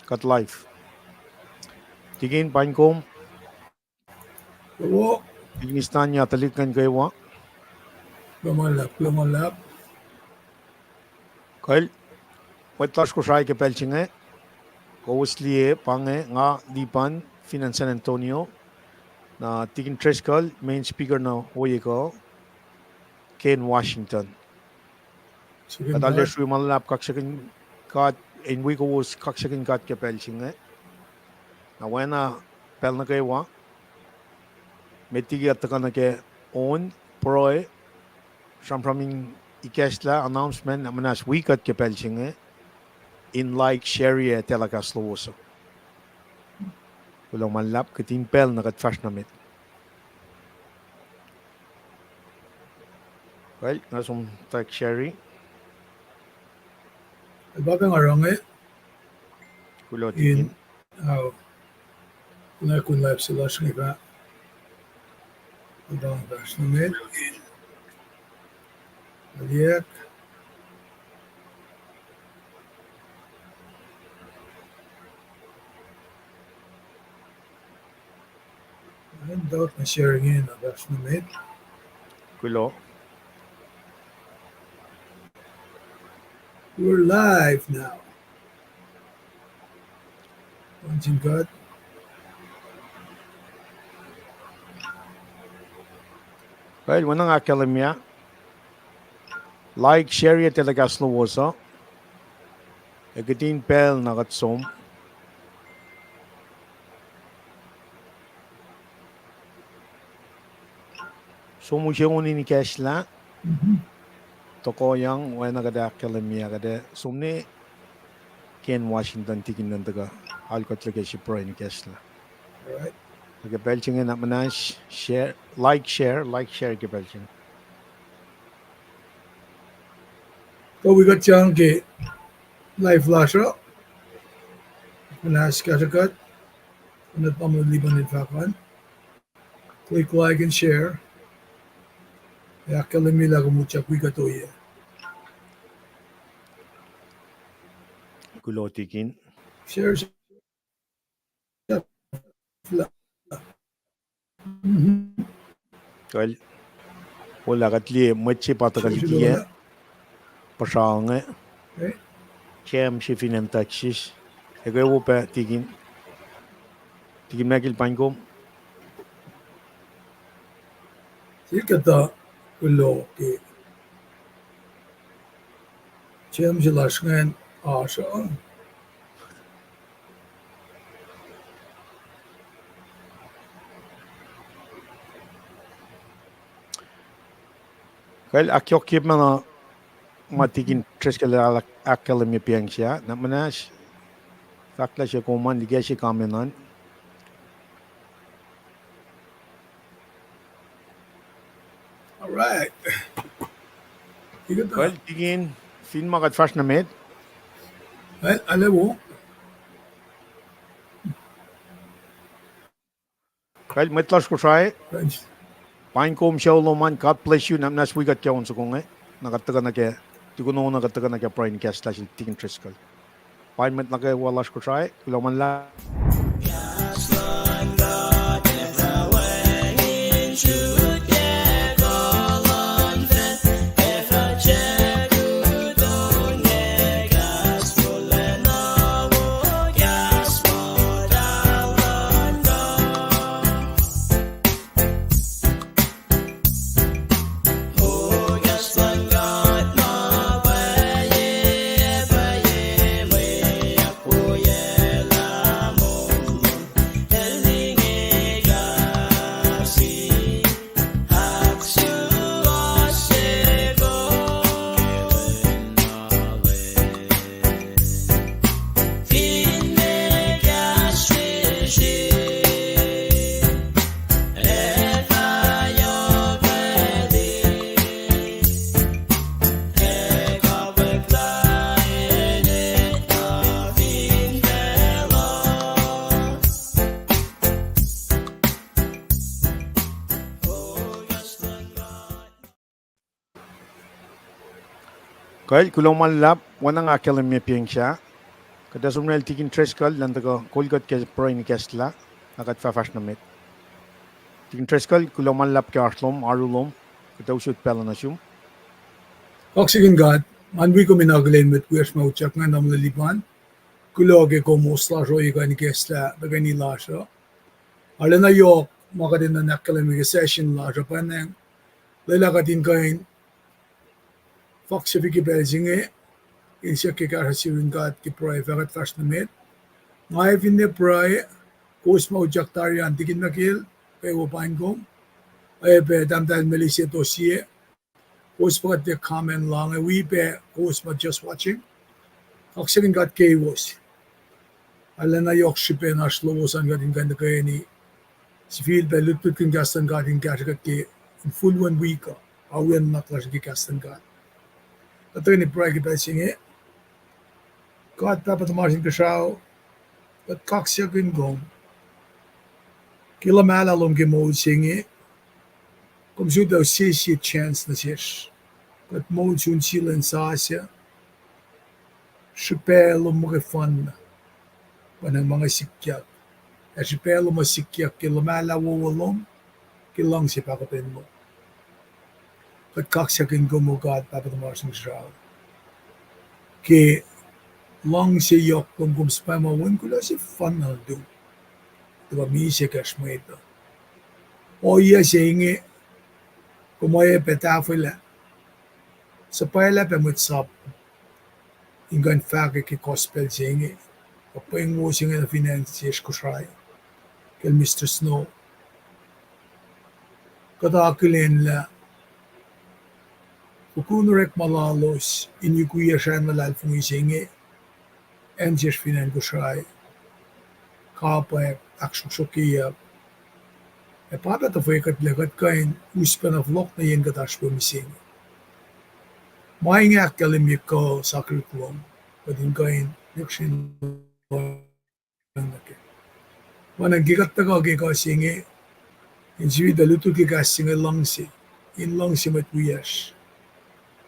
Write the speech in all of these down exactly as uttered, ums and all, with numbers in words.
Kuht live. Tikin, paing kom. Hello. Tikin Istanya, tuhlihk ngan kwewa. Kuloh ma luhlahp, kuloh ma luhlahp. Kuloh, mwet lasr Kosrae ke pacl se inge, kowos liye pa inge nga Lipan fin acn San Antonio, na Tikin Driscoll, main speaker na ohiyac kuh, Ken Washington. Kuht arlac srui ma luhlahp kaksakihn God, in wi kowos kaksakihn God ke pacl se inge. Na oacna pacl nuh kwewa, met liki kuht tuhkuh nuh ke on, pruhe, sramsram in ikacslah announcement, na muhnahs wi kuht ke pacl se inge, in like, share, ac telecast lowos uh. Kuloh ma luhlahp, kihtin pacl na kuht fahsr nuh met. Well, nga som tak share. Elbabe nga range. Kuloh tikin. Au. Nga kun live se lasr inge pa. Elbabe nga fahsr nuh met. Aliak. And dot na sharing in, na fahsr nuh met. Kuloh. We're live now. Pahngpahng God. Well, oacna nga ahkkahlwemye, like, share, ac telecast lowos uh. Ac kihtin pacl na kuht som. Som use on in ikacslah. Tohkohyang, oacna kuht ahkkahlwemye, kuht ac som nuh Ken Washington, tikin nuhn tuhkuh, alu kuht luhk ke srihpen pruhe in ikacslah. Ke pacl se inge na muhnahs share, like, share, like, share ke pacl se inge. Kuh wi kuht sang ke live lasr uh. Muhnahs kahsruh kuht. Kuht tamuhlwel Lipan el fahk an, click like and share. Ac ahkkahlwemye lah kom utyak wi kuht oyac. Kuloh tikin. Share, share. Kuh, olah kuht liye mwet se pa tuhkuh likiyac puhsra inge. Cam se fin acn Texas. Ac kwewa pac tikin. Tikin Michael, paing kom. Sikuhtuh kuloh ke Cam se lasr ingacn oasr uh. Kal ahkyohkye ma na ma tikin Driscoll ahkkahlwemye pacng se ah, na muhnahs fahk lah se kom an liki se comment an. All right. Kal tikin, fin ma kuht fahsr nuh met. Kal, ale wo. Kal mwet lasr Kosrae. Paing kom sucu lom an, God bless you, na muhnahs wi kuht ke on soko inge. Na kuht tuhkuh nuh ke, tukun on na kuht tuhkuh nuh ke pruhe in kahslah sel tikin Driscoll. Paing mwet nuh kwewa lasr Kosrae, kuloh ma luhlahp. Kal, kuloh ma luhlahp, oacna nga ahkkahlwemye pacng se ah. Kuht ac som nuh sel Tikin Driscoll elan tuhkuh kol kuht ke pruhe in ikacslah, na kuht fah fahsr nuh met. Tikin Driscoll, kuloh ma luhlahp ke oasr lom, oaru lom, kuht ac usot pacl uh nuh sum. Kaksakihn God, ngan wi kom in akihlen mwet wiyacsr ma utyak ingacn, tamuhlwel Lipan. Kuloh ke kom ohs lasr ohiyac kuh in ikacslah tuhkweni lasr uh. Arulacna yohk ma kuht enenuh in ahkkahlwemye ke session lasr uh, pwacnwacng lwelah kuht in kuh in faksafi ke pacl se inge, in siyuck ke kahsruh se yurin God ke pruhe, fah kuht fahsr nuh met. Nga finne pruhe, kowos ma utyak tari an, Tikin Michael, kwewa paing kom. Oacyacpac Tahmtahel Melissa Tosie, kowos pa kuht tiac comment la inge, wi pac kowos ma just watching. Kaksakihn God kowos. Arulacna yohk srihpen oasr lowos an kuht in kuh in tuhkweni sifilpac lutlutkihn kahs luhn God in kahsrwe kuht ke infulwen wik uh, ac wi nuhnak lasr ke kahs luhn God. Kuht tuhkweni pruhe ke pacl se inge. God Pahpah tuhmasr Inkuhsrao, kuht kaksakihn kom ke luhmahlah lom ke moul se inge. Kom sot sesi chance nuh sesr kuht moul sun sie lwen sasuc. Srihpac lom muhkwena, pwacnwacng ma inge sikyak. Ac srihpac lom uh sikyak ke luhmahlah wowo lom, ke luhngse pahkotwen lom. Kuht kaksakihn kom, O God Pahpah tuhmasr Inkuhsrao, ke luhngse yohk lom, kom suhpwacma Wen kuloh sefanna nuhtum, tuhkuh misac kacsr mwet uh. Ohiyac se inge kom oacyacpac tahfwelah, suhpwaclah pac mwet sap in kuh in fahkwack ke gospel se inge, kuh pweng wo se inge nuh fin acn sesr Kosrae, kacl Mister Snow. Kuht akihlen lah fokoko orekma lalos in yukwiyac sracn luhlahlfongi se inge, acn sesr fin acn Kosrae, kapwack, ahksruhksruhkyeyuck. Ac pa pac tuhfwekuhtlac kuht kuh in us pacna fohlohk nuh yen kuht oasr we mihsenge. Ma inge ahkkahlwemye kuh sakihrihk lom, kuht in kuh in nwacsrihn nuh ke. Pwacnwacng ke kuht tuhkuh ke kuh se inge, in sifilpac lutlut ke kahs se inge luhngse, in luhngse mwet wiyacsr,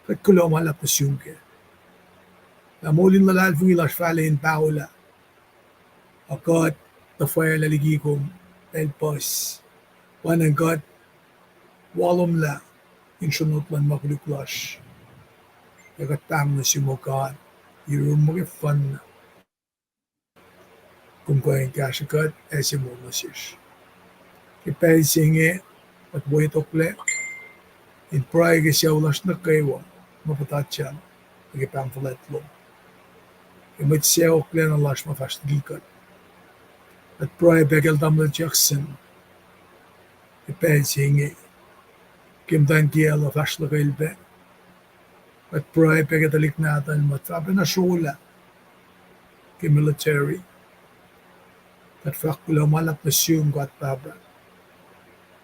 kuht kuloh ma luhlahp nuh sum kac. Lah moul in luhlahlfongi lasr fahlac in paholah, a kuht tuhfahlah liki kom pacl puhs. Pwacnwacng kuht walomlah in sronot luhn ma koluk lasr. Ac kuht pahng nuh sum, O God, yurum muhkwena, kom kuh in kahsrwe kuht ac se moul nuh sesr. Ke pacl se inge, kuht wetoklac in pruhe ke sucu lasr nuh kwewa ma puhtatyang, ac ke pahng fuhlwact lom. Ke mwet sacohklacna lasr ma fahsr liki kuht, kuht pruhe pac kacl Tamuhlwel Jackson, ke pacl se inge, ke muhtwacn kiyacl uh fahsr luhkwel pac. Kuht pruhe pac ke tuhlihk nahtuhl ma fah pacna srolah ke military. Kuht fahk kuloh ma luhlahp nuh sum, God Pahpah,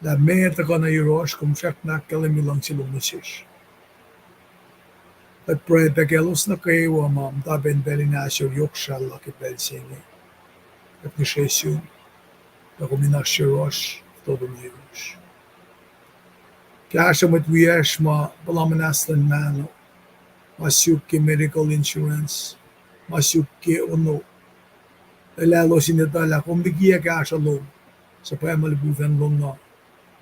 lah meac tuhkuh nuh yohrohsr, kom srackna ahkkahlwemye luhngse lom nuh sesr. Kuht pruhe pac kaclos nuh kwewa ma muhta pac in pacl in ahsor yohk srah la ke pacl se inge. Kuht ngihsre sum, tuh kom in oasr yohrohsr, fototo nuh yohrohsr. Kahsruh mwet wiyacsr ma puhla muhnahs luhn mahno, ma suk ke medical insurance, ma suk ke ono, elos in etuh lah kom likiyac kahsruh lom, suhpwacma lipufacn lom, na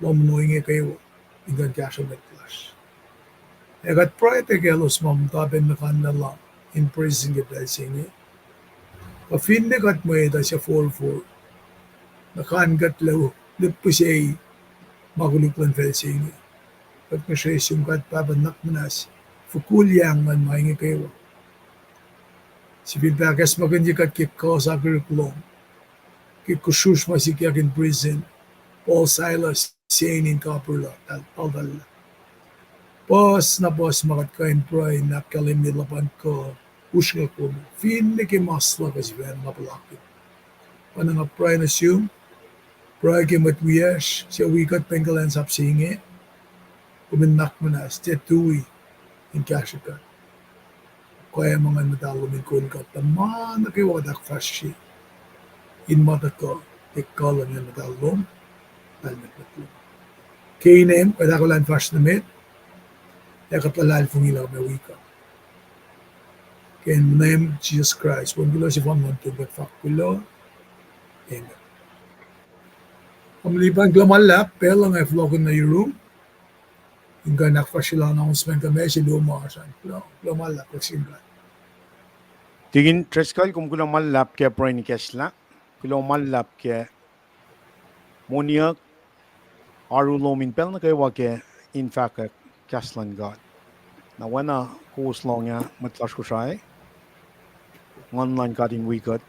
lohm ono inge kwewa, in kuh in kahsruh mwet lasr. Ac kuht pruhe pac kaclos ma muhta pac in nuhkanlah la in prison ke pacl se inge. Kuh finne kuht mwet uh suc forfor, nuhkan kuhtlac lihpihsrei ma koluk luhn facl se inge. Kuht ngihsre sum, God Pahpah, nuhnak muhnahs, fokoliyang luhn ma inge kwewa. Sifilpac ahkacsmakihnye kuht ke kuh sakihrihk lom, ke kusrusr ma sikyak in prison, Paul, Silas, Stain in kapir lah, tal-, taltal lah. Puhs na puhs ma kuht kuh in pruhe in ahkkahlwemye luhpan kuh usrnguck lom, finne ke ma slahkuh sifacna ma puhlakihn. Pwacnwacng nga pruhe nuh sum, pruhe ke mwet wiyacsr suc wi kuht pac in kuhlwacnsap se inge, kom in nuhnak muhnahs, tiac tui in kahsrwe kuht. Kuh ac ma Nguhn Muhtahl lom in kol kuht, tuh ma nuh kwewa kuht ahkfahsrye in ma tuhkuh ke kuh luhn Nguhn Muhtahl lom, lahlmwetmwet lom. Ke inem kuht ahkolah in fahsr nuh met, ac kuht luhlahlfongi lah kom ac wi kuht. Ke inen Leum Jisus Kraist, Wen kuloh sefanna nuhtum, kuht fahk kuloh. Amen. Tamuhlwel Lipan, kuloh ma luhlahp, pacl uh nga fohlohkihn nuh yurum in kuh in ahkfahsryelah announcement kuh message se luo ma oasr an. Kuloh, kuloh ma luhlahp, kuloh sin God. Tikin Driscoll, kom kuloh ma luhlahp ke pruhe in ikacslah. Kuloh ma luhlahp ke moniyuck, oaru lom in pacl nuh kwewa ke in fahkwack kahs luhn God. Na oacna kowos lohng ah, mwet lasr Kosrae, Nguhn luhn God in wi kuht,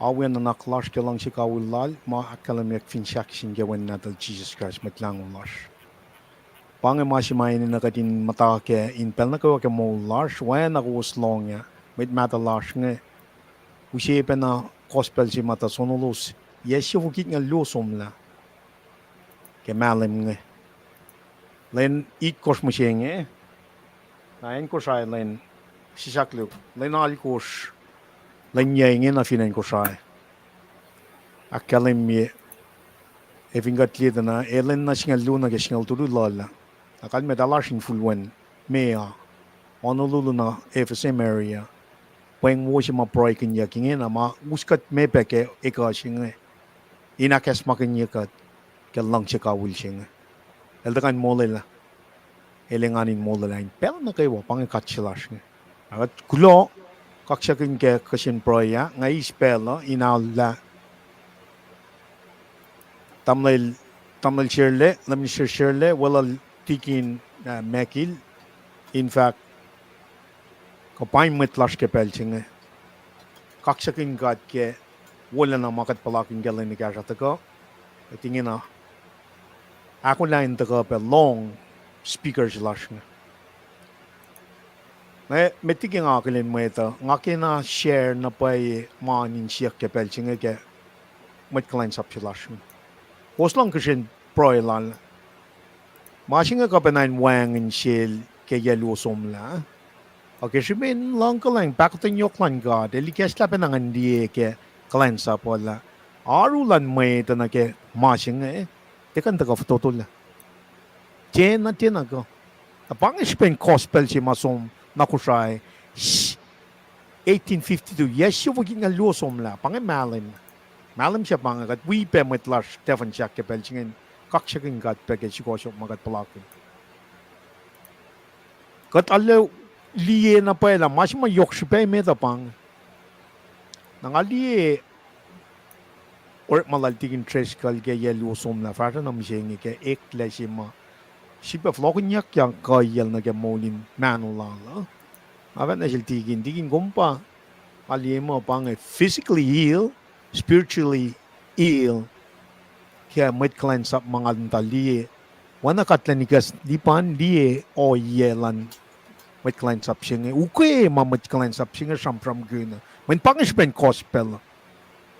awi nuhnak lasr ke luhngse kawihl lal ma ahkkahlwemyeyuck fin sahk sin ke Wen Nahtuhl Jisus Kraist, Mwet Lahngo lasr. Pa inge ma se ma enenuh kuht in muhta kac in pacl nuh kwewa ke moul lasr, oacna kowos lohng ah, mwet mahtuh lasr inge, use pacna gospel se ma tuh sonolos, yac siofok itngucul luo somlah ke mahlwem inge. Lwen itkohsr mihsenge, na acn Kosrae lwen sisakluhk, lwen alkohsr, lwen yac inge nuh fin acn Kosrae. Ahkkahlwemye, ac fin kuht liye tuh na, e lwen na singucul luo nuh ke singucul tolu lal ah. Na kalmac tuh lasr infulwen, meoa, onolulu na F S M area, pweng wo se ma pruhekihnyuck ingena ma us kuht me pac ke ekuh se inge, in ahkacsmakihnye kuht ke luhngse kawihl se inge. El tuh kuh in molwelah, el engan in molwelah in pacl nuh kwewa, pa inge God se lasr inge. Na kuht kuloh, kaksakihn ke kihsen pruhe ah, nga eis pacl uh in aollah tamuhlwel, tamuhlwel Sherle, Minister Sherle, weluhl Tikin, ah, Mekil, in fahk kuh pain mwet lasr ke pacl se inge. Kaksakihn God ke wolacna ma kuht puhlakihn ke lwen ekahsr ah tuhkuh, kuht ingena ahkolah in tuhkuh pac lohng speaker se lasr inge. Nga, met liki nga akihlen mwet uh, nga kena share na pwacye ma in siyuck ke pacl se inge ke mwet kuhlwacnsap se lasr inge. Kowos lohng kihsen pruhe lal. Ma se inge kuh pacna in wacngihn sel ke yac luo somlah. Ac ke srihpen luhngkuhlwacng, pahkotwen yohk luhn God, el ikacslah pacna ngan liye ke kuhlwacnsap uh lah oaru luhn mwet uh nuh ke ma se inge, tiac kuh in tuhkuh fototo lah. Tiacna, tiacna kuh. Na pa inge srihpen gospel se ma som na Kosrae, eighteen fifty-two, yac siofok itngucul luo somlah, pa inge mahlwem. Mahlwem se pa inge kuht wi pac mwet lasr tahfuhn sahk ke pacl se inge, kaksakihn God pac ke sukohsohk ma kuht puhlakihn. Kuht arlac liye na pwacye lah ma se ma yohk srihpac met uh pa inge. Na nga liye orekma lal Tikin Driscoll ke yac luo somlah fahsruh na mihsenge ke eklac se ma sifilpac fohlohkihnyuckyak kuhiyacl nuh ke moul in mahno lal uh. Nga fahk nuh sel Tikin, Tikin, kom pa, nga liye muh pa inge physically ill, spiritually ill ke mwet kuhlwacnsap ma nga muhta liye. Oacna kuht lwen ikacsr, Lipan, liye ohiyac luhn mwet kuhlwacnsap se inge, ukwe ma mwet kuhlwacnsap se inge sramsramkihn uh. Mweyen pa inge srihpen gospel uh.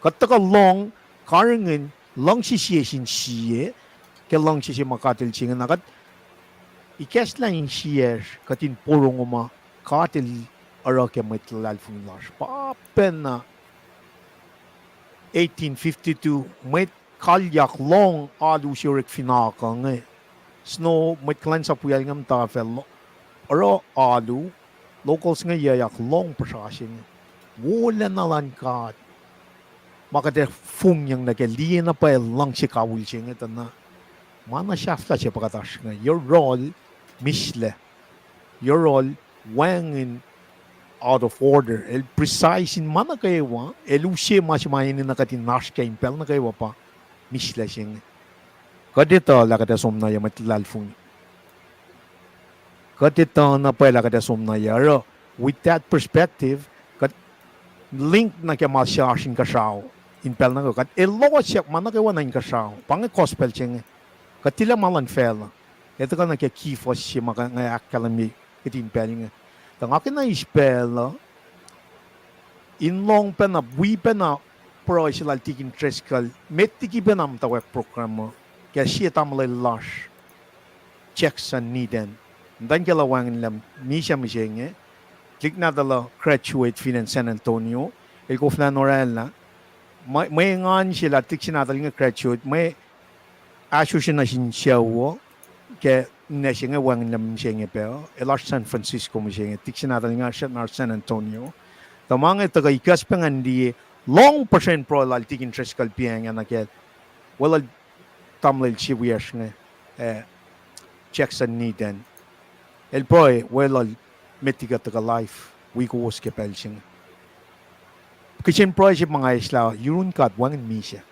Kuht tuhkuh lohng karihngihn luhngse sie sin sie ke luhngse se ma God El se inge, na kuht ikacslah insiyacsr kuht in porongo ma God El oruh ke mwet luhlahlfongi lasr. Pa pacna eighteen fifty-two, mwet kalyak lohng alu se orek fin akuh inge. Snow, mwet kuhlwacnsap wiyacl inge muhta fal, oruh alu, locals inge yucyak lohng puhsra se inge. Wolacna luhn God ma kuht ac fongyang nuh ke liye na pwacye luhngse kawihl se inge tuh na, ma na sahflah se pa kuht oasr inge, yohrohl mislac, yohrohl wacngihn out of order. El precise in ma nuh kwewa, el use ma se ma enenuh kuht in oasr kac in pacl nuh kwewa pa mislac se inge. Kuht etuh lah kuht ac som na yac mwet luhlahlfongi? Kuht etuh na pwacye lah kuht ac som na yac? Oruh, with that perspective, kuht link nuh ke ma se oasr inkuhsrao in pacl nuh kwewa. Kuht elohsyak ma nuh kwewa na inkuhsrao. Pa inge gospel se inge. Kuht tilac ma luhn facluh. Etuh kuh nuh ke kihfuh se ma nga ahkkahlwemye kihtin pacl inge. Tuh nga kena eis pacl uh in lohng pacna, wi pacna pruhe se lal Tikin Driscoll, met liki pacna muhtwacwacack program uh, ke sie tamuhlwel lasr, Jackson Needham. Muhtwacn kiyacl uh wacngihnlac misac mihsenge, tuhlihk nahtuhl uh graduate fin acn San Antonio, el koflah in oraclah. Mwe, mwe engan se lah tuhlihk se nahtuhl inge graduate, mwe ahsosr nuh sin sucu uh ke Ninac se inge wacngihnlac mihsenge pac, el oasr San Francisco mihsenge, Dixon Adel inge oasr na San Antonio. Tuh ma inge tuhkuh ikacspac ngan liye, lohng puhsren pruhe lal Tikin Driscoll piacng ah nuh ke, weluhl tamuhlwel se wiyacsr inge, ah, Jackson Needham. El pruhe weluhl met liki tuhkuh live wi kowos ke pacl se inge. Kihsen pruhe se ma nga eislah, yurun God wacngihn misac.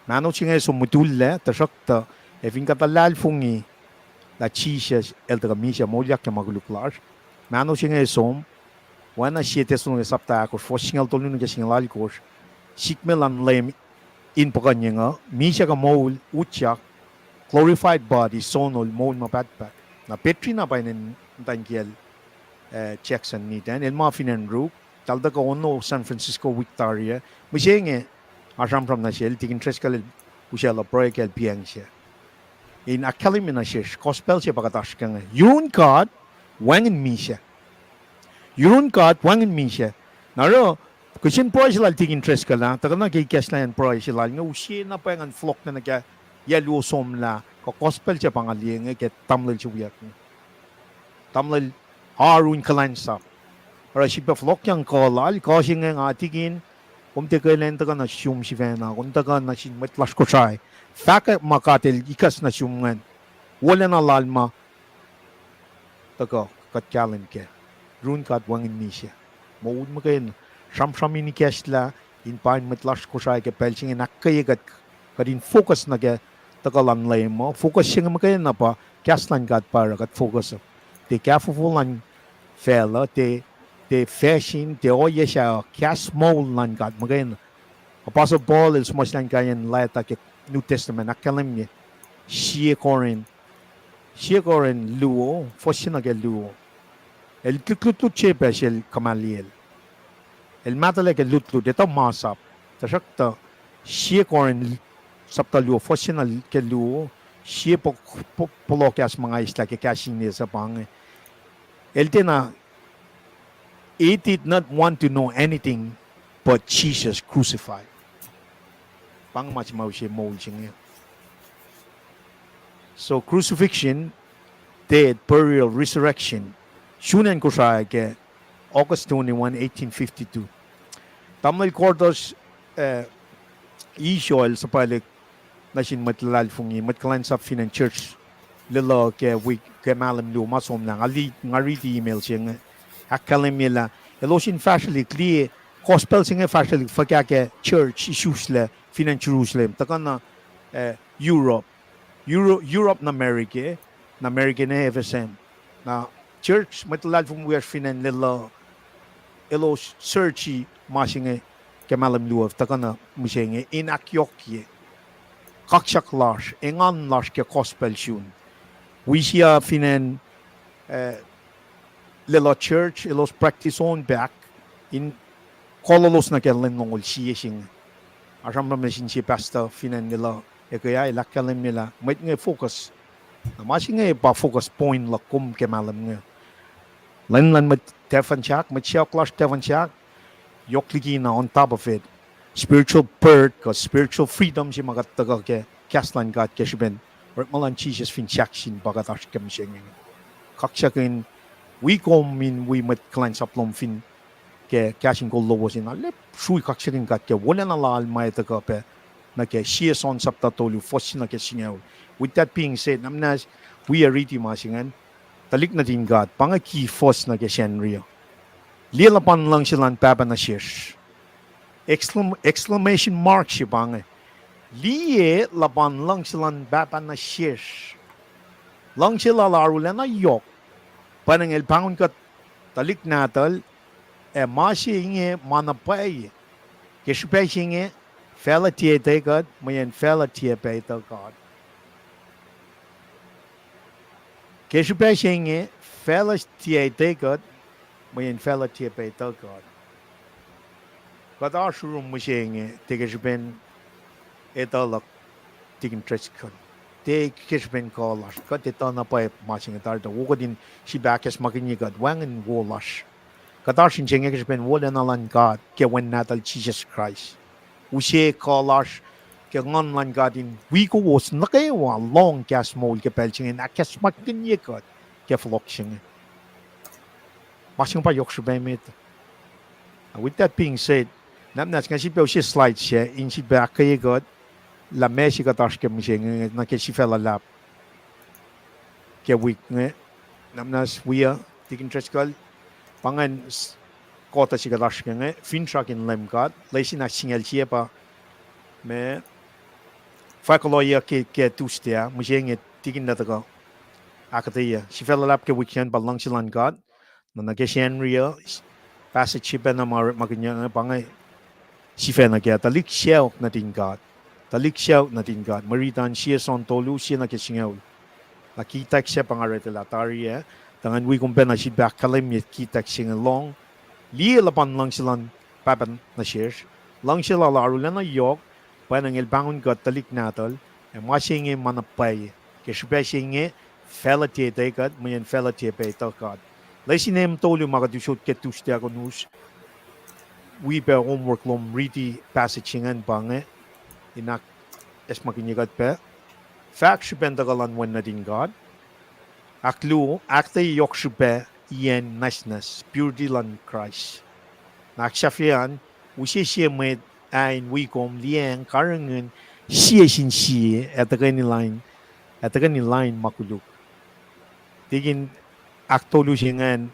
Mahno se inge som mutullac, tuhsruhktuh, ac fin kuht luhlahlfongi lah Jisus el tuhkuh misac moulyak ke ma koluk lasr. Mahno se inge som, oacna sie Thessalonians sapta ahkosr, fuhs singucul tolu nuh ke singucul alkosr, sikme luhn Leum in puhkuhnyeng uh, misac kuh moul utyak, glorified body, sonol, moul ma pahtpaht. Na Petri na pa inen muhtwacn kiyacl, ah, Jackson Needham, el ma fin acn Ruk, tahl tuhkuh ono San Francisco wik tari ah, mihsenge, nga sramsram nuh sel, Tikin Driscoll el usaclah pruhe kacl piacng se. In ahkkahlwemye nuh sesr, gospel se pa kuht oasr ke inge. Yurun God wacngihn misac. Yurun God wacngihn misac. Na oruh, kihsen pruhe se lal Tikin Driscoll ah, tuhkuh nuh ke ikacslah acn pruhe se lal inge, use na pwacnwacng fohlohklac nuh ke yac luo somlah, kuh gospel se pa nga liye inge ke tamuhlwel se wiyuck inge. Tamuhlwel Arun Kuhlwacnsap. Oruh srihpac fohlohkyang kuh lal, kuh se inge nga tikin, kom tiac ke lwen tuhkuh nuh sum sifacna, kom tuhkuh nuh sin mwet lasr Kosrae. Fahkwack ma God el ikacs nuh sum ingacn. Wolacna lal ma tuhkuh kuht kahlwem kac. Yurun God wacngihn misac. Moul muhkwena. Sramsram in ikacslah, in pain mwet lasr Kosrae ke pacl se inge in ahkkweye kuht, kuht in focus nuh ke tuhkuh luhn Leum uh. Focus se inge muhkwena pa kahs luhn God pa oruh kuht focus uh. Tiac kahfofo luhn facluh, tiac, tiac fashion, tiac ohiyac sahyac, kahs moul luhn God muhkwena. Apostle Paul el suhmuhslah inkaiyacn leta ke New Testament, ahkkahlwemye, sie Corinth, sie Corinth luo, fuhs se nuh ke luo. El lutlut se pac sel kuhmaliyacl. El mahtuhlah ke lutlut, etuh masap. Tuhsruhktuh, sie Corinth sapta luo, fuhs se nuh ke luo, sie po-, po-, pohloh kahs ma nga eislah ke kahs in eis pa inge. El tiacna, he did not want to know anything but Jesus crucified. Pa inge ma se ma use moul se inge. So crucifixion, death, burial, resurrection. Sun acn Kosrae ke August twenty-one, eighteen fifty-two. Tamuhlwel Gordos, eh, Isoel suhpwaclihk nuh sin mwet luhlahlfongi, mwet kuhlwacnsap fin acn church Lelu ke wik ke mahlwem luo ma somlah, nga riti email se inge, ahkkahlwemye lah elos in fahsrwelihk liye gospel se inge fahsrwelihk fuhkah ke church isuslac fin acn Jerusalem, tuhkuh na, eh, Europe, Euro-, Europe na America, na America na F S M. Na church, mwet luhlahlfongi wiyacsr fin acn Lelu, elos searchi ma se inge ke mahlwem luo, tuhkuh na mihsenge in ahkyohkye kaksak lasr, engan lasr ke gospel sun. Wi sie fin acn, eh, Lelu church, elos practice on pac in kololos nuh ke lwen longoul sie se inge. Nga sramsram nuh sin sie pastor fin acn Lelu, ekuh ah el ahkkahlwemye lah mwet inge focus. Na ma se inge pa focus point luhk kom ke mahlwem inge. Lwen luhn mwet tafan sahk, mwet sacohk lasr tafan sahk, yohk likina on top of it, spiritual birth kuh spiritual freedom se ma kuht tuhkuh ke kahs luhn God ke srihpen orekma luhn Jisus fin sahk sin pa kuht oasr ke mihsenge. Kaksakihn wi kom in wi mwet kuhlwacnsap lom fin ke kahs in kol lowos in, arlac srui kaksakihn God ke wolacna lal ma el tuhkuh pac nuh ke sie John sapta tolu, fuhs se nuh ke singucul. With that being said, na muhnahs wi ac riti ma se ingacn, tuhlihk nuhtin God, pa inge ki fuhs nuh ke Sacnri uh. Liye luhpan luhngse luhn Pahpah nuh sesr. Exclam-, exclamation mark se pa inge. Liye luhpan luhngse luhn Pahpah nuh sesr. Luhngse lal arulacna yohk. Pwacnwacng el pahngon kuht tuhlihk nahtuhl, ac ma se inge ma na pwacye. Ke srihpac se inge, facluh tiac etuh kuht, mweyen facluh tiac pac etuh God. Ke srihpac se inge, facluh tiac etuh kuht, mweyen facluh tiac pac etuh God. Kuht oasr yurum mihsenge, tiac ke srihpen etuh luhk Tikin Driscoll. Tiac ke srihpen kuh lasr, kuht etuh na pwacye ma se inge tari tuh wo kuht in srihpac ahkacsmakihnye kuht wacngihn wo lasr. Kuht oasr inse inge ke srihpen wolacna luhn God ke Wen Nahtuhl Jisus Kraist. Use kuh lasr, ke Nguhn luhn God in wi kowos nuh kwewa lohng kahs moul ke pacl se inge in ahkacsmakihnye kuht ke fohlohk se inge. Ma se inge pa yohk srihpac met. With that being said, nwacklah nga sifilpac use slide se in sifilpac ahkkweye kuht lah meac se kuht oasr ke mihsenge nuh ke sifac luhlahp ke wik inge. Nwacklah wiyuc, Tikin Driscoll, pa ingacn, kota se kuht oasr ke inge, Finsrak in Leum God. Lesin ah singucul sie pa ma fahk kuloh ke, ke Tuesday ah, mihsenge Tikin el tuhkuh ahkuhtweyac sifac luhlahp ke wik se inge pa luhngse luhn God. Na nuh ke Sacnri uh, passage se pacna ma orekmakihnyuck inge pa inge, sifac nuh ke tuhlihk sacohk nuhtin God. Tuhlihk sacohk nuhtin God. Mwe riti an sie Jon tolu, sie nuh ke singucul. Na kitak se pa nga orwaclah tari ah, tuh ngan wi kom pacna sifilpac ahkkahlwemye kitak se inge lohng. Liye luhpan luhngse luhn Pahpah nuh sesr. Luhngse lal arulacna yohk, pwacnwacng el pahngon kuht tuhlihk nahtuhl, ac ma se inge ma na pwacye. Ke srihpac se inge, facluh tiac etuh kuht, mweyen facluh tiac pac etuh God. Lesin em tolu ma kuht usot ke Tuesday ah kuh us, wi pac homework lom riti passage se ingacn pa inge, in ahkacsmakihnye kuht pac. Fahk srihpen tuhkuh luhn Wen nuhtin God. Ahkluo, ahkuhtweyac yohk srihpac iyacn nwacsnwacs, purity luhn Kraist. Na ahksahfyelah, use sie mwet ah in wi kom liyacacng karihngihn sie sin sie, ac tuhkweni lain, ac tuhkweni lain ma koluk. Tikin ahktolu se ingacn,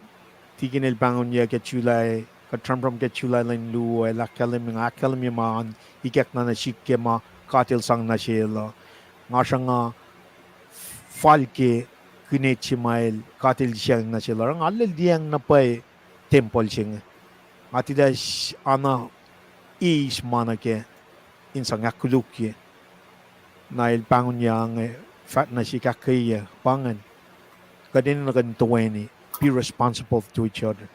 Tikin el pahngonyuck ke July, kuht sramsram ke July lwen luo, el ahkkahlwemye, nga ahkkahlwemye ma an ikackna nuh sihk ke ma God el sang nuh sel uh. Nga sruhnga fal ke kinet se ma el God el sang nuh sel uh, oruh nga arlac liyacacng na pwacye tempuhl se inge. Nga tilac s-, ana eis ma nuh kac in sang ahkkolukye. Na el pahngonyuck inge, fahk nuh sihk ahkkweye, pa ingacn. Kuht enenuh kuht in toeni, be responsible to each other.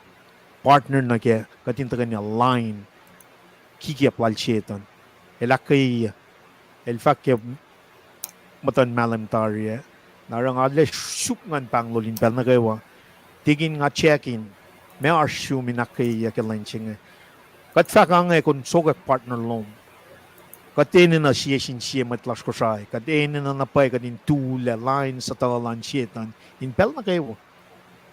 Partner nuh kac, kuht in tuhkweni align kikiacp lal Setuhn. El ahkkweye, el fahk ke muhtuhn mahlwem tari ah, na oruh nga arlac suk ngan pahnglol in pacl nuh kwewa. Tikin nga checkin, meac oasr sum in ahkkweyeyuck ke lwen se inge. Kuht fahk inge, kom sokwack partner lom. Kuht enenuh sie sin sie mwet lasr Kosrae. Kuht enenuh na pwacye kuht in tulac lain suhtuhuh lal Setuhn in pacl nuh kwewa.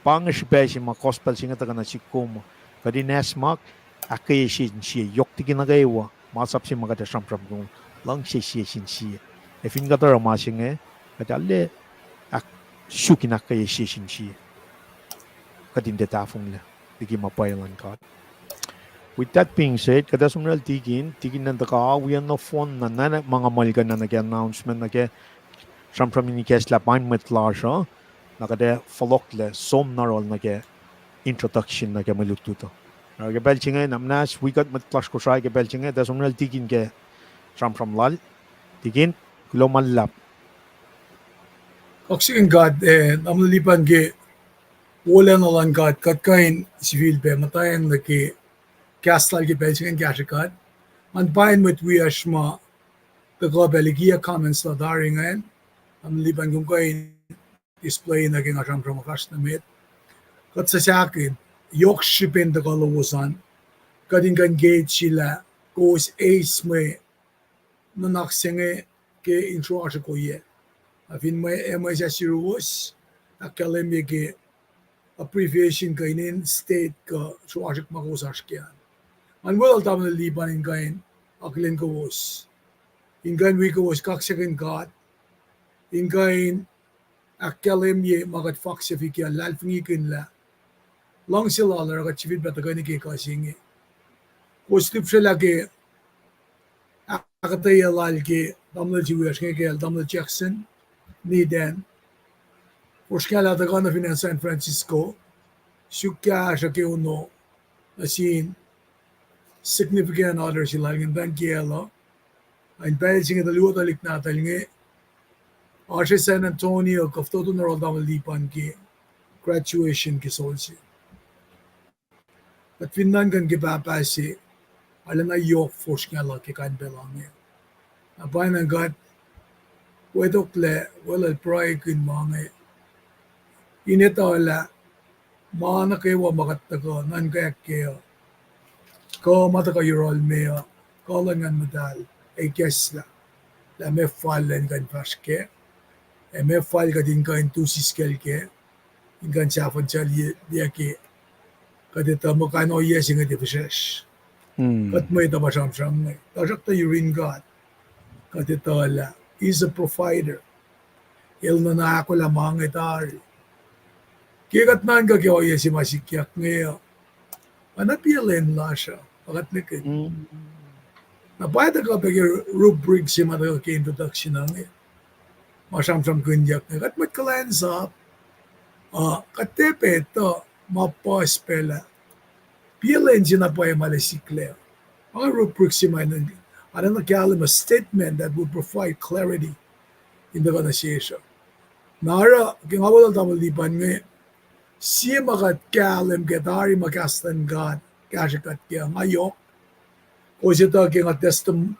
Pa inge srihpac se ma gospel se inge tuhkuh nuh sihk kom. Kuht in acsmak, ahkkweye sie sin sie, yohk tikin nuh kwewa. Masap se ma kuht ac sramsram kom, luhngse sie sin sie. Ac fin kuht oruh ma se inge, kuht arlac ahk-, suk in ahkkweye sie sin sie. Kuht in tiac tahfonglac liki ma pwacye luhn God. With that being said, kuht ac som lal Tikin, Tikin an tuhkuh wi nohfohn na nwack ma nga muhlkuhnlah nuh ke announcement nuh ke sramsram in ikacslah pain mwet lasr uh, na kuht ac fohlohklac som na yohrohl nuh ke introduction nuh ke mwe lutlut uh. Na ke pacl se inge, na muhnahs wi kuht mwet lasr Kosrae ke pacl se inge, kuht ac som lal Tikin ke sramsram lal. Tikin, kuloh ma luhlahp. Kaksakihn God, eh, tamuhlwel Lipan ke wolacna luhn God, kuht kuh in sifilpac muhtwacwacack nuh ke kahs lal ke pacl se ingacn kahsrwe kuht. Ngan pain mwet wiyacsr ma tuhkuh pac likiyac comments la tari ingacn, tamuhlwel Lipan, kom kuh in display nuh ke nga sramsram fahsr nuh met. Kuht suhsahkihn, yohk srihpen tuhkuh lowos an, kuht in kuh in gauge lah kowos eis mwe nuhnak se inge ke in sruasruhk oyac. Na fin mwe, eh, mwe sasuc yuruwos, ahkkahlwemye ke abbreviation kuh inen state kuh sruasruhk ma kowos oasr ke an. Ngan weluhl tamuhlwel Lipan in kuh in akihlen kowos, in kuh in wi kowos kaksakihn God, in kuh in ahkkahlwemye ma kuht faksafikya, luhlahlfongikihnlah luhngse lal oruh kuht sifilpac tuhkweni ke kuh se inge. Kowos lihpsrelah ke ahkuhtweyac lal ke tamuhlwel se wiyacsr inge kacl, tamuhlwel Jackson Nidan, fosrngahlah tuhkuh nuh fin acn San Francisco, suk kahsruh ke ono nuh sin significant other se lal ingacn, muhtwacn kiyacl uh. In pacl se inge tuh luo tuhlihk nahtuhl inge oasr San Antonio kuh fototo nuh yohrohl tamuhlwel Lipan ke graduation ke sol se. Kuht fin nuhnkuh ke pahpah se, arulacna yohk fosrngahlah ke kain pacl inge. Na pwacnwacng kuht wetoklac, weluhl, pruhekihn ma inge, in etuh lah ma nuh kwewa ma kuht tuhkuh nuhnkack kac uh, kuh ma tuhkuh yohrohl meac uh, kuh luhn Nguhn Muhtahl, ac ikacslah. lah meac fal lah in kuh in fahsr kac, ac meac fal kuht in kuh in tu siskacl kac, in kuh in sahfuhnsaclye ke kuht etuh muh kain ohiyac se inge tiac fihsracsr. Kuht mwet uh pa sramsram inge, tuhsruhktuh yurin God, kuht etuh lah He is a provider. El nuhna ahkolah ma inge tari. Ke kuht nuhnkuh ke ohiyac se ma sikyak inge uh, oacna pia lwen lasr uh, pa kuht nihkihn. Na pa tuhkuh pac ke rubric se ma tuhkuh ke introduction uh inge, ma sramsramkihnyuck inge, kuht mwet kuhlwacnsap, uh, kuht tiac pac etuh ma puhs pac lah pia lwen se na pwacye ma lah siklac. Pa inge rubric se ma arulacna kahlwem a statement that will provide clarity in tuhkuh nuh sesr uh. Na oruh ke nga weluhl tamuhlwel Lipan inge, sie ma kuht kahlwem ke tari ma kahs luhn God kahsrwe kuht kac, nga yohk, kowos etuh ke nga testim-,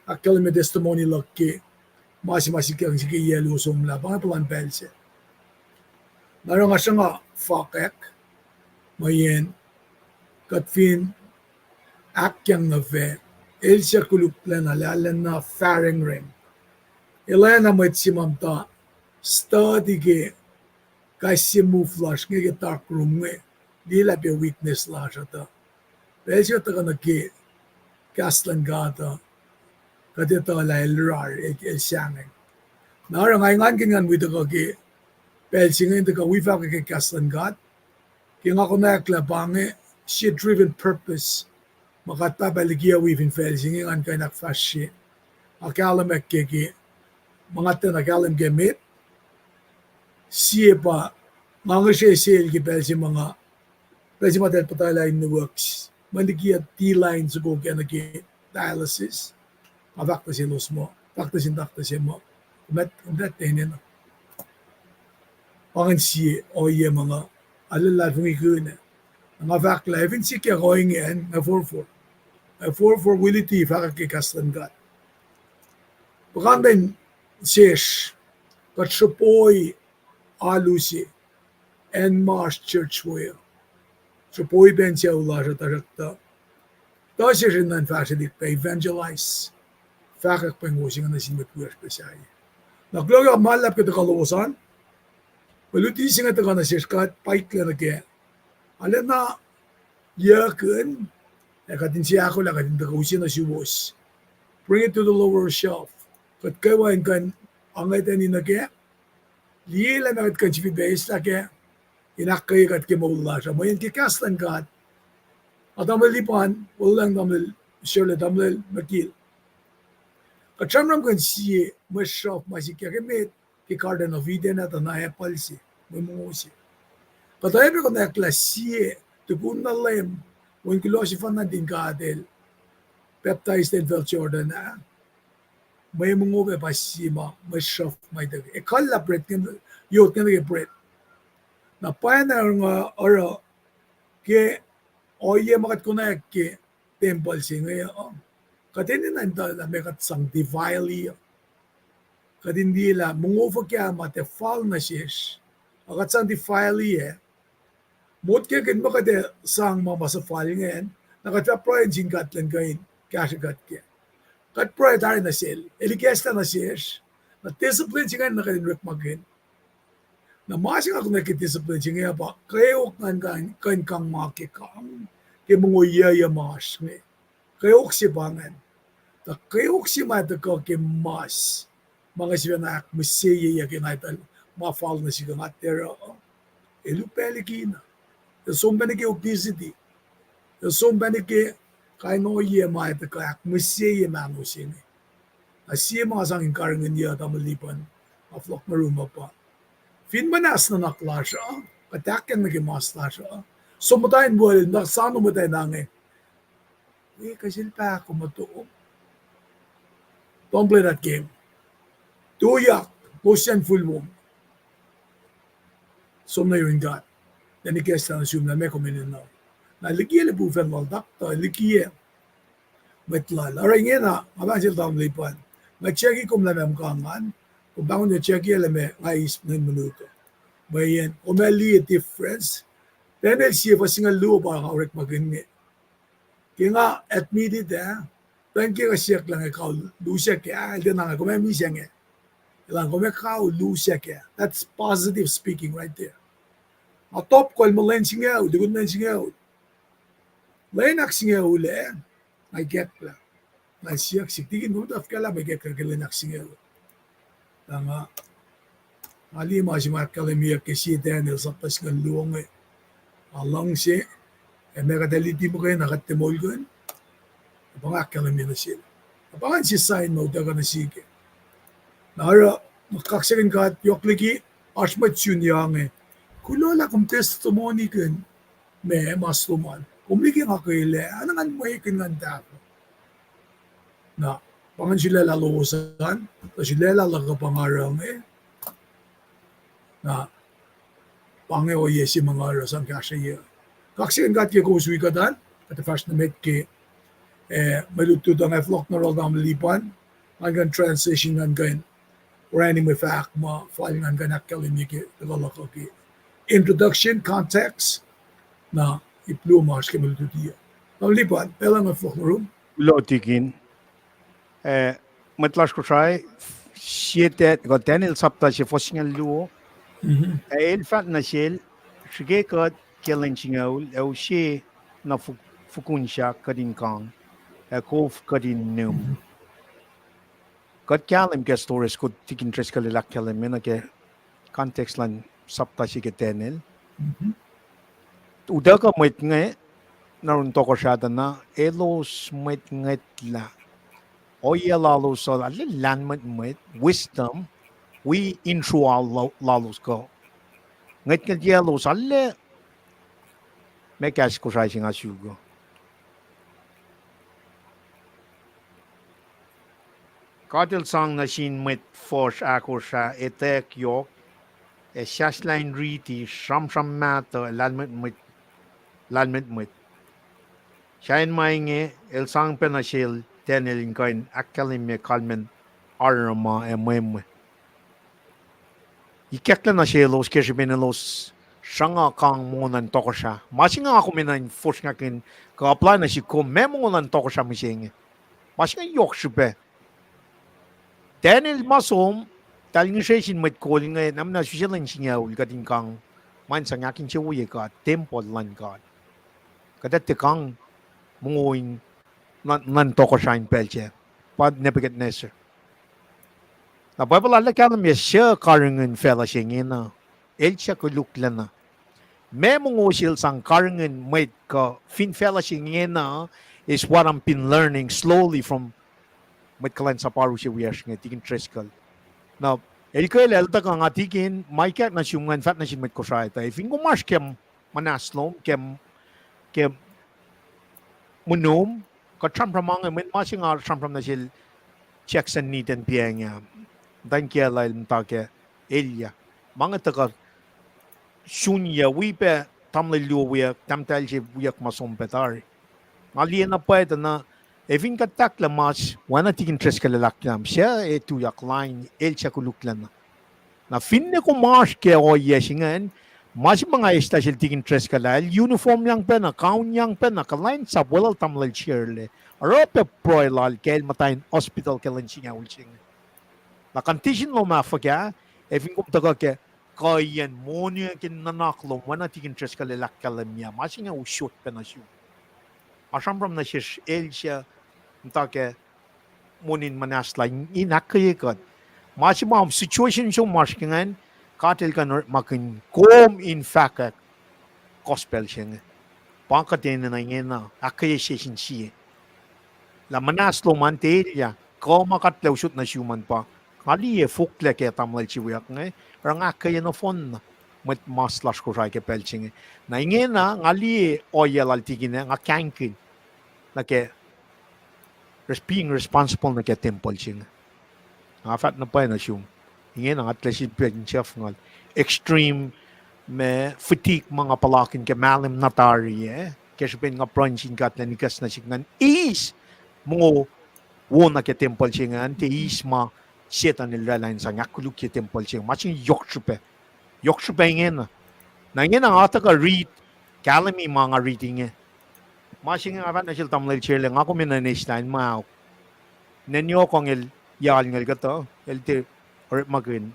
ahkkahlwemye testimony luhk ke ma se ma sikyak se ke yac luo somlah, pa inge puhlan pacl se. Na oruh nga sruhnga fakack, mweyen kuht fin ahkyang nuh fac, el suc koluklacna lah arulacna fahrengren. El oacna mwet se ma muhta study ke kais sie move lasr inge ke dark room inge, liye lah pac weakness lasr uh tuh pacl se kuht tuhkuh nuh ke kahs luhn God uh, kuht etuh lah el rar, el, el sahngweng. Na oruh nga engankihn ngan wi tuhkuh ke pacl se inge in tuhkuh wi fahkwack ke kahs luhn God. Ke nga konwacack lah pa inge sie driven purpose ma God Pahpah El likiyac wi fin facl se inge ngan kuh in ahkfahsrye, ahkkahlwemwack ke, ke ma nga tiacna kahlwem ke met. Sie pa nga ngihsre sel ke pacl se ma nga, pacl se ma tahl puhtalah in nuwuck, ma likiyac D-line soko ke nuh ke dialysis. Nga fahk tuh selos muh, fahk tuh sin doctor se muh, kom, kom tiac enenuh. Pa ingacn sie ohiyac ma nga, a luhlahlfongi kihn. Nga fahk lah fin sikyak ohinge an, nga forfor, nga forfor wi luti fahkwack ke kahs luhn God. Puhkantwen sesr, kuht sruhpoi alu se, acn ma oasr church we, sruhpoi pacl in sucu lasr uh, tuhsruhktuh tuh sesr enenuh in fahsrwelihk pac evangelize, fahkwack pac ngos inge nuh sin mwet wiyacsr pac sahyac. Na kuloh ke ma luhlahp ke tuhkuh lowos an, mwe luti se inge tuhkuh nuh sesr kuht paiklac nuh kac. Arulacna yuckihn, ac kuht in se ahkolah kuht in tuhkuh use nuh suwos. Bring it to the lower shelf. Kuht kwewa in kuh in angetani nuh kac. Liye lah ma kuht kuh in sifilpac eislah kac, in ahkkweye kuht ke moul lasr uh. Mweyen ke kahs luhn God, a tamuhlwel Lipan, weluhlwacng tamuhlwel Shirley, tamuhlwel Makil, kuht sramsramkihn sie mwe sruhf ma sikyak emet ke Garden of Eden ah, tuh na apple se, mwe mongo se. Kuht oacyacpac konwacack lah sie, tukun na Leum, wen kuloh sefanna nuhtin God El pacptais El facl Jordan ah, mwe mongo pac pa sie ma, mwe sruhf ma ituckyang. Ekuhllah bread, yot nge nuh ke bread. Na pwacyena nga oruh ke ohiyac ma kuht konwacack ke tempuhl se inge uh, kuht enenuh in tuh lah meac kuht sang defile uh. Kuht in liye lah mongo fuhkah ma tiac fal nuh sesr, a kuht sang defile ac motkwekihn muh kuht ac sang ma ma suhfal ingacn, na kuht fah pruhe nuh sin God elan kuh in kahsrwe kuht kac. Kuht pruhe tari nuh sel, El ikacslah nuh sesr, na discipline se ingacn na kuht in orekmakihn. Na ma se nga konwacack ke discipline se inge pa kweok ngan kuh in kang ma ke kang, ke mongo yucyuc ma oasr inge. Kweok se pa ingacn. Tuh kweok se ma tuhkuh ke mas, ma nga sifacna ahkmihseyeyuck ke nga etuh ma fal nuh sihk, nga tiac oruh, el upac likina. El som pacna ke obesity. El som pacna ke kain ohiyac ma tuhkuh ahkmihseye mahno se inge. Na sie ma nga sang in karihngihnyuck tamuhlwel Lipan, nga fohlohk nuh yurum uh pa, fin muhnahs nuhnak lasr uh, kuht ahkkweye nuh ke mas lasr uh, som muhta in world, na soano muhta in ange, e, kuh sel pahkomuhto. Don't play that game. Tuyak, kowos sang full wom. Som nuh yurin God. Then ikacslah nuh sum lah meac kom enenuh. Na likiyac lipufacn lal, doctor, likiyac mwet lal. Oruh ingena, nga pahng sel tamuhlwel Lipan, nga check-i kom lah meac muhkwena, kom pahngon check-i lah meac nga eis ngan monuk uh. Mweyen kom ac liye difference. Daniel sie fuhs singucul luo pa nga orekmakihn inge. Ke nga admitted ah, Lwen ke kuh siyuck lah inge kau lusack ah, el tiacna, kom ac misac inge. Elan kom ac kau lusack ah. That's positive speaking right there. Nga top kol muh lwen singucul, tukun lwen singucul. Lwen ahksingucul ah, nga ikacklah. Nga siyuck sik tikin, kom tuh fuhkah lah ma ikacklah ke lwen ahksingucul. Na nga, nga liye ma se ma ahkkahlwemyeyuck ke sie Daniel sapta singucul luo inge. Nga luhngse, ac meac kuht ac luti muhkwena kuht tiac moulkihn. Pa nga ahkkahlwemye nuh sel. Pa ingacn sie sign ma utuckuh nuh sihk. Na oruh, kaksakihn God yohk liki, oasr mwet sun inge. Kuloh lah kom testimony-kihn ma, ma sel lom an. Kom liki nga kwelah, anacn ngan mwekihn ngan tahfuh. Na, pa ingacn sulaclah lowos an, tuh sulaclah luhk uh pa nga oruh inge. Na, pa inge ohiyac se ma nga oruh sang kahsrweyuc. Kaksakihn God ke kowos wi kuht an, kuht ac fahsr nuh met ke, eh, mwe lutlut uh nga fohlohk nuh yohrohl Tamuhlwel Lipan, ngan kuh in transition ngan kuh in orani mwe fahk ma fal ngan kuh in ahkkahlwemye ke tuhkuh luhk uh ke introduction, context, na ip luo ma oasr ke mwe lutlut uh. Tamuhlwel Lipan, pacl uh nga fohlohk nuh yurum. Kuloh tikin. Eh, mwet lasr Kosrae, sie kuh Daniel sapta se fuhs singucul luo. Mhm. Ac el fahk nuh sel, srihke kuht ke lwen singucul, ac use na fuk-, fukun sahk kuht in kang, ac kof kuht in nihm. Mhm. Kuht kahlwem ke story se kuht tikin Driscoll el ahkkahlwemye nuh ke context luhn sapta se ke Daniel. Mhm. Utuckuh mwet inge, nuh yurin tohkohsrah tuh na, elos mwet ngwetlah. Ohiyac lalos uh, arlac lahlmwetmwet, wisdom, wi intro lalos kuh. Ngwetngwetyac lalos, arlac, meac kahs Kosrae se nga suk uh. God El sang nuh sin mwet fuhsr ahkosr ah etwacack yohk, ac sahslah in riti, sramsram mahtuh, ac lahlmwetmwet, lahlmwetmwet. Sahyacn ma inge, El sang pac nuh sel Daniel in kuh in ahkkahlwemye kalmacn oaru ma ac mwemwe. Ikacklah nuh selos ke srihpen elos sruhnga kang mongo luhn tohkohsrah. Ma se inge nga kom enenuh in fosrngakihn kuh apply nuh sihk kom, meac mongo luhn tohkohsrah mihsenge. Ma se inge yohk srihpac. Daniel ma som, tahl ngihsre sin mwet kol inge, na muhnahs use lwen singucul kuht in kang, ma in sang ahkinsewowoye God, tempuhl luhn God. Kuht ac tiac kang mongo in, luhn, luhn tohkohsrah in pacl sac, pa Nebuchadnezzar. Na Bible arlac kahlwem ya suc karihngihn facluh se ingena, el suc koluklacna. Meac mongo se el sang karihngihn mwet kuh fin facluh se ingena is what I've been learning slowly from mwet kuhlwacnsap oaru se wiyacsr inge, tikin Driscoll. Na, el kwelah el tuhkuh nga tikin, ma ikack nuh sum ngan fahk nuh sin mwet Kosrae tuh, ac fin kom oasr ke muhnahs lom, ke, ke monom, kuht sramsram ange, mweyen ma se nga sramsram nuh sel Jackson Niten piacng ah, muhtwacn kiyacl ah el muhta ke elyah. Ma inge tuhkuh sun yac wi pac tamuhlwel luo wiyuck, tahmtahel se wiyuck ma som pac tari. Nga liye na pwacye tuh na, ac fin kuht tahklah mas, oacna tikin Driscoll el ahkkahlwemye, suc ac tuyak lain, el suc koluklacna. Na finne kom oasr ke ohiyac se ingacn, ma se ma nga eslah sel tikin Driscoll ah, el uniform yang pacna, kaun yang pacna, kuhlwacnsap weluhl tamuhlwel Shirley. Oruh pac pruhe lal ke el muhta in hospital ke lwen singucul se inge. Na condition lom ah fuhkah, ac fin kom tuhkuh ke kuhiyacn moniyuck in nuhnak lom, oacna tikin Driscoll el ahkkahlwemye, ma se inge usot pac nuh sum. Nga sramsram nuh sesr el suc muhta ke monin muhnahslah in ahkkweye kuht. Ma se ma situation som oasr ke ingacn, God el kuh in orekmakihn kom in fahkwack gospel se inge. Pa kuht enenuh ingena, ahkkweye sie sin sie. Lah muhnahs lom an tiac elyah, kuh ma kuht lac usot nuh sum an pa, nga liye foklac ke tamuhlwel se wiyuck inge, oruh nga ahkkweye nohfohn na mwet mas lasr Kosrae ke pacl se inge. Na ingena, nga liye ohiyac lal tikin ah, nga kahingkihn nuh ke res-, being responsible nuh ke tempuhl se inge. Nga fahk na pwacye nuh sum. Ingena nga tilac sifilpac in siyuck ngal extreme ma fatigue ma nga puhlakihn ke mahlwem na tari ah. Ke srihpen nga pruhe sin God lah in ikacs nuh sihk ngan eis mongo wo nuh ke tempuhl se inge, an tiac eis ma Setan el oraclah in sang ahkkolukye tempuhl se inge. Ma se inge yohk srihpac. Yohk srihpac ingena. Na ingena nga tuhkuh riti, kahlwemi ma nga riti inge. Ma se inge nga fahk nuh sel tamuhlwel Shirley, nga kom enenuh in eis lah in ma Nwe yohk ong el yalngel kuhtuh, el tiac orekmakihn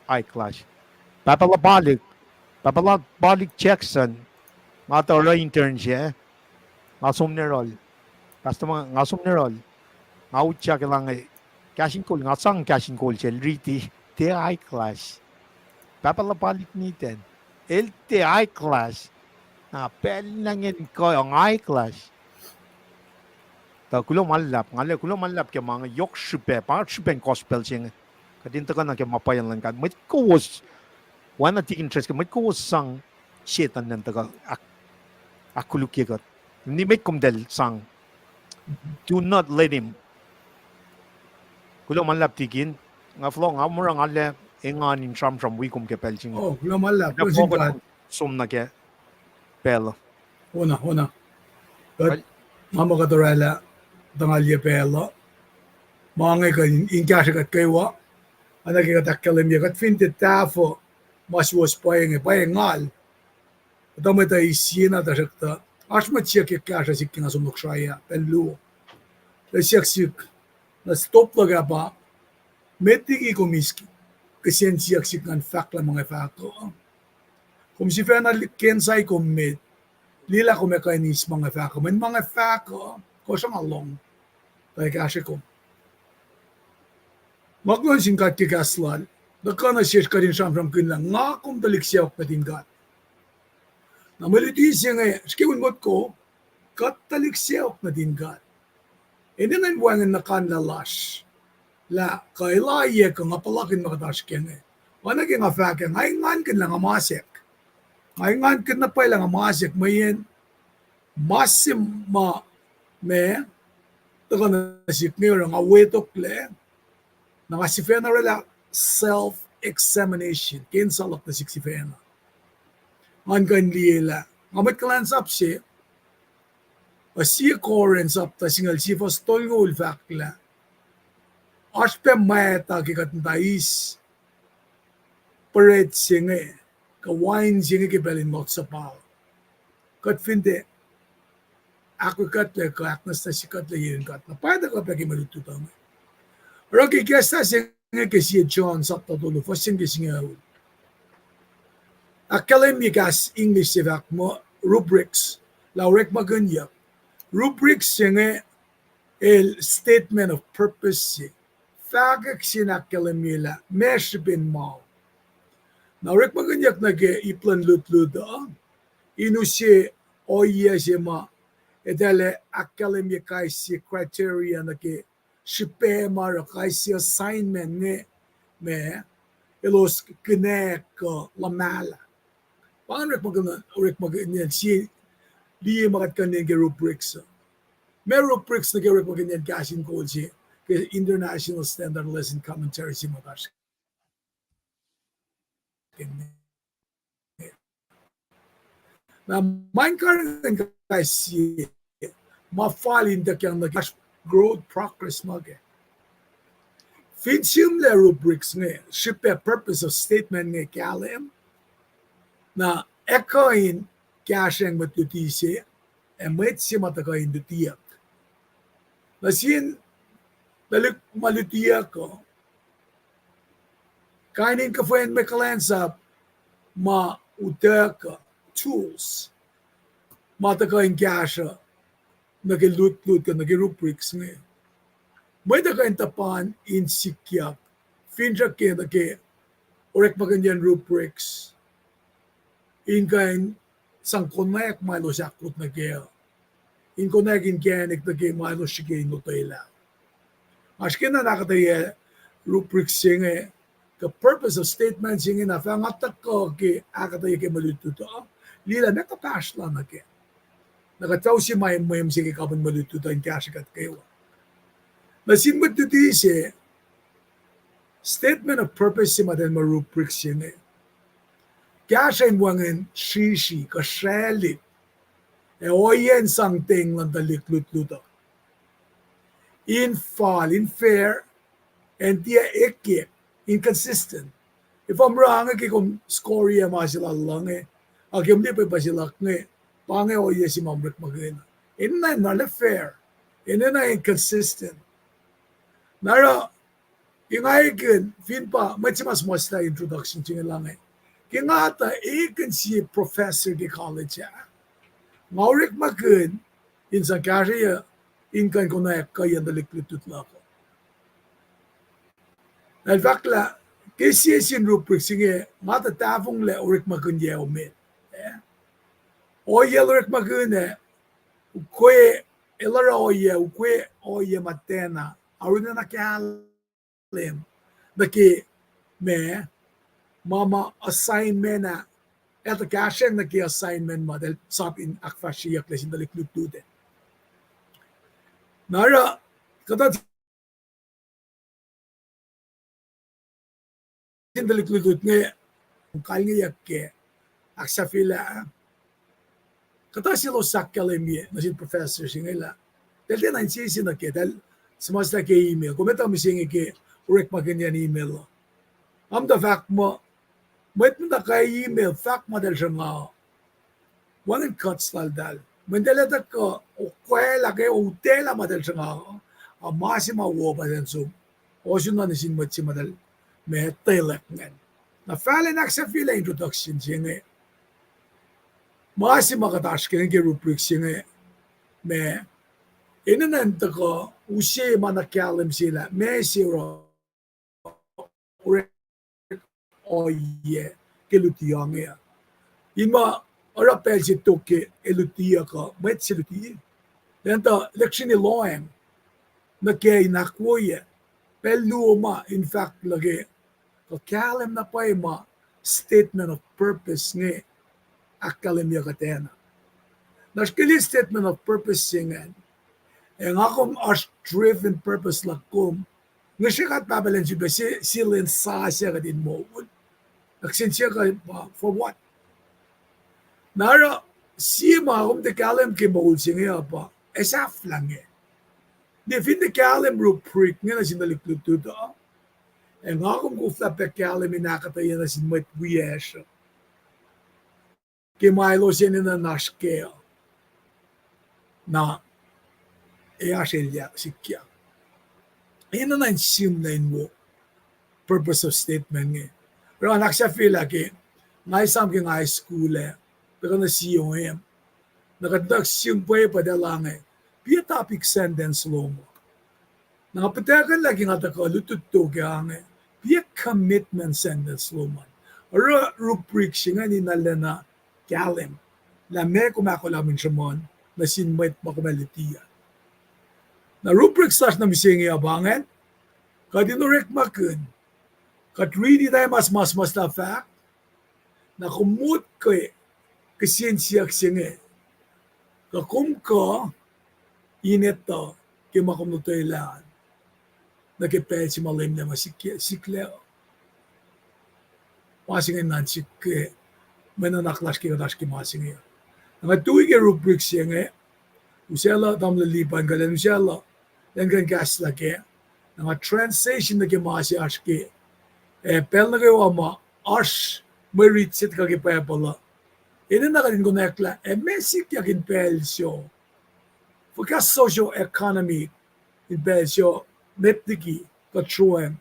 eyeglass. Pahpah Lapalik, Pahpah Lapalik Jackson, nga tuh oruh intern se, nga som nuh yohrohl. Pastor, ma nga som nuh yohrohl. Nga utyak elan, eh, kahs in kol, nga sang kahs in kol sel riti, tiac eyeglass. Pahpah Lapalik Nathan, el tiac eyeglass. Na pacl na ingacn kuh ong eyeglass. Tuh kuloh ma luhlahp, nga lah kuloh ma luhlahp ke ma inge yohk srihpac, pa srihpen gospel se inge. Kuht in tuhkuh nuh ke ma pwacye luhn God. Mwet kowos, oacna tikin Trescott, mwet kowos sang Setuhn in tuhkuh ahk-, ahkkolukye kuht. Nimet kom tahl sang. Do not let him. Kuloh ma luhlahp tikin. Nga fohlohk, nga muh nga lah engan in sramsram wi kom ke pacl se inge. Oh, kuloh ma luhlahp, kuloh sin God. Som nuh ke pacl uh. Ona, ona. Kuht, nga muh kuht orwaclah tuh nga liye pacl uh. Ma inge kuh in, in kahsrwe kuht kwewa. Oacna ke kuht ahkkahlwemye, kuht fin tiac tahfuh ma suwohs pwacye inge, pwacye ngal. Kuhtuh mwet uh eis sie na tuhsruhktuh, oasr mwet siyuck kahsruh sihk ke nga som Noksraya pacl luo. Tuh siyuck sihk, na stop luhk ah pa, met liki kom eis kihsen siyuck sihk ngan fahk lah ma nga fahk uh? Kom sifacna li-, ken sai kom met, liye lah kom ac kuh in eis ma nga fahk uh, mweyen ma nga fahk uh, kohsr nga lohng, tuh ac kahsrwe kom. Ma kuloh nuh sin God ke kahs lal, tuhkuh nuh sesr kuht in sramsramkihn lah nga kom tuhlihk sacohk nuhtin God. Na mwe luti se inge, srihke un motko, kuht tuhlihk sacohk nuhtin God. Enenuh in wacngihn nuhkanlah lasr lah kuh elah yac kuh nga puhlakihn ma kuht oasr ke inge. Oacna ke nga fahk ah, nga engankihn lah nga masack. Nga engankihn na pwacye lah nga masack, mweyen ma se ma, ma tuhkuh nuh sihk inge oruh nga wetoklac, na nga sifacna orwaclah self-examination, ke in sa luhk nuh sihk sifacna. Ngan kuh in liye lah nga mwet kuhlwacnsap se, uh, sie Corinth sapta singucul sie fuhs tolngoul fahk lah oasr pac mwacta ke kuht muhta eis bread se inge, kuh wine se inge ke pacl in Lord's Supper, kuht fin tiac ahkoekuhtlac kuh ahknwacsnwacsye kuhtlac yurin God, na pa tuhkuh pac ke mwe lutlut uh inge. Oruh ke ikacslah se inge ke sie John sapta tolu fuhs se inge ke singucul, ahkkahlwemye kahs English se fahk muh rubrics, lah orekmakihnyuck. Rubrics se inge el statement of purpose se. Fahkwack se in ahkkahlwemye lah meac srihpen ma. Na orekmakihnyuck nuh ke ip luhn lutlut uh, in use ohiyac se ma eltahl ahkkahlwemye kais sie criteria nuh ke srihpac ma oruh kais sie assignment inge ma elos kinak kuh luhmahlah. Pa ingacn orekmakihn, orekmakihnyacn sie, liye ma kuht kuh in liye ke rubrics uh. Ma rubrics nuh ke orekmakihnyacn kahs in kol se ke International Standard Lesson Commentary se ma oasr Na ma in karihngihn kais sie, ma fal in ituckyang nuh ke growth progress ma ke. Fin sihmlac rubrics inge, srihpac purpose of statement inge kahlwem, na ac kuh in kahsrweyang mwet luti se, ac mwet se ma tuhkuh in lutiyuck. Nuh sin tuhlihk ma lutiyuck uh, kain in kuhfwen mwe kuhlwacnsap ma utuckuh, tools, ma tuhkuh in kahsruh nuh ke lutlut kuh nuh ke rubrics inge. Mwet uh kuh in tuhpan in sikyak, finsrak ke nuh ke orekmakihnyacn rubrics in kuh in sang konwacack ma elos ahkot nuh kac, in konwacack inkacnek nuh ke ma elos srihke in lotwelah. Oasr ke na ahkuhtweyac rubrics se inge, kuh purpose of statement se inge na fah nga tuhkuh ke ahkuhtweyac ke mwe lutlut uh, liye lah meac kuhpahsr la nuh kac. Na kuht fah use ma emwem se ke kapihn mwe lutlut uh in kahsrwe kuht kwewa. Nuh sin mwet luti se, statement of purpose se ma tiac ma rubric se inge, kahsruh in wacngihn srihsrihk kuh sraclihk, ac ohiyacn sang teng luhn tuhlihk lutlut uh in fal, in fair, ac in tiac ekyek, inconsistent. Efuh mura inge ke kom score ma se lal inge, ac ke kom liye pac ma se luhk inge, pa inge ohiyac se ma orekmakihn. Enenuh in arlac fair, enenuh in consistent. Na oruh, ke nga ekihn, fin pa mwet se ma suhmuhslah introduction se inge lah inge, ke nga tuh ekihn sie professor ke college ah, nga orekmakihn in sang kahsrweyuc in kuh in konwacack kuhiyacn tuhlihk lutlut luhk uh. Na el fahk lah ke sie sin rubric se inge, nga tuh tahfonglac orekmakihn yac emet. Eh? Ohiyac el orekmakihn ah, ukwe, el oruh ohiyac, ukwe ohiyac ma tiacna arulacna kahlwem nuh ke ma, ma, ma assignment ah, el tuh kahsrweyang nuh ke assignment ma eltahl sap in ahkfahsryeyucklac sin tuhlihk lutlut ah. Na oruh, kuhtuh sin tuhlihk lutlut inge, kalngeyuck ke, ahksahfyelah, kuhtuh selos ahkkahlwemye nuh sin professor se inge lah, eltahl tiacna insese nuh ke, eltahl suhmuhslah ke email, kom etuh mihsenge ke orekmakihnyacn email uh. Am tuh fahk muh, mwet muhta ke email, fahk ma eltahl sruhnga, wacngihn cuts laltahl. Mweyen eltahl etuh kuh, okwaclah ke otwelah ma eltahl sruhnga, a ma se ma wo pa eltahl som ohsun nuh sin mwet se ma eltahl ma etwaclah ingacn. Na fahlen ahksahfyelah introduction se inge, ma se ma kuht oasr ke, ke rubric se inge, ma enenuh in tuhkuh use ma na kahlwem se lah meac se oruh orek ohiyac ke luti inge uh. In ma oruh pacl se tok ke e luti uh kuh mwet se luti, elan tuh election e lohacng nuh ke in ahkwoyac pacl luo ma in fahk lah ke kuh kahlwem na pwacye ma statement of purpose inge ahkkahlwemye kuhtwena. Na srihke liye statement of purpose se ingacn, ac nga kom oasr driven purpose luhk kom, ngihsre kuht Pahpah lwen sifilpac se, sie lwen sasuc kuht in moul. Kihsen siyuck uh pa, for what? Na oruh sie ma kom tiac kahlwem ke moul se inge uh pa, ac sahflah inge. Liye fin tiac kahlwem rubric inge nuh sin tuhlihk lutlut uh, ac nga kom koflah pac kahlwem in ahkuhtweyac nuh sin mwet wiyacsr uh ke ma elos enenuh in oasr kac uh, na ac oasr elyah sikyak. Enenuh in sihmlac in wo purpose of statement inge. Oruh nga ahksahfyelah ke nga esam ke nga high school ah, tuhkuh nuh C O M, na kuht tuh sihmlac pwacye pa eltahl inge, be a topic sentence lom uh. Na nga pihtuckuhnlah ke nga tuhkuh lutlut tok ah inge, be a commitment sentence lom an. Oruh rubric se ingacn in arulacna kahlwem lah meac kom ahkolah in sruhmuhn nuh sin mwet ma kom ac luti uh. Na rubric lasr nuh mihsenge uh pa ingacn, kuht in orekmakihn, kuht riti tari ma suhmuhslah fahk, na kom motko kihsen siyuck se inge, kuh kom kuh in etuh ke ma kom lotwelah an nuh ke pacl se ma Leum El ac ma sik-, siklac uh. Ma se inge na sik ke mwe nuhnak lasr ke kuht oasr ke ma se inge. Na nga tui ke rubric se inge, usaclah tamuhlwel Lipan kuh elan usaclah, elan kuh in kahslah kac. Na nga transition nuh ke ma se oasr ke, ac pacl nuh kwewa ma oasr mwe rit se tuhkuh ke Bible uh, enenuh kuht in konwacack lah ac meac sikyak in pacl se, fuhkah social economy in pacl se met liki kuht sroacng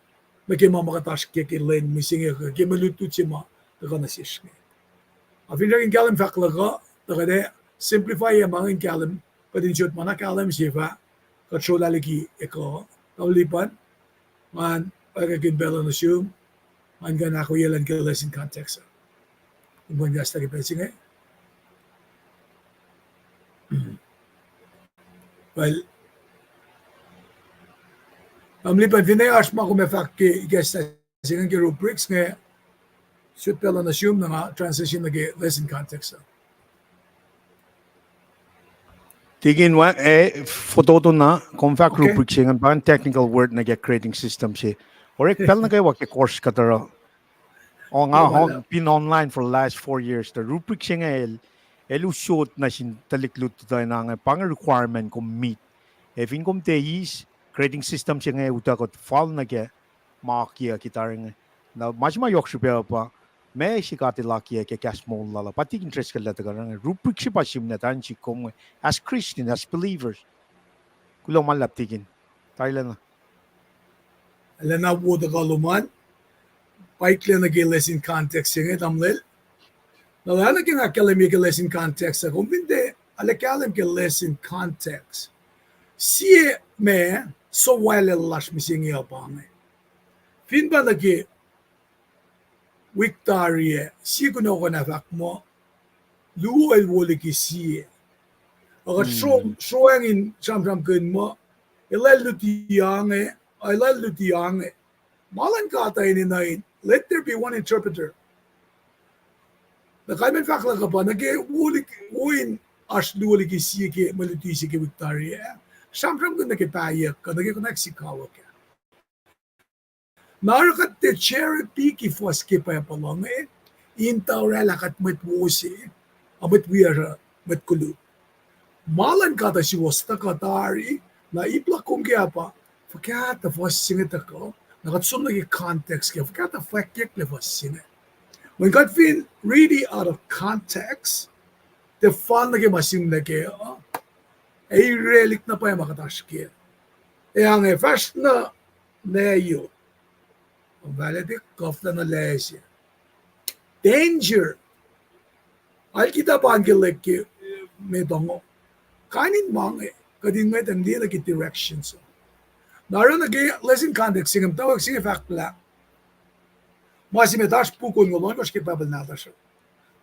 nuh ke ma ma kuht oasr ke ke lwen mihsenge kuh ke mwe lutlut se ma tuhkuh nuh sesr inge. A fin srack in kahlwem fahk luhk uh, tuh kuht ac simplify ac ma in kahlwem, kuht in sot ma na kahlwem se fah kuht srolah liki ekuh. Tamuhlwel Lipan, ngan orekmakihn pacl uh nuh sum, ngan kuh in ahkoelah ke lesson context uh. Kom kuh in kahslah ke pacl se inge. Well, tamuhlwel Lipan, finne oasr ma kom ac fahk ke ikacslah se inge ke rubrics inge, sot pacl uh nuh sum na nga transition nuh ke lesson context uh. Tikin, wa, eh, fototo na, kom fahk rubric se ingacn pa technical word nuh ke grading system se. Orek pacl nuh kwewa ke course kuht oruh. Oh, nga been online for the last four years. The rubric se inge el, el usot nuh sin tuhlihk lutlut uh, na inge pa inge requirement kom meet. Ac fin kom tiac eis, grading system se inge utuckuh fal nuh ke ma akiyac ke tari inge. Na ma se ma yohk srihpac pa, meac se kuht ac lakiyac ke kahs moul lal uh. Pa tikin Driscoll el tuhkuh inge. Rubric se pa sihmlac tari nuh sihk kom inge, as Christian, as believers. Kuloh ma luhlahp tikin. Tarilacna. Lwelah na wo tuhkuh lom an. Paiklac nuh ke lesson context se inge tamuhlwel. Na lwelah nuh ke nga ahkkahlwemye ke lesson context ah, kom fin tiac arlac kahlwem ke lesson context, sie ma suhwaclah lasr mihsenge uh pa inge. Fin pa nuh ke wik tari ah, sie kunohkohn ah fahk muh, luo el wo liki sie. Ac kuht sro-, sroacng in sramsramkihn muh, elah luti ange, elah luti ange. Ma luhn God uh enenuh in, let there be one interpreter. Na kalmacn fahk luhk uh pa nuh ke wo liki, wo in oasr luo liki sie ke mwe luti se ke wik tari ah, sramsramkihn nuh ke pahyuck kuh nuh ke konwacack se kawuck ah. Na oruh kuht tiac cherry pick-i fuhs ke Bible uh inge, in tuh oraclah kuht mwet wo se, ac mwet wiyacsr uh mwet koluk. Ma luhn God uh suwohs tuhkuh tari, na ip luhk kom ke ah pa, fuhkah tuh fuhs se inge tuhkuh, na kuht som nuh ke context ke, fuhkah tuh fwackyucklac fuhs se inge. Mweyen kuht fin read it out of context, tiac fal nuh ke ma sihmlac kac uh, ac irelihk na pwacye ma kuht oasr kac. Ac inge fahsr nuh Nayo. Kom fahlac tiac kuhflah nuh Lase. Danger. Alkita pa in ke lek ke, eh, me tongo. Kain in ma inge, kuht in ngwetacng liye nuh ke directions. Na oruh nuh ke lesson context se inge, muhtwacwacack se inge fahk lah, ma se met oasr puk onngoul ohnkohsr ke Bible nahtuhsr uh.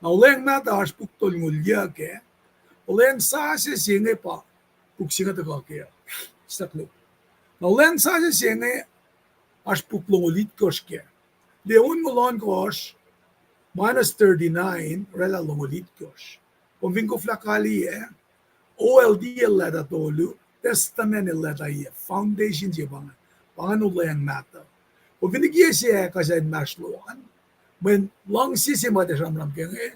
Na Olweacng Mahtuh oasr puk tolngoul yuc kac. Olweacng sasuc se inge pa puk se inge tuhkuh kac. Stuck loop. Na Olweacng sasuc se inge oasr puk longoul itkohsr kac. Liye onngoul ohnkohsr minus thirty-nine, oraclah longoul itkohsr. Kom fin koflah kaliyac, O L D el leta tolu, Testament el leta yac, foundation se pa inge, pa inge Olweacng Mahtuh. Kom fin liye se ac kuh se inmahsrlon, mweyen luhngse se ma tiac sramsram ke inge,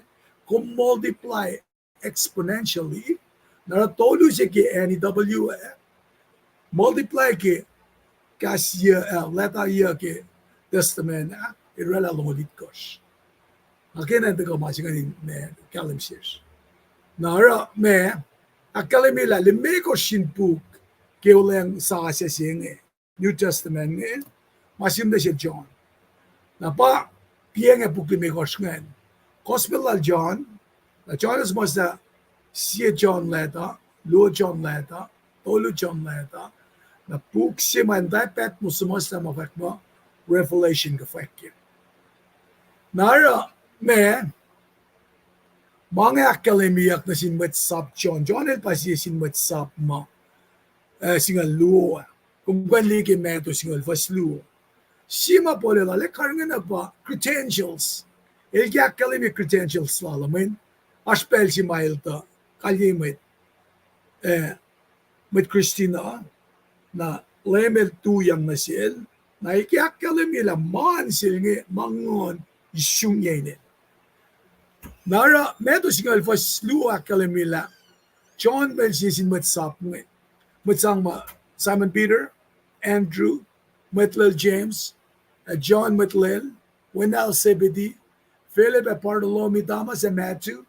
kom multiply exponentially, na oruh tolu se ke N E W ah, multiply ke kahs yuc, ah, leta yuc ke Testament ah, oraclah longoul itkohsr. Na ke na tuhkuh ma se ingacn in ma kahlwem sesr. Na oruh ma, ahkkahlwemye lah limekohsr sin puk ke Olweacng sasuc se inge, New Testament inge, ma sihmlac sel John. Na pa piacng ac puk limekohsr ingacn. Gospel lal John, na John el suhmuhslah sie John leta, luo John leta, tolu John leta, na puk se ma in tai Patmos suhmuhslah ma fahk muh Revelation kuh fwackyuck. Na oruh ma, ma inge ahkkahlwemyeyuck nuh sin mwet sap John. John el pa sie sin mwet sap ma, eh, singucul luo ah. Kom kuh in liye ke Matthew singucul fuhs luo. Sie ma Paul el arlac karihngihn pa credentials. El ke ahkkahlwemye credentials lal uh, mweyen oasr pacl se ma el tuh kalyei mwet, eh, mwet Kristin uh, na Leum el tuyak nuh sel, na el ke ahkkahlwemye lah ma sel inge ma Nguhn isungyac inel. Na oruh Matthew singucul fuhs luo ahkkahlwemye lah John el sie sin mwet sap inge. Mwet sang ma Simon Peter, Andrew, mwet lal James, ac John mwet lal, wen nahtuhl Zebedee, Philip ac Bartholomew, Thomas ac Matthew,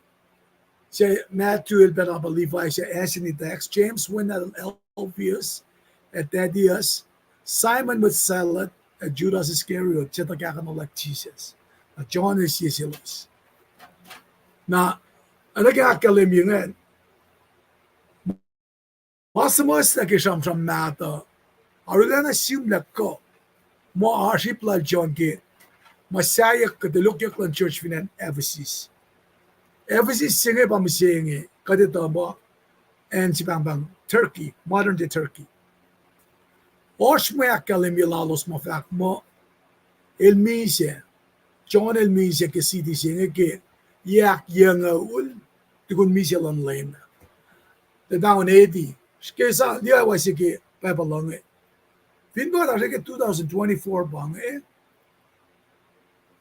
se Matthew el pacna pa Levi se acn in tax, James wen nahtuhl Alphaeus, ac Thaddaeus, Simon mwet Zealot, ac Judas Iscariot, se tuh kahkuhnuhlak Jisus. Na John el sie selos. Na, oacna ke ahkkahlwemye ingacn, ma suhmuhslah ke sramsram mahtuh, arulacna sihmlac kuh, ma oasr ip lal John ke ma sahyuck kuh tulokyuck luhn church fin acn Ephesus. Ephesus se inge pa mihsenge, kuht etuh muh acn se pahngpahng Turkey, modern day Turkey. Oasr mwe ahkkahlwemye lalos ma fahk muh el misac, John el misac ke city se inge ke yac ahkyucngucul tukun misac luhn Leum. Tuh down eighty. Srihke sa liye wase ke Bible uh inge. Fin pa oasr ke two thousand twenty-four pa inge,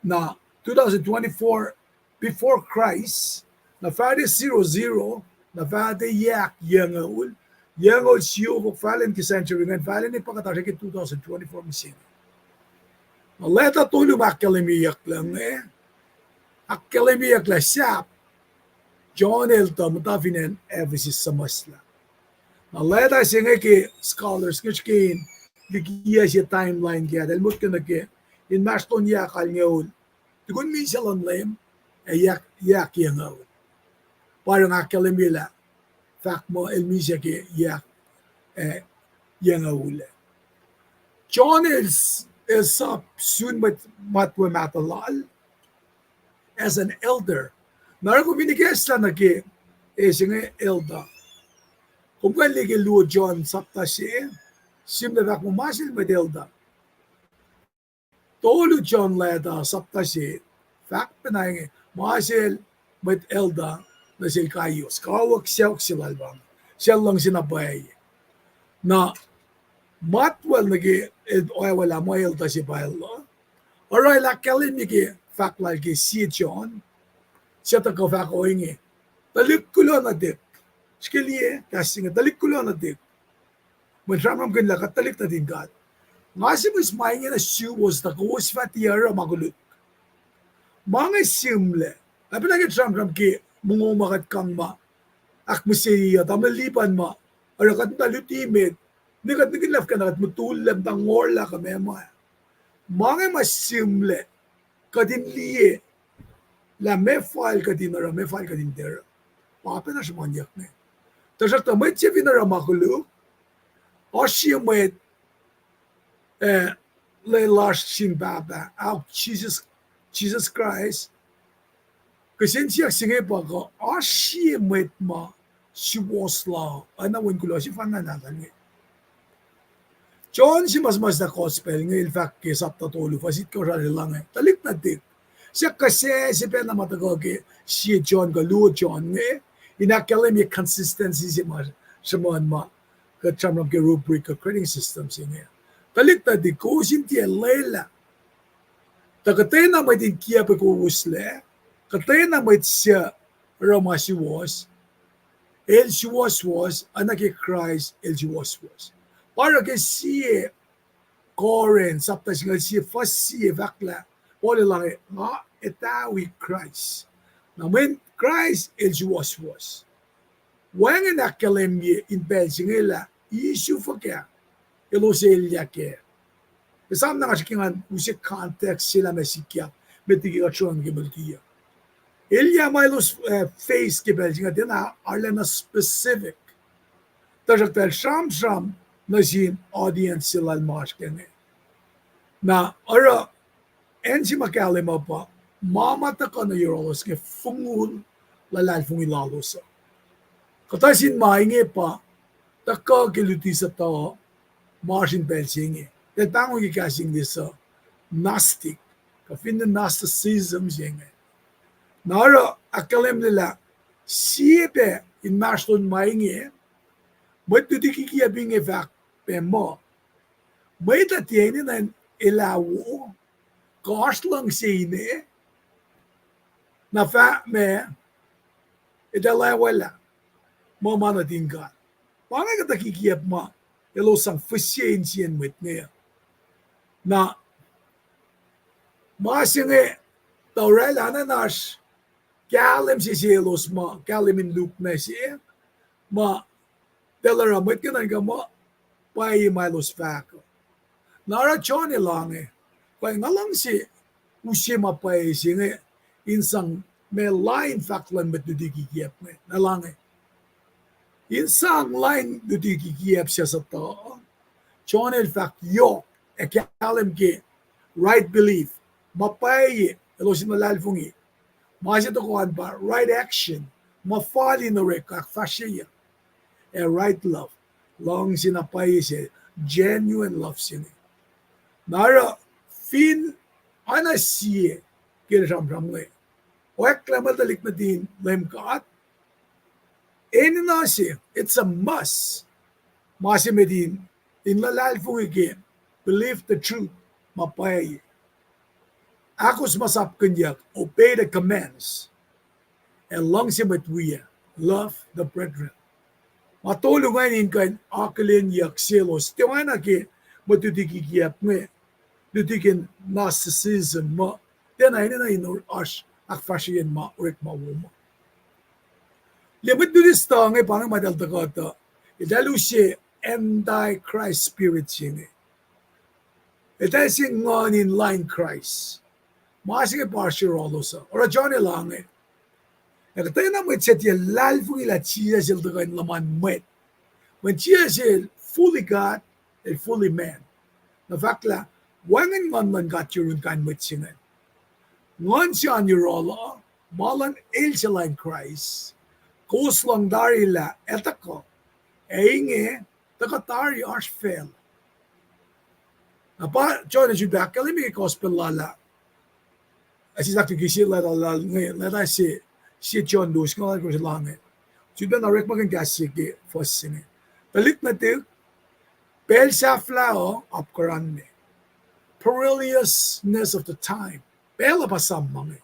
na two thousand twenty-four before Christ, na fahte zero zero, na fahte yac ahkyucngucul, yucngucul siofok fahlacn ke century ingacn, fahlacn pa kuht oasr ke two thousand twenty-four mihsenge. Na leta tolu ma ahkkahlwemyeyuck lah inge, ahkkahlwemyeyuck lah sahp John el tuh muhta fin acn Ephesus suhmuhslah. Na leta se inge ke scholars inge srihke in likiyac se timeline ke, el motko nuh ke inmahsrlon yac kalngoul. Tukun misac luhn Leum, ac yac, yac kalngoul. Pa oruh nga ahkkahlwemye lah fahk muh el misac ke yac, eh, yac kalngoul. John el, el sap sun mwet matwac mahtuh lal as an elder. Na oruh kom fin ikacslah nuh ke, eh, se inge elder. Kom kuh in liye ke luo John sapta se, sihmlac fahk muh ma sel mwet elder. Tolu John leta sapta se, fahk pacna inge, ma sel mwet elder nuh sel Gaius. Kawuck sacohk se lal pa inge. Sel luhngse na pwacye. Na matwacl nuh ke el oacwaclah muh elder se pa el uh. Oruh el ahkkahlwemye ke fahk lal ke sie John, sie tuhkuh fahk ohinge. Tuhlihk kuloh nuhtihk. Srihke liye kahs se inge, tuhlihk kuloh nuhtihk. Mweyen sramsramkihn lah kuht tuhlihk nuhtin God. Nga sihmihs ma inge nuh suwos tuh kowos fah tiac oruh ma koluk. Ma inge sihmlac. Apena ke sramsram ke mongo ma kuht kang ma ahkmihsye uh, tamuhlwel Lipan ma oruh kuht muhta luti met, ne kuht nihkihn lah fuhkah na kuht mutullac muhta ngorlah kuh meac ma. Ma inge ma sihmlac, kuht in liye lah meac fal kuht in oruh, meac fal kuht in tiac oruh. Pa pacna sruhmuhnyuck inge. Tuhsruhktuh mwet se fin oruh ma koluk, oasr sie mwet, eh, lwelah lasr sin Pahpah, aok Jisus, Jisus Kraist. Kihsen siyuck se inge pa kuh oasr sie mwet ma suwohs la, oacna wen kuloh sefanna nahtuhl inge. John se ma suhmuhslah gospel inge el fahk ke sapta tolu, fuhs itkohsr ah el elange, tuhlihk nuhtihk. Siyuck kuh se, se pacna ma tuhkuh ke sie John kuh luo John inge, in ahkkahlwemye consistency se ma sruhmuhn ma kuht sramsram ke rubric kuh grading system se inge. Tuhlihk nuhtihk, kowos in tiac lwelah tuh kuhtwena mwet in kiacpwe kowoslac, kuhtwena mwet suc oruh ma suwohs, el suwohswohs, oacna ke Kraist el suwohswohs. Pa oruh ke sie Corinth sapta singucul sie fuhs sie fahk lah, Paul el elange, nga etawi Kraist. Na mweyen Kraist el suwohswohs. Wacngihn ahkkahlwemye in pacl se inge lah issue fuhkah elos elyah kac. Esam na nga srihke ngan use context se lah ma sikyak, met liki kuht sroang ke mwe lutiyuck. Elyah ma elos, eh, face ke pacl se inge tiacna arulacna specific. Tuhsruhktuh el sramsram nuh sin audience se lal ma oasr kac inge. Na oruh acn se ma kahlwem uh pa, ma ma tuhkuh nuh yohrohlos inge fongul luhlahlfongi lalos uh. Kuhtuh sin ma inge pa tuhkuh ke luti suhtuh ma oasr in pacl se inge. Eltahl pahngon ke kahs English uh Gnostic, kuh finne Gnosticism se inge. Na oruh ahkkahlwemye lah sie pac inmahsrlon ma inge, mwet luti kikiacp inge fahk pac muh, mwet uh tiac enenuh in elah wo, kuh oasr luhngse ine, na fahk ma, eltahl oacwaclah muh ma nuhtin God. Pa inge kuhtuh kikiacp ma elos sang fihsye insiyacn mwet inge. Na ma se inge tuh oraclah na oasr kahlwem se selos ma kahlwem in Luke ma se, ma eltahl oruh mwet ke nuhnkuh muh pwacye ma elos fahk uh. Na oruh John el elange, kuh nga luhngse use ma pwacye se inge in sang ma lain fahk luhn mwet luti kikiacp inge, na elange in sang lain luti kikiacp se suhtuh, John el fahk yohk ac kahlwem ke right belief, ma pwacye elos in luhlahlfongi. Ma se tohkoh an pa right action, ma fal in orek ahkfahsryeyuck. Ac right love, luhngse na pwacye se, genuine love se inge. Na oruh fin oacna sie ke sramsram inge, oacklah muh tuhlihk nuhtin Leum God, enenuh se, it's a must. Ma se met in, in luhlahlfongi ke, believe the truth, ma pwacye. Ahkos ma sapkihnyuck, obey the commands. Ac luhngse mwet wiyuc, love the brethren. Ma tolu ingacn in kuh in akihlenyuck selos, tiac oacna ke mwet luti kikiacp inge, luti ke Gnosticism muh, tiacna enenuh in oasr ahkfahsryeyacn ma orekma wo ma. Liye mwet luti suhtuh inge pa inge ma eltahl tuhkuh tuh, eltahl use antichrist spirit se inge. Eltahl se nguhn in lain Kraist. Ma se inge pa oasr yohrohlos uh. Oruh John el ange, ac kuhtwena mwet suc tiac luhlahlfongi lah Jisus el tuhkuh in luhman mwet. Mweyen Jisus el fully God, el fully man. Na fahk lah wacngihn nguhn luhn God yurin kain mwet se ingacn. Nguhn se an yohrohl uh, ma luhn el se lain Kraist. Kowos lohng tari lah el tuhkuh. Ac inge, tuhkuh tari oasr facluh. Na pa John el sifilpac ahkkahlwemye ke gospel lal ah. Ac sisaktuki sie leta lal inge, leta se, sie John luo, singucul alkosr el ange. Sifilpac na orekmakihn kahs se ke fuhs se inge. Tuhlihk nuhtihk, pacl sahflah uh apkuhranme. Perilousness of the time. Pacl uh pa sam ma inge.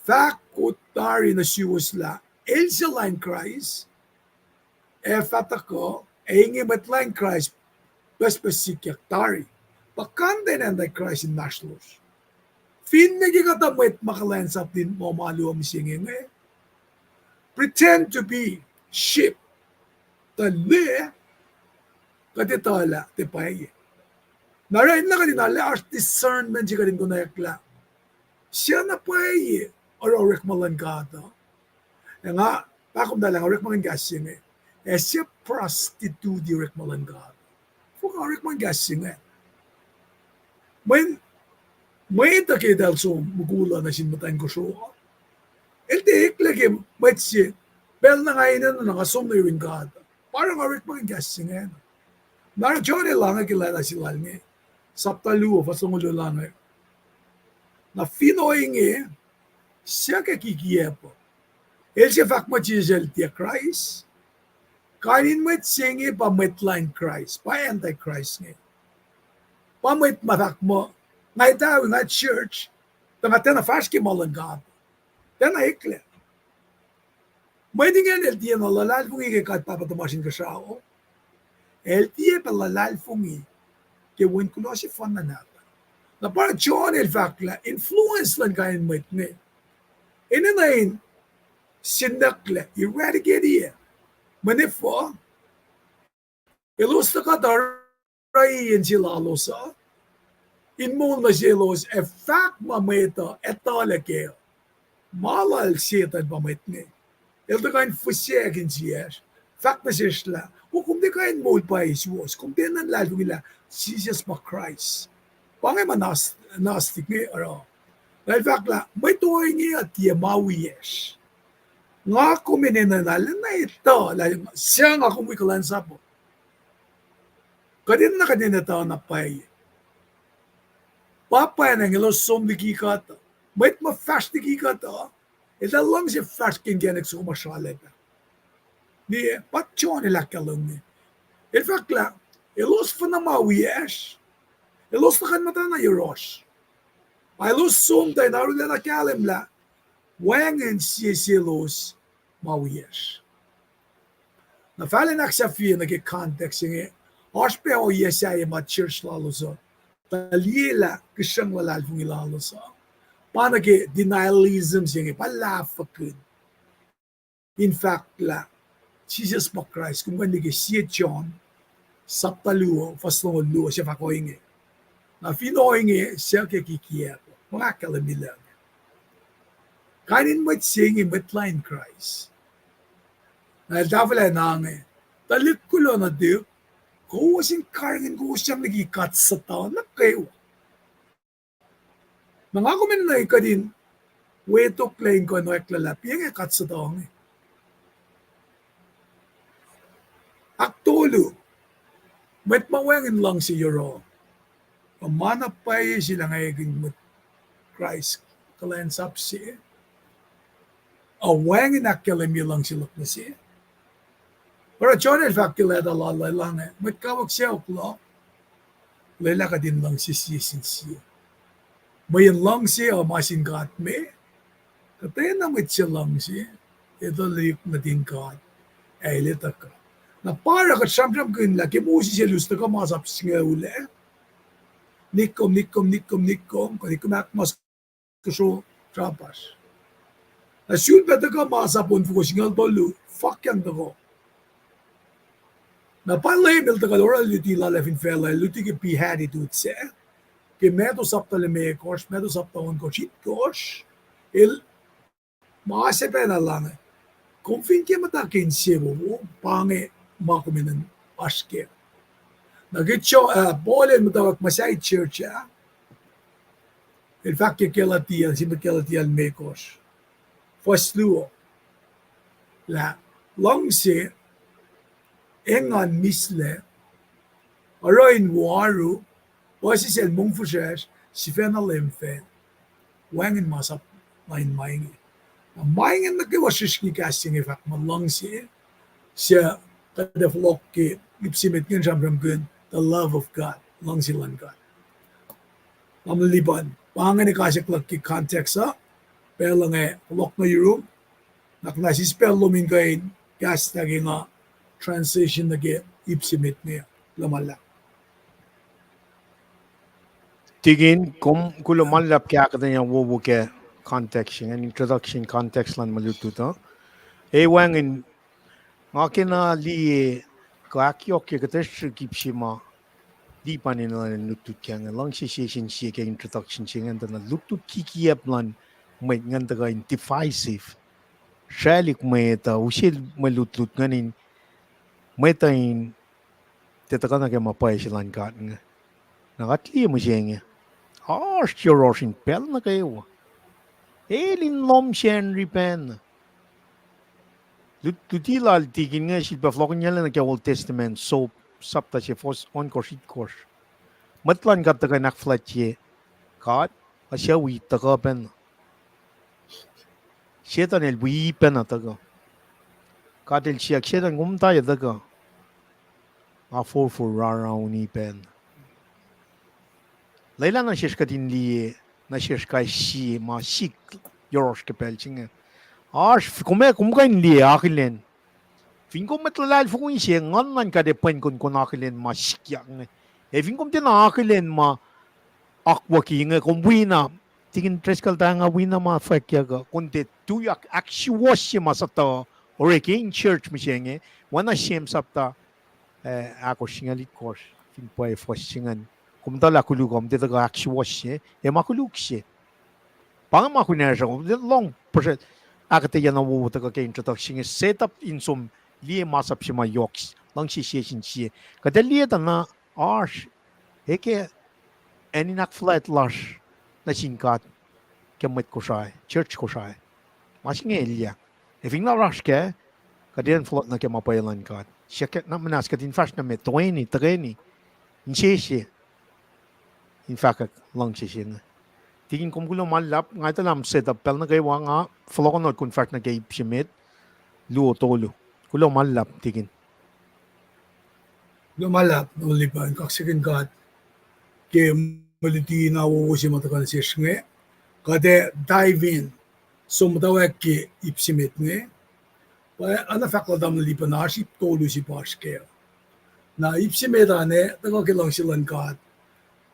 Fahk tari nuh suwos lah el se lain Kraist, ac fah tuhkuh, ac inge mwet lain Kraist pucspucs sikyak tari. Puhkantwen antichrist inmahsrlosr. Finne ke kuhtuh mwet ma kuhlwacnsap in moul ma luo mihsenge inge, pretend to be sheep. Tuh liye, kuht etuh lah tiac pwacye. Na oruh in na kuht in arlac oasr discernment se kuht in konwacack lah, sia na pwacye oruh orekma luhn God uh. Ac nga, pa komtacl ah nga orekmakihn kahs se inge, ac sia prostitute orekma luhn God. Fok nga orekmakihn kahs se inge. Mweyen, mwet uh ke eltahl som mukul uh nuh sin muhtwacn kosro, el tiac eklac ke mwet se, pacl na nga enenuh na nga som nuh yurin God. Pa oruh nga orekmakihn kahs se inge. Na oruh John el ange ke leta se lal inge, sapta luo, fuhs longoul luo el ange. Na fin ohinge, sia ke kikiacp uh. El se fahk muh Jisus el tiac Kraist. Kain in mwet se inge pa mwet lain Kraist, pa antichrist inge. Pa mwet ma fahk muh, nga etuh, nga church, tuh nga tiacna fahsr ke ma luhn God. Tiacna eklac. Mwet ingacn el tiacna luhlahlfongi ke God Pahpah tuhmasr Inkuhsrao. El tiac pac luhlahlfongi ke Wen kuloh sefanna nahtuhl. Na pa John el fahk lah influence luhn kain mwet inge, enenuh in sinucklac, eradicate-i, mwenefuh, elos tuhkuh tari in se lalos uh, in moul nuh selos ac fahk ma mwet uh etuh lah kac. Ma lal Setuhn pa mwet inge. El tuhkuh in fihsrackihn insiyacsr. Fahk nuh sesr lah, o kom tiac kuh in moul pwacye suwohs, kom tiac enenuh luhlahlfongi lah Jisus pa Kraist. Pa inge ma Gnos-, Gnostic inge oruh. Na el fahk lah mwet ohinge uh tiac ma wiyacsr. Nga kom enenuh na lwen na etuh lah suc nga kom wi kuhlwacnsap uh. Kuht enenuh kuht in etuh na pwacye. Pa pwacnwacng elos som liki kuht uh. Mwet ma fahsr liki kuht uh, eltahl luhngse fahsr ke inkacnek soko ma sralac pac. Liye, pa John el ahkkahlwemye. El fahk lah elos fin na ma wiyacsr, elos tuhkuh in muhtana yohrohsr. Ac elos som tuh in arulacna kahlwem lah wacngihn sie selos ma wiyacsr. Na fahlen ahksahfye nuh ke context se inge, oasr pac ohiyac sahyac ma church lalos uh tuh liye lah kihsrucng luhlahlfongi lalos uh, pa nuh ke denialism se inge, pa lahfwekihn in fahk lah Jisus pa Kraist. Kom kuh in liye ke sie John, sapta luo, fuhs longoul luo, se fahk ohinge. Na fin ohinge, suc ke kikiacp uh. Ma nga ahkkahlwemye lah kain in mwet se inge mwet lain Kraist. Na el tahfwelah na inge, tuhlihk kuloh nuhtihk, kowos in karihngihn kowos sang liki God Satan nuh kwewa. Na nga kom enenuh kuht in wetoklac in kuh in oack luhlahp, pa inge God Satan inge. Ahktolu, mwet ma wacngihn luhngse yohrohl. Kuh ma na pwacye se lah nga ekihn mwet Kraist kuhlwacnsap se, ac wacngihn ahkkahlwemye luhngse luhk nuh se. Oruh John el fahk ke leta lal ah, el ange, mwet kawuck sacohk luhk, lwelah kuht in luhngse sie sin sie. Mweyen luhngse uh ma sin God me, kuhtwena mwet se luhngse, el tuhlihk nuhtin God, ac el tuhkuh. Na pa oruh kuht sramsramkihn lah ke Moses el us tuhkuh masap singucul ah, nikkom, nikkom, nikkom, nikkom, kuh nikkom ahkmas kosro srapasr. Na sulpac tuhkuh masap onfoko singucul tolu, fakyang tuhkuh. Na pa Leum el tuhkuh oruh luti lal ah fin facluh, luti ke beatitude sac. Ke Matthew sapta limekohsr, Matthew sapta ohnkohsr, itkosr, el ma se pacna lah inge, kom fin ke muhta ke insewowo, pa inge ma kom enenuh oasr kac. Na ke Paul el muhtwacwacack muhsahi church ah, el fahk ke Galatia, sie mwet Galatia limekohsr, fuhs luo, lah luhngse, engan mihslac, oruh in waru, puhsisacl, mongfihsrwacsr, sifacna lemfacl, wacngihn masap lain ma inge. Na ma inge nuh kwewa srihsrngi kahs se inge fahk muh luhngse, suc kuht ac fohlohk ke ip se met ingacn sramsramkihn the love of God, luhngse luhn God. Tamuhlwel Lipan, pa inge ekacslah ke context uh, pacl inge fohlohk nuh yurum, na kuh na sispac lom in kuh in kahs nuh ke nga transition nuh ke ip se met inge, kuloh ma luhlahp. Tikin, kom kuloh ma luhlahp ke ahkuhtweyac wowo ke context ingacn, introduction context luhn mwe lutlut uh. E wacngihn, nga kena liye, kuh ahkyohkye kuhtuh srihk ip se ma Lipan enenuh in lutlut kac inge, luhngse sie sin sie ke introduction se ingacn tuh na lutlut kikiyacp luhn mwet ingacn tuhkuh in divisive. Sraclihk mwet uh, use mwe lutlut ingacn in mwet uh in tiac tuhkuh nuh ke ma pwacye se luhn God inge. Na kuht liye mihsenge, oasr yohrohsr in pacl nuh kwewa. El in lohm Sacnri pacna. Lut-, luti lal Tikin inge sifilpac fohlohkihnyacl nuh ke Old Testament, Job, sapta se, fuhs ohnkohsr, itkosr. Mwet luhn God tuhkuh in ahkfuhlwactye God, ac suc wi tuhkuh pacna. Setuhn el wi pacna tuhkuh. God el siyuck Setuhn, kom muhta ac tuhkuh? Nga forfor rarauhni pacna. Lwelah nuh sesr kuht in liye, nuh sesr kais sie ma sik yohrohsr ke pacl se inge. Oasr, kom, kom kuh in liye akihlen. Fin kom mwet luhlahlfongi se, Nguhn luhn God ac pwenkihn kom akihlen ma sikyak inge. Ac fin kom tiacna akihlen ma akwucki inge, kom wi na, Tikin Driscoll, tuh nga wi na ma fwackyuck uh, kom tiac tuyak ahksuwohsye ma suhtuh orek in church mihsenge, oacna James sapta, eh, ahkosr, singucul itkosr, fin pwacye fuhs se ingacn. Kom tuh lah koluk uh, kom tiac tuhkuh ahksuwohsye, ac ma koluk se. Pa inge ma kunacsr uh, kom tiac lohng puhsra ahkuhtweyac na wowo tuhkuh ke introduction inge, set up in som liye masap se ma yohk, luhngse sie sin sie. Kuht ac liye tuh na oasr, e ke acn in ahkfuhlwact lasr nuh sin God ke mwet Kosrae, church Kosrae. Ma se inge elyah. Ac fin na oasr kac, kuht in fohlohk nuh ke ma pwacye luhn God. Siyuck na muhnahs kuht in fahsr nuh met, toeni, tuhkweni, insese in fahkwack luhngse se inge. Tikin, kom kuloh ma luhlahp, nga etuh lah set up pacl nuh kwewa nga fohlohk nuh kom fahsr nuh ke ip se met, luo tolu. Kuloh ma luhlahp, Tikin. Kuloh ma luhlahp, Lipan, kaksakihn God ke mwe luti na wowo se ma tuhkuh nuh sesr inge. Kuht ac dive in, som muhtwacwacack ke ip se met inge. Pa oacna fahk lal tamuhlwel Lipan, oasr ip tolu se pa oasr kac. Na ip se met an ac tuhkuh ke luhngse luhn God.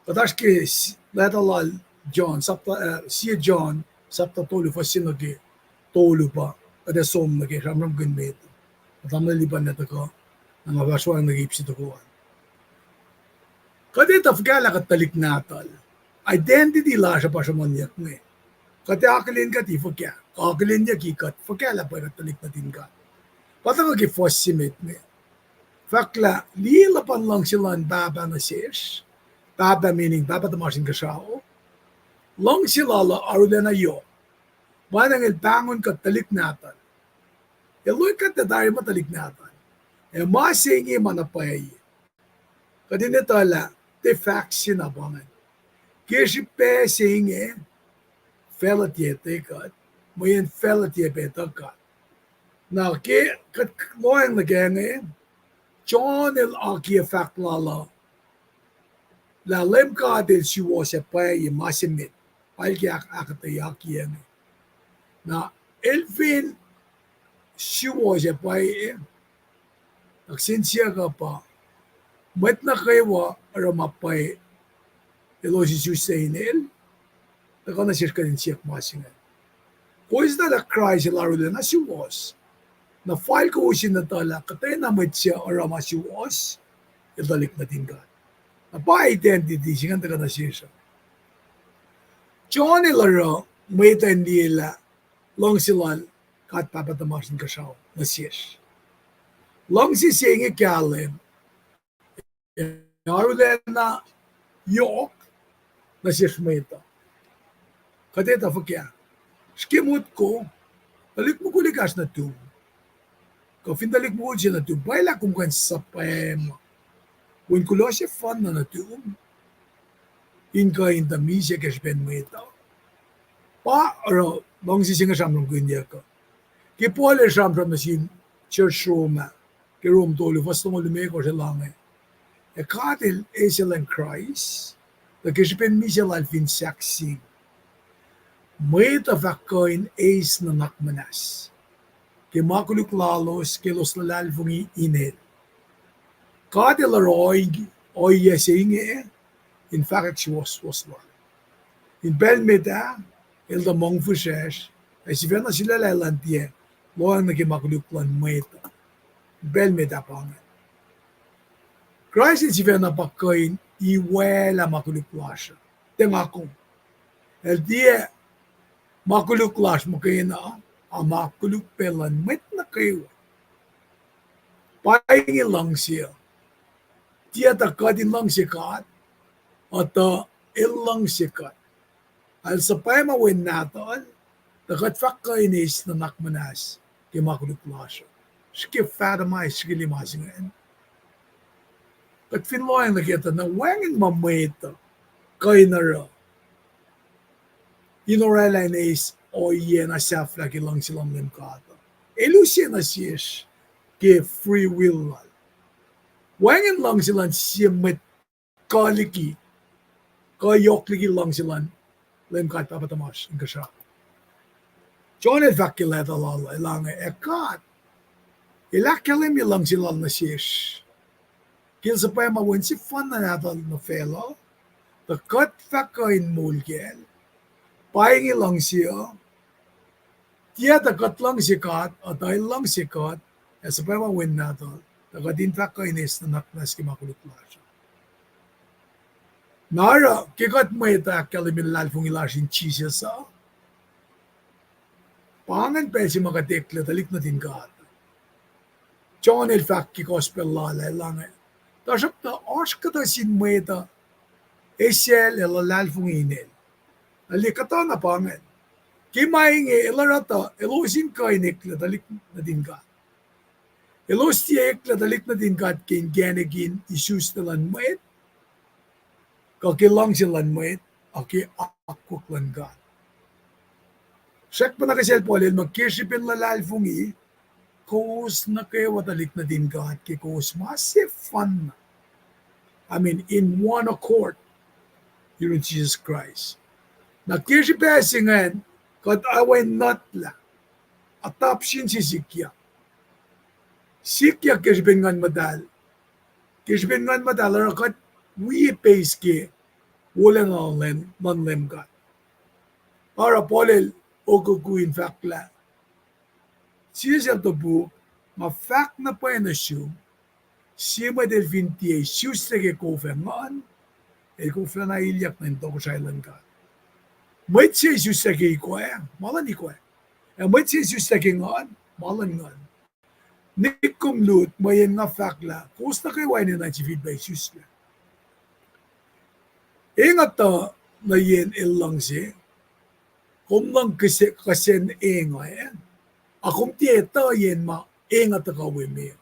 Kuht oasr ke s-, leta lal John, sapta, eh, sie John, sapta tolu, fuhs se nuh ke tolu pa kuht ac som nuh ke sramsramkihn met. Tamuhlwel Lipan ac tuhkuh, na nga fahsr wacngihn nuh ke ip se tohkoh an. Kuht etuh fuhkah lah kuht tuhlihk nahtuhl. Identity lasr uh pa sruhmuhnyuck inge. Kuht ac akihlen kuht in fuhkah, akihlenyucki kuht fuhkah lah pa kuht tuhlihk nuhtin God. Pa tuhkuh ke fuhs se met inge. Fahk lah liye luhpan luhngse luhn Pahpah nuh sesr. Pahpah meaning Pahpah tuhmasr Inkuhsrao. Luhngse lal uh arulacna yohk. Pwacnwacng el pahngon kuht tuhlihk nahtuhl. El lohng kuht tari muh tuhlihk nahtuhl. Ac ma se inge ma na pwacye. Kuht in etuh lah tiac fahk se na pa ingacn. Ke srihpac se inge, facluh tiac etuh kuht, mweyen facluh tiac pac etuh God. Na ke kuht lohacng nuh kac inge, John el akiyac fahk lal uh lah Leum God el suwohs ac pwacye ma se met, pa el ke ahk-, ahkuhtweyac inge. Na el fin suwohs ac pwacye, na kihsen siyuck uh pa, mwet nuh kwewa oruh ma pwacye elos isuslac inel, tuhkuh nuh sesr kuht in siyuck ma se inge. Kowos etuh lah Kraist el arulacna suwohs. Na fal kowos in etuh lah kuhtwena mwet suc oruh ma suwohs, el tuhlihk nuhtin God. Na pa identity se ingacn tuhkuh nuh sesr uh. John el oruh mwet uh in liye lah luhngse lal God Pahpah tuhmasr Inkuhsrao nuh sesr. Luhngse se inge kahlwem, arulacna yohk nuh sesr mwet uh. Kuht etuh fuhkah? Srihke motko, tuhlihk mukul ekahsr nuhtum, kuh fin tuhlihk mukul se nuhtum, pwacye lah kom kuh in suhpwacma wen kuloh sefanna nuhtum in kuh in tuh misac ke srihpen mwet uh. Pa oruh luhngse se inge sramsramkihnyuck uh. Ke Paul el sramsram nuh sin church Rome ah, ke Rom tolu, fuhs longoul limekohsr, el ange, ac God El eisaclacn Kraist, tuh ke srihpen misac lal fin sahkseng, mwet uh fah kuh in eis nuhnak muhnahs ke ma koluk lalos ke elos luhlahlfongi in El. God El oruh ohiyac se inge in fahkwack suwohswohs lal. In pacl met ah, El tuh mongfihsrwacsr, ac sifacna sulaclah Elan tiac lohacng nuh ke ma koluk luhn mwet uh. In pacl met ah pa ingacn. Kraist El sifacna pa kuh in iwaclah ma koluk lasr uh. Tiac nga kom. El tiac ma koluk lasr muhkwena, a ma koluk pac luhn mwet nuh kwewa. Pa inge luhngse uh. Tiac tuh kuht in luhngse God, a tuh El luhngse kuht. El suhpwacma Wen Nahtuhl, tuh kuht fah kuh in eis nuhnak muhnahs ke ma koluk lasr uh. Srihke fahsr ma, srihke lima se ingacn. Kuht fin lohacng nuh ke tuh na wacngihn ma mwet uh kuh in oruh in oraclah in eis ohiyac na sahflah ke luhngse luhn Leum God uh. El use nuh sesr ke free will lal. Wacngihn luhngse luhn sie mwet kuh liki, kuh yohk liki luhngse luhn Leum God Pahpah tuhmasr Inkuhsrao. John el fahk ke leta lal uh, el ange, ac God El ahkkahlwemye luhngse Lal nuh sesr, ke El suhpwacma Wen sefanna Nahtuhl nuh facluh, tuh kuht fah kuh in moul kacl. Pa inge luhngse uh. Tiac tuh kuht luhngse God, a tuh El luhngse kuht, ac suhpwacma Wen Nahtuhl, tuh kuht in fah kuh in eis nuhnak muhnahs ke ma koluk lasr. Na oruh ke kuht mwet uh ahkkahlwemye luhlahlfongi lasr in Jisus uh, pa ingacn pacl se ma kuht eklac tuhlihk nuhtin God. John el fahk ke gospel lal ah, el ange, tuhsruhktuh oasr kuhtuh sin mwet uh eisacl ac luhlahlfongi in El. Na liye kuhtuh na pa ingacn. Ke ma inge el oruh tuh elos in kuh in eklac tuhlihk nuhtin God. Elos tiac eklac tuhlihk nuhtin God ke inkacnek in isuslac luhn mwet, kuh ke luhngse luhn mwet, a ke akwuck luhn God. Srackpacna ke sel Paul el muh ke srihpen luhlahlfongi, kowos nuh kwewa tuhlihk nuhtin God ke kowos ma sefanna, I mean, in one accord, yurin Jisus Kraist. Na ke srihpac se ingacn, kuht ac wen nuhtlah adoption se sikyak. Sikyak ke srihpen Nguhn Muhtahl. Ke srihpen Nguhn Muhtahl oruh kuht wi eis ke wolacna luhn Leum God. Oruh Paul el okokoi in fahk lah, Jisus el topuk, nga fahk na pwacye nuh sum, sie mwet el fin tiac isuslac ke kof ac nguhn, el koflacna ilyak nuh in tohkohsrahi luhn God. Mwet se isuslac ke ikoac, ma luhn ikoac. Ac mwet se isuslac ke nguhn, ma luhn nguhn. Nick kom lut, mweyen nga fahk lah kowos nuh kwewa enenuh in sifilpac isuslac. Enga tuh nuh yen el luhngse, kom luhng kihsen enga, a kom tiac etuh yen ma enga tuhkuh we me.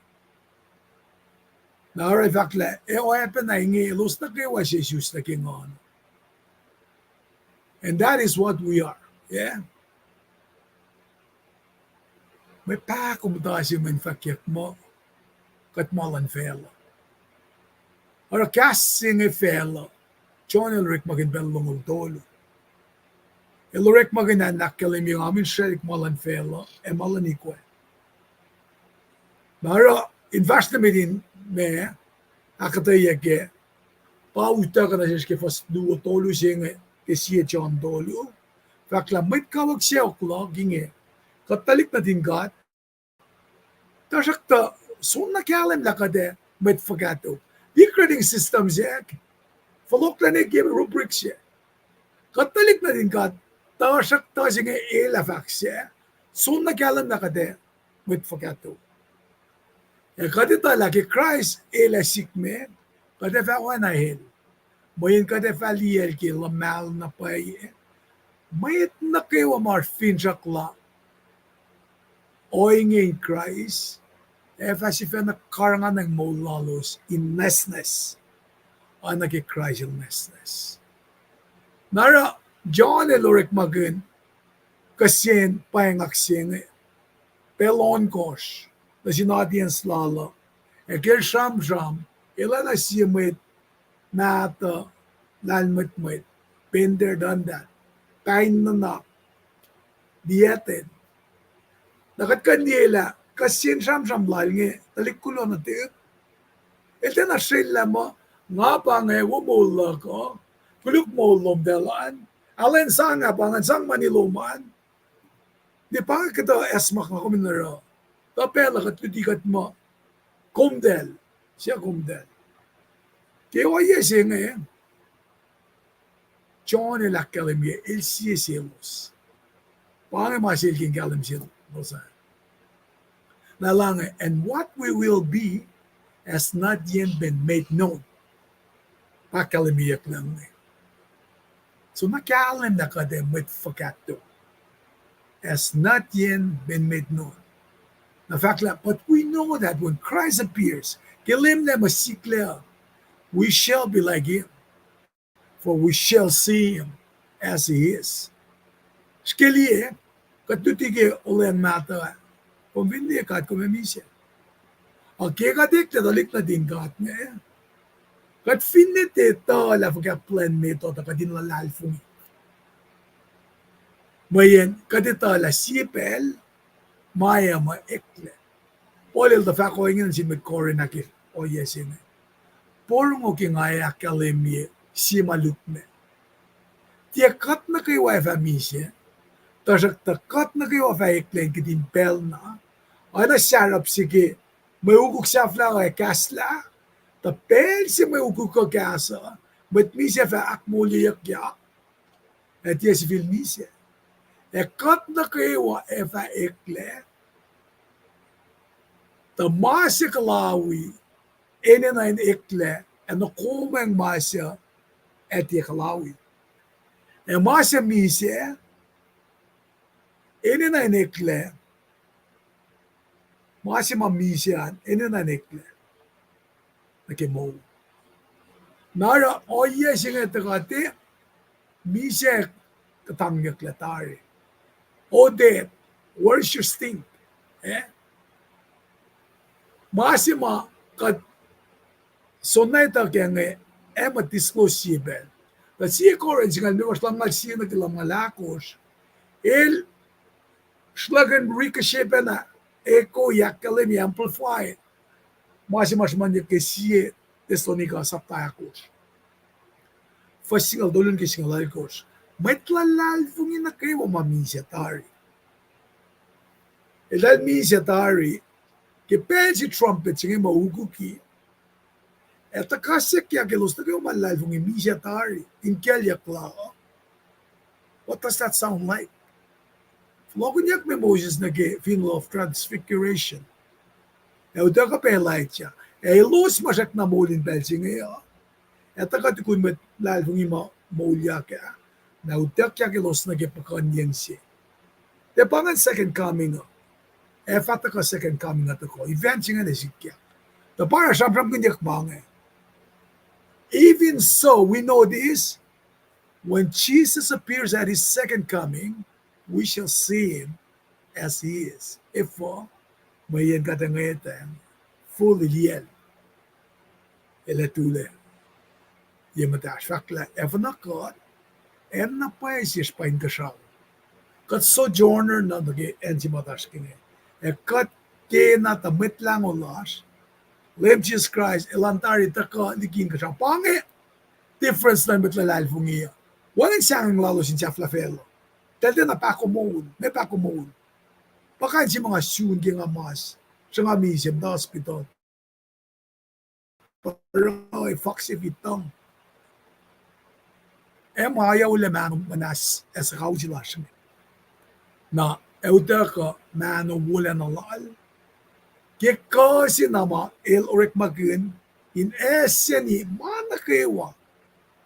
Na oruh el fahk lah ac oacpacna inge elos nuh kwewa se isuslac ke nguhn. And that is what we are. Yeah. Mwe pahkomuhta se mwe in fahkyak muh kuht ma luhn facluh. Oruh kahs se inge facluh, John el orekmakihn pacl longoul tolu. El orekmakihn an ahkkahlwemye nga mihsrwaclihk ma luhn facluh ac ma luhn ikoac. Na oruh in fahsr nuh met in ma ahkuhtweyac ke pa utuckuh nuh sesr ke fuhs luo tolu se inge ke sie John tolu. Fahk lah mwet kawuck sacohk luhk inge, kuht tuhlihk nuhtin God, Tuhsruhktuh soenna kahlwem lah kuht ac mwet fuhkah tok. Tiac grading system se, fohlohklac nuh ke rubric se. Kuht tuhlihk nuhtin God, tuhsruhktuh se inge el ac fahk se, soenna kahlwem lah kuht ac mwet fuhkah tok. Ac kuht etuh lah ke Kraist el ac sikme, kuht ac fah oacna el. Mweyen kuht ac fah liyacl ke luhmahl na pwacye. Mwet nuh kwewa ma finsrak la ohinge in Kraist, ac fah sifacna karihngihnacng moul lalos in nwacsnwacs, oacna ke Kraist el nwacsnwacs. Na oruh John el orekmakihn kihsen pwacngak se inge, pacl ohnkohsr, nuh sin audience lal uh, ac ke el sramsram, el oacna sie mwet mahtuh, lahlmwetmwet, been there, done that, pain nuhnak, liyacten. Na kuht kuh in liye lah kihsen sramsram lal inge tuhlihk kuloh nuhtihk, el tiacna srwaclah muh, nga pa inge wo moul luhk uh, koluk moul lom tuh elan, elan sang ah pa ingacn, sang mani lom an. Ne pa inge kuhtuh acsmak nga kom in oruh. Tuh pacl uh kuht luti kuht muh, komtacl, sia komtacl. Ke ohiyac se inge, John el ahkkahlwemye el sie selos. Pa inge ma sel ke kahlwem selos ah. Na lah inge, and what we will be has not yet been made known. Pa ahkkahlwemyeyuck lah inge. So na kahlwem lah kuht ac mwet fuhkah tok has not yet been made known. Na fahk lah, but we know that when Christ appears, ke Leum Leum uh siklac, we shall be like him, for we shall see him as he is. Srihke liye, kuht luti ke olweacng mahtuh ah, kom fin liye God kom ac misac. Ac ke kuht eklac tuhlihk nuhtin God inge, kuht finne tiac etuh lah fuhkah plwacn met uh tuh kuht in luhlahlfongi. Mweyen kuht etuh lah sie pacl, ma ac muh eklac. Paul el tuh fahk ohinge nuh sin mwet Corinth ah ke ohiyac se inge. Porongo ke nga ac ahkkahlwemye sie ma lukmac. Tiac kuht nuh kwewa ac fah misac, tuhsruhktuh kuht nuh kwewa fah eklac in kihtin pacl na, oacna sarap se ke mwe ukuk sahflah uh ac kahslah, tuh pacl se mwe ukuk uh kahs uh, mwet misac fah ahkmoulyeyuckyak, ac tiac sifil misac. Ac kuht nuh kwewa ac fah eklac, tuh ma se kuhlawi enenuh in eklac, ac nokomwacng ma se ac tiac kuhlawi. Ac ma se misac enenuh in eklac, ma se ma misac an enenuh in eklac nuh ke moul. Na oruh ohiyac se inge tuh kuht ac misac kuhtangyucklac tari. Odate, where's your sting? Eh? Ma se ma kuht soenna etuh kac inge, ac muh disclose sie pacl. Tuh sie Corinth singucul limekohsr, lumngaul sie nuh ke lumngaul ahkosr, el sruhlahkihn ricochet pacna, echo, ahkkahlwemye, amplify ma se ma sruhmuhnyuck ke sie Thessalonica sapta ahkosr, fuhs singucul tolu nuh ke singucul alkosr. Mwet luhlahlfongi nuh kwewa ma misac tari. Eltahl misac tari, ke pacl se trumpet se inge ma ukuki, ac tuhkahsyuckyak elos nuh kwewa ma luhlahlfongi misac tari in kaclyuck la. What does that sound like? Fohlohkihnyuckme Moses nuh ke fineol of transfiguration, ac utuckuh pac Elijah, ac elos ma srackna moul in pacl se inge uh, ac tuhkuh tukun mwet luhlahlfongi ma moulyak ah, na utuckyak elos nuh ke puhkuhnyeng se. Tiac pa ingacn second coming uh. Ac fah tuhkuh second coming uh tuhkuh, event se ingacn ac sikyak. Tuh pa oruh sramsramkihnyuck ma inge. Even so, we know this, when Jesus appears at his second coming, we shall see him as he is. Efuh? Mweyen kuht ngwetacng, full liyacl, el ac tulac ye muhtahsr, fahk lah efuh na kuht, acn na pwacye sesr pa inkuhsrao. Kuht sojourner na nuh ke acn se muhtahsr ke inge. Ac kuht kena tuh Mwet Lahngo lasr, Leum Jisus Kraist, elan tari tuhkuh liki inkuhsrao. Pa inge difference luhn mwet luhlahlfongi uh. Wacngihn sahngweng lalos in sahflah facluh. Eltahl tiacna pahkomuhl, ma pahkomuhl. Pa kain se ma nga sun ke nga mas sruhnga misac, muhta hospital. Pruhe, fahk se fituhng. Ac ma oacyacpac mahno muhnahs ac suhkawihl se lasr inge. Na ac utuckuh mahno wolacna lal ke kuh se na ma el orekmakihn in acse ma nuh kwewa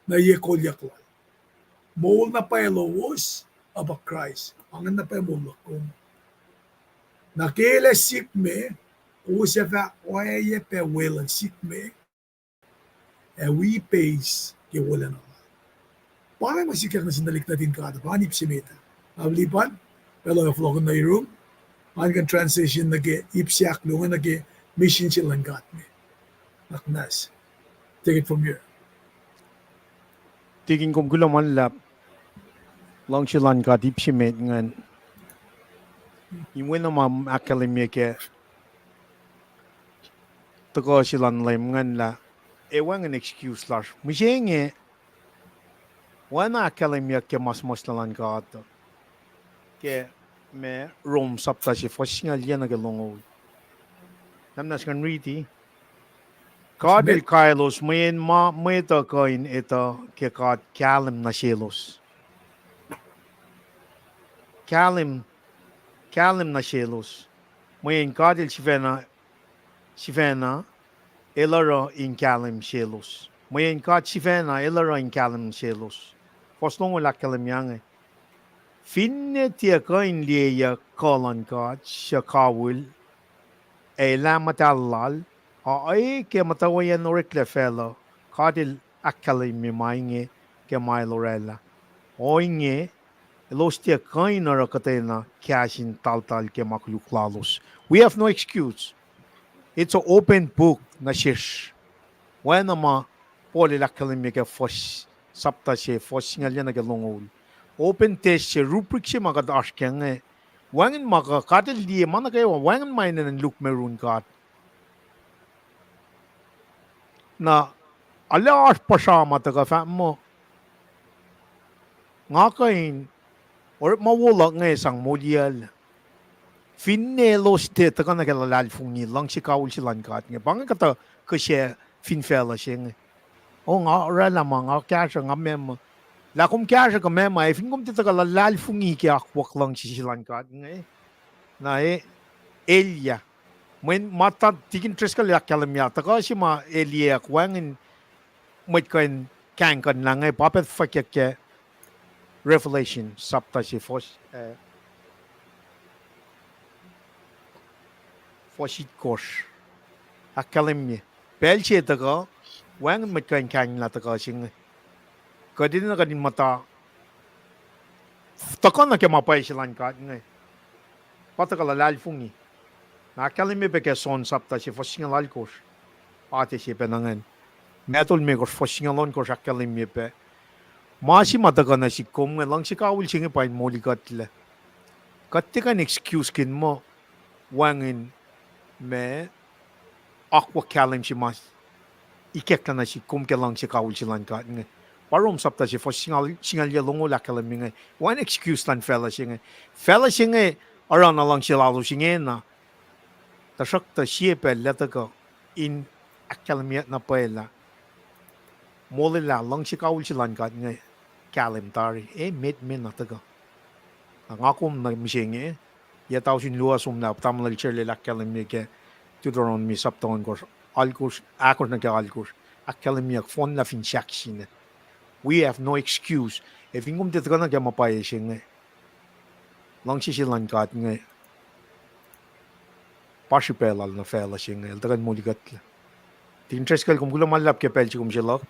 nuh ye kolyuck lal. Moul na pwacye lowos uh pa Kraist, pa ingacn na pwacye moul luhk kom. Na ke el ac sikme, kowos ac fah oacyacpac weluhl sikme ac wi ipeis ke wolacna lal. Pa inge ma sikyak nuh sin tuhlihk nuhtin God, pa inge ip se met ah. Nga lipan, pacl uh fohlohkohn nuh yurum, nga kuh in transition nuh ke ip se ahkluo inge, nuh ke misin se luhn God me. Take it from here. Tikin, kom kuloh ma luhlahp. Luhngse luhn God ip se met ingacn. Inwe na ma ahkkahlwemye ke tuhkuh se luhn Leum ingacn lah ac wacngihn excuse lasr. Mihsenge, oacna ahkkahlwemyeyuck ke ma suhmuhslah luhn God uh, ke ma Rom sapta se fuhs singucul yac nuh ke longoul. Namnas ngan riti. God el kaelos mweyen ma mwet uh kuh in etuh ke God kahlwem nuh selos. Kahlwem, kahlwem nuh selos. Mweyen God el sifacna, sifacna el oruh in kahlwem selos. Mweyen God sifacna el oruh in kahlwem selos. Fuhs longoul ahkkahlwemye inge. Finne tiac kuh in liyeyuck kuh luhn God suc kawihl, ac elah muhtahl lal, a e ke muhtwacwacyacn oreklac facluh, God el ahkkahlwemye ma inge ke ma el orwaclah. Ohinge, elos tiac kuh in oruh kuhtwena kahs in taltal ke ma koluk lalos. We have no excuse. It's an open book nuh sesr. Oacna ma Paul el ahkkahlwemye ke fuhs sapta se fuhs singucul yac nuh ke longoul. Open test se, rubric se ma kuht oasr kac inge. Wacngihn ma kuh God el liye ma nuh kwewa, wacngihn ma enenuh in lukmac yurin God. Na, arlac oasr puhsra ma tuhkuh fahk muh, nga kuh in orekma wo luhk inge sang moliyucklac. Finne elos tiac tuhkuh nuh ke luhlahlfongi luhngse kawihl se luhn God inge. Pa inge kuhtuh kihsac fin facluh se inge. O, nga orwaclah ma, nga kahsruh, nga meac muh. Lah kom kahsruh kuh meac muh, ac fin kom tiac tuhkuh luhlahlfongi ke akwuck luhngse se luhn God inge, na e, elyah. Mweyen ma tuh Tikin Driscoll el ahkkahlwemye, tuhkuh se ma elyah wacngihn mwet kuh in kahingkuhnlah inge, pa pac fwackyuck ke Revelation sapta se fuhs, eh, fuhs itkohsr. Ahkkahlwemye, pacl se tuhkuh, wacngihn mwet kuh in kahinglah tuhkuh se inge. Kuht enenuh kuht in muhta tuhkuh nuh ke ma pwacye se luhn God inge. Pa tuhkuh luhlahlfongi. Na ahkkahlwemye pac ke John sapta se fuhs singucul alkosr. Atac se pac na ingacn. Matthew limekohsr fuhs singucul ohnkohsr ahkkahlwemye pac, ma se ma tuhkuh nuh sihk kom inge, luhngse kawihl se inge pa in molikuhtlac. Kuht tiac kuh in excuse-kihn muh wacngihn ma akwuck kahlwem se ma ikacklah nuh sihk kom ke luhngse kawihl se luhn God inge. Pa Rom sapta se fuhs singucul yac longoul ahkkahlwemye inge. Wacngihn excuse luhn facluh se inge. Facluh se inge oruh na luhngse lalos ingena. Tuhsruhktuh sie pacl lah tuhkuh in ahkkahlwemye na pwacye lah molwelah luhngse kawihl se luhn God inge kahlwem tari. E met me na tuhkuh. Na nga kom nuh mihsenge, yac tausin luo somlah, tamuhlwel Charley el ahkkahlwemye ke Deuteronomy sapta ohnkohsr, alkosr, ahkosr nuh ke alkosr, ahkkahlwemyeyuck fohnlah fin sahk sine. We have no excuse. Ac fin kom tiac tuhkuh nuh ke ma pwacye se inge, luhngse se luhn God inge pa srihpac lal nuh facluh se inge, el tuhkuh in molikuhtlac. Tikin Driscoll, kom kuloh ma luhlahp ke pacl se kom se luhk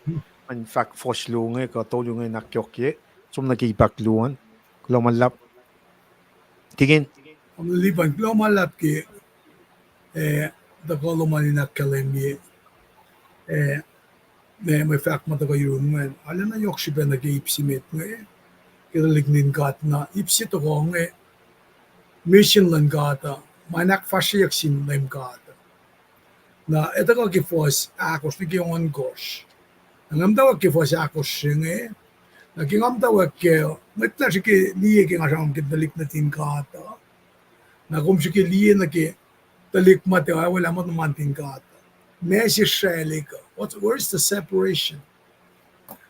an fahk fuhs luo inge kuh tolu inge in ahkyohkye, som nuh ke ip ahkluo an. Kuloh ma luhlahp. Tikin. Kom lipan, kuloh ma luhlahp ke, eh, tuhkuh lom an in ahkkahlwemye, eh, mwe, mwe fahk ma tuhkuh yurum ingacn. Arulacna yohk srihpac nuh ke ip se met inge, ke tuhlihk nuhtin God, na ip se tuhkuh inge, misin luhn God uh, ma in ahkfahsryeyuck sin Leum God. Na etuh kuh ke fuhs ahkosr nuh ke ohnkohsr. Na nga muhtwacwacack ke fuhs ahkosr se inge, na ke nga muhtwacwacack ke, mwet na srihke liye ke nga sramsram ke tuhlihk nuhtin God uh, na kom srihke liye nuh ke tuhlihk muhtahl, oacna muhtuhn God. Meac se srwaclihk uh? What, where is the separation?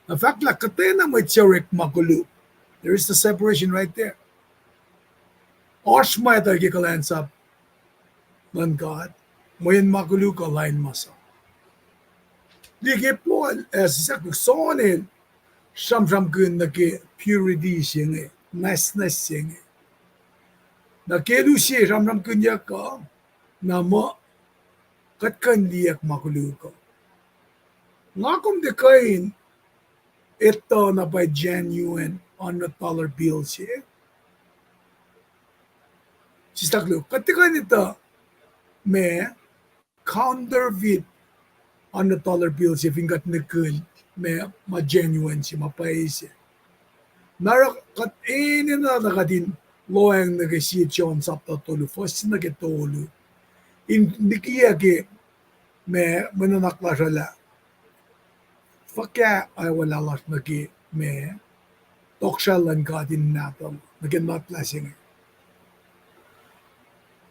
Na fahk lah kuhtwena mwet se orek ma koluk. There is the separation right there. Oasr mwet uh ke kuhlwacnsap luhn God, mweyen ma koluk uh lain masap. Liye ke Paul, eh, sisakuk Saul el sramsramkihn nuh ke purity se inge, nwacsnwacs se inge. Na ke luo se sramsramkihnyuck uh, na muh kuht kuh in liyeyuck ma koluk uh. Nga kom tiac kuh in etuh na pwacye genuine hundred dollar bill se. Sisakuk, kuht tiac kuh in etuh ma counterfeit hundred dollar bill se fin kuht nihkihn ma, ma genuine se, ma pwacye se. Na oruh kuht enenuh na kuht in lohacng nuh ke sie John sapta tolu, fuhs se nuh ke tolu, in likiyac ke ma mwe nuhnak lasr uh lah fuhkah oacwaclah lasr nuh ke ma tohkohsrahi luhn God in nahtuhl nuh ke nuhnak lasr inge.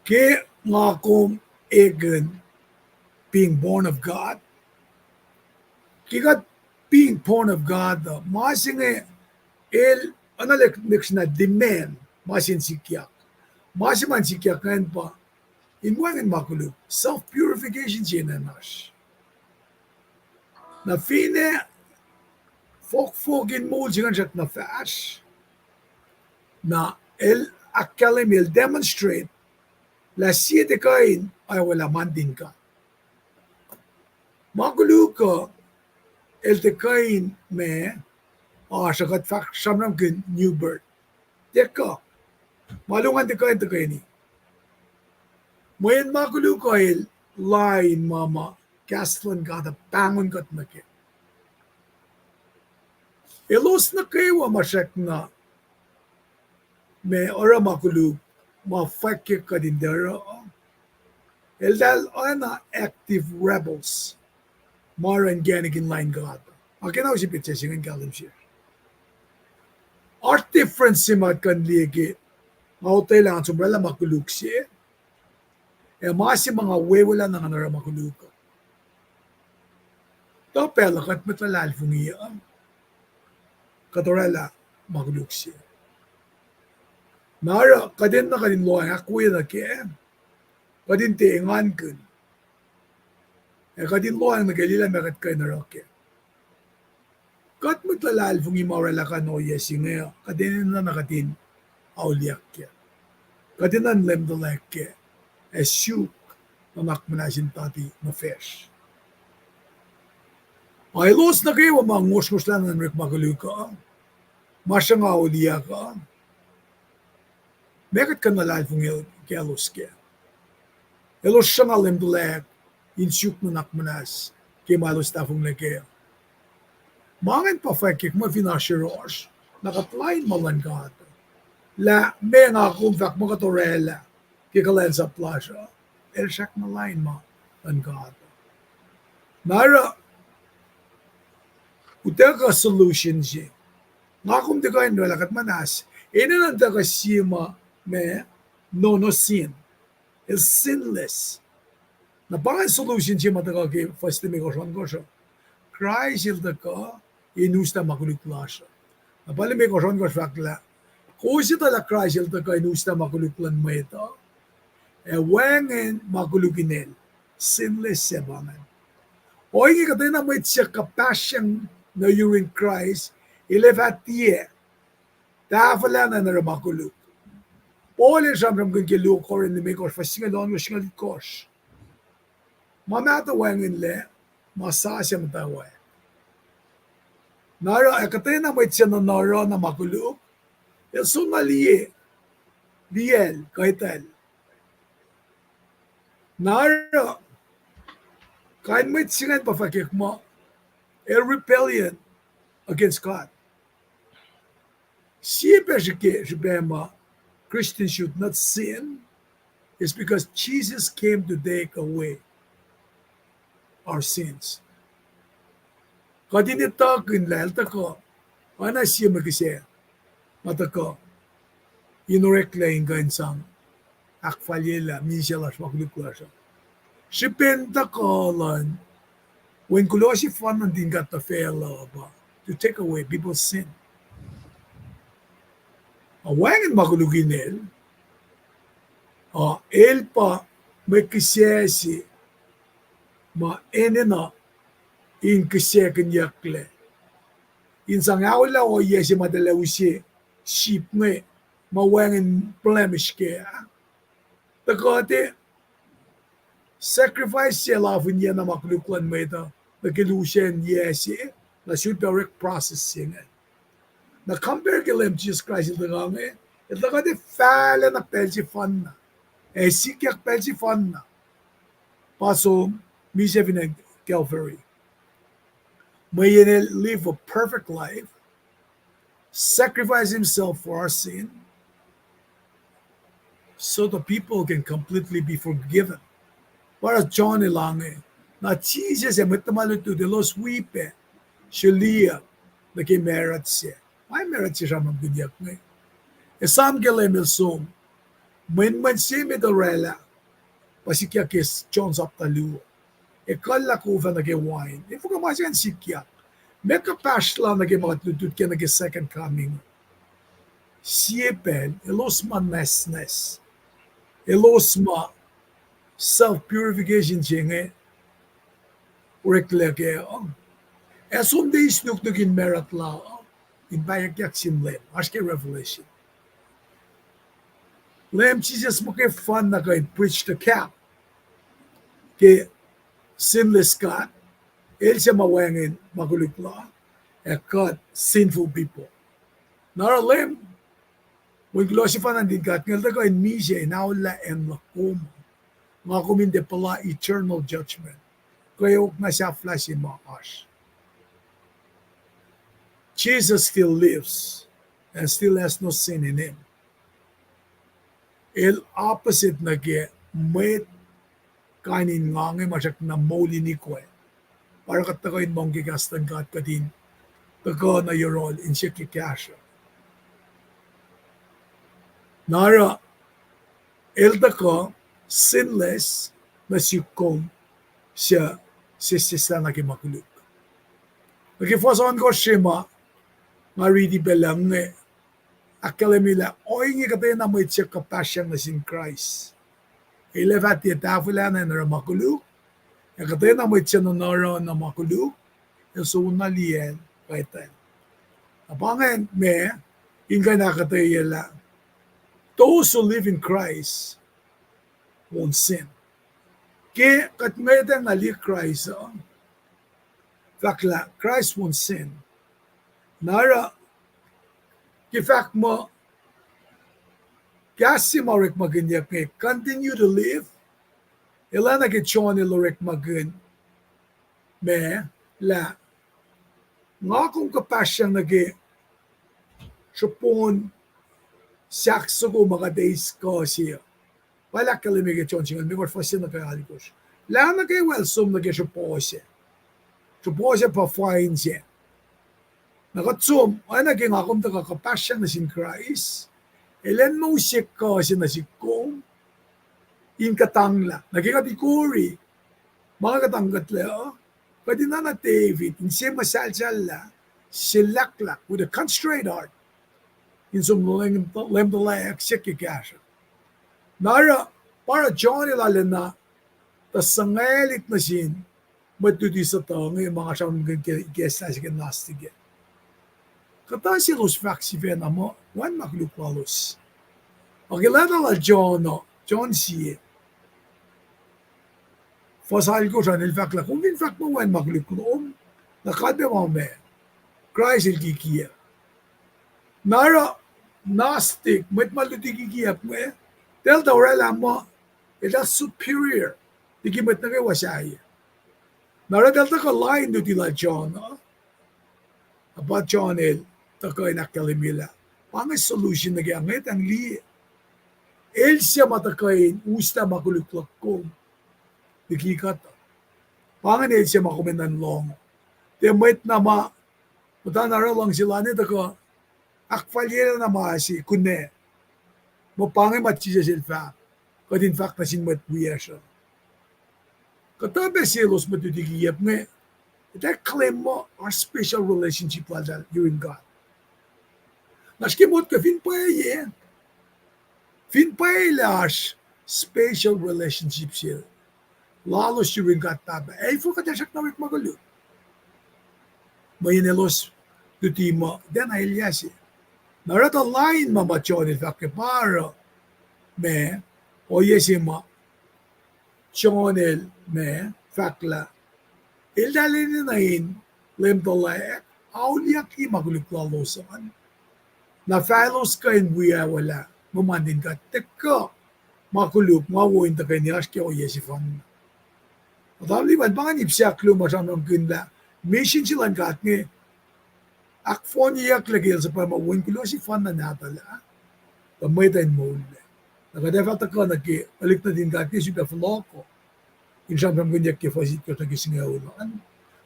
Ke nga kom ekihn being born of God, ke kuht being born of God uh, ma se inge el, oacna lihksreni demand, ma se in sikyak. Ma se ma in sikyak ingacn pa in wacngihn ma koluk, self purification se inge oasr. Na finne fohkfohk in moul se ingacn srackna fahsr, na el ahkkahlwemye, el demonstrate lah sie tiac kuh in oacwaclah ma nuhtin God. Ma koluk uh, el tiac kuh in ma, oasr uh kuht fahk sramsramkihn new birth. Tiac kuh. Ma luo ingacn tiac kuh in tuhkweni. Mweyen ma koluk uh el lain ma ma kahs luhn God uh pahngon kuht nuh kac. Elos nuh kwewa ma srackna ma oruh ma koluk, ma fwackyak kuht in tiac oruh, eltahl oacna active rebels, ma oruh inkacnek in lain God. Ac kena use petsac se ingacn kahlwem sesr. Oasr difference se ma kuht kuh in liye ke nga otwelah an som oraclah ma koluk se, ac ma se ma nga wewelah na ngan oruh ma koluk uh. Tuh pacl uh kuht mwet luhlahlfongi uh, kuht oraclah ma koluk se. Na oruh kuht enenuh kuht in lohacng ahkwoye nuh kac, kuht in tiac engankihn, ac kuht in lohacng nuh ke liye lah meac kuht kuh in oruh kac. Kuht mwet luhlahlfongi ma oraclah kain ohiyac se inge uh, kuht enenuh na kuht in auliyak kac. Kuht enenuh in lemtuhlac kac, ac suk nuhnak muhnahs in tati nuh facsr. Ac elos nuh kwewa ma ngosrngosrlah nuh in orek ma koluk uh, ma sruhnga auliyak uh, meac kuht kuh in luhlahlfongi kaclos kac? Elos sruhnga lemtuhlac in suk nuhnak muhnahs ke ma elos tahfonglac kac. Ma ingacn pa fwackyak muh fin oasr yohrohsr, na kuht lain ma luhn God, lah meac nga kom fahk muh kuht oraclah ke kuhlwacnsap lasr uh, el srackna lain ma luhn God. Na oruh utuckuh solution se. Nga kom tiac kuh in oraclah kuht muhnahs, enenuh in tuhkuh sie ma, ma, no, no sin. El sinless. Na pa ingacn solution se ma tuhkuh ke fuhs limekohsr ohnkohsr uh. Kraist el tuhkuh in uslah ma koluk lasr uh. Na pa limekohsr ohnkohsr fahk lah, kowos etuh lah Kraist el tuhkuh in uslah ma koluk luhn mwet uh, ac wacngihn ma koluk in el. Sinless se pa ingacn. Ohinge kuhtwena mwet suc kuhpahsryang nuh yurin Kraist, el ac fah tiac tahfwelah na in oruh ma koluk. Paul el sramsramkihn ke luo Corinth limekohsr, fuhs singucul ohnkohsr, singucul itkohsr, ma mahtuh wacngihnlac, ma sasuc muhtwacwacack. Na oruh ac kuhtwena mwet suc nuhnuh oruh na ma koluk, el soenna liye, liyacl kuh etwacl. Na oruh kain mwet se ingacn pa fahkwack muh el rebellion against God. Sie pac srihke srihpac ma Christians should not sin is because Jesus came to take away our sins. Kuht in etuhkihn lah el tuhkuh, oacna sie mwe kihsac ma tuhkuh in oreklac in kuh in sang ahkfalyelah misac lasr, ma koluk lasr uh. Srihpen tuhkuh luhn Wen kuloh sefanna nuhtin God nuh facluh pa to take away people's sin. A wacngihn ma koluk inel, a el pa mwe kihsac se ma enenuh in kihsackuhnyucklac, in sang aolah ohiyac se ma tuhlac use sip inge, ma wacngihn blemish kac. Tuhkuh tiac sacrifice se lafinyacna ma koluk luhn mwet uh nuh ke lusen yac se, na sulpac orek process se inge. Na compare ke Leum Jisus Kraist el tuhkuh inge, el tuhkuh tiac fahlac na pacl sefanna, ac sikyak pacl sefanna, pa som, misac fin acn Calvary. Mweyen el live a perfect life, sacrifice himself for our sin, so the people can completely be forgiven. Pa oruh John el inge, na Jisus ac mwet tuhma lutlut elos wi pac srihliyac nuh ke marut se. Ma marut se sramsramkihnyuck inge. Esam ke Leum el som, mwenmwen se met oraclah, pa sikyak ke John sapta luo, ekuhllah kof ah nuh ke wain. Efuh kuh ma se an sikyak? Meac kuhpahsr la nuh ke ma kuht lutlut kac nuh ke second coming? Sie pacl, elos ma nwacsnwacs, elos ma self purification se inge oreklac kac uh, ac som tiac eis nuknuk in marut la uh in pahyuckyak sin Leum. Oasr ke Revelation. Leum Jisus muhkwena kuh in bridge the gap ke sinless God, el se ma wacngihn ma koluk la, ac kuht sinful people. Na oruh Leum, Wen kuloh sefanna nuhtin God inge, el tuhkuh in misac in aolah acn luhk kom, nga kom in tiac puhla eternal judgment, kweok na sahflah se ma oasr. Jesus still lives and still has no sin in him. El opposite nuh ke mwet kain in nga inge ma srackna moul in ikwac. Pa oruh kuht tuhkuh in lohng ke kahs luhn God, kuht in tuhkuh nuh yohrohl in siyuck ke kahsruh. Na oruh el tuhkuh sinless nuh sihk kom suc sesseslah nuh ke ma koluk. Nuh ke fuhs ohnkohsr se ma nga riti pacl inge, ahkkahlwemye lah ohinge kuhtwena mwet suc kuhpahsryang nuh sin Kraist, el ac fah tiac tahfwelah na in oruh ma koluk, ac kuhtwena mwet suc nuhnuhruh na ma koluk, el soenna liyacl, kuhtacl. Na pa ingacn ma in kuh in ahkuhtweyac lah those who live in Christ won't sin. Ke kuht ngwetacng na liye Kraist uh, fahk lah Christ won't sin. Na oruh ke fahk muh kahs se ma orekmakihnyuck inge, continue to live, elan nuh ke John el orekmakihn ma lah nga kom kuhpahsryang nuh ke sruhpohn sahk soko ma kuht eis kuh se uh. Pa el ahkkahlwemye ke John singucul limekohsr, fuhs se nuh ke alkohsr, lah nuh kwewa el som nuh ke sruhpohs, sruhpohs pa fain se. Na kuht som oacna ke nga kom tuhkuh kuhpahsryang nuh sin Kraist, elan mousyuck kuh se nuh sihk kom in kuhtanglah. Na ke kuht ikori ma kuhtangkuhtlac uh, kuht in oacna David, in se muhsahlsahllah, silahklahk, with a contrite heart, in som Leum tuhlac ac siyuck ke kahsruh. Na oruh, pa oruh John el arulacna tuh sangwelihk nuh sin mwet luti sutuh inge ma nga sramsramkihn ke ikacslah se ke Gnostic ah. Kuhtuh selos fahk sifacna muh wacngihn ma koluk lalos. Ac ke leta lal John uh, John sie, fuhs alkohsr an, el fahk lah kom fin fahk muh wacngihn ma koluk lom, na kalmac ma ma Kraist el kikiacp. Na oruh Gnostic, mwet ma luti kikiacp inge, eltahl tuh oraclah muh eltahl superior liki mwet nuh kwewa sahyac. Na oruh eltahl tuhkuh lain luti lal John uh, na pa John el tuhkuh in ahkkahlwemye lah pa inge solution nuh ke ngwetacng liye. El se ma tuhkuh in uslah ma koluk luhk kom liki kuhtuh. Pa ingacn el se ma kom enenuh in lohng. Tiac mwet na ma muhta na oruh luhngse lal inge tuhkuh ahkfalyelacna ma se kunac. Muh pa inge ma Jisus el fahk, kuht in fahk nuh sin mwet wiyacsr uh, kuhtuh pac selos mwet luti kiyacp inge, eltahl claim muh oasr special relationship laltahl yurin God. Na srihke motko fin pwacye, fin pwacye lah oasr special relationship se lalos yurin God Pahpah, ac fah kuht ac srackna orekma koluk? Mweyen elos luti muh tiacna elyah se. Na oruh tuh lain ma ma John el fahk ke pa oruh ma, ohiyac se ma John el ma fahk lah eltahl enenuh in Leum tuhlac, auliyak ma koluk lalos an, na fah elos kuh in wi awolah muhmantin God tuhkuh ma koluk ma wo in tuhkweni oasr ke ohiyac sefanna. Atam lipan pa ngan ip se ahkluo ma sramsramkihn lah misin se luhn God inge ahkfohnyeyucklac ke el suhpwacma wo in kuloh sefanna nahtuhl ah, tuh mwet uh in moullac. Na kuht ac fah tuhkuh nuh ke tuhlihk nuhtin God ke sifilpac fohlohko in sramsramkihnyuck ke fuhs itkohsr nuh ke singucul an.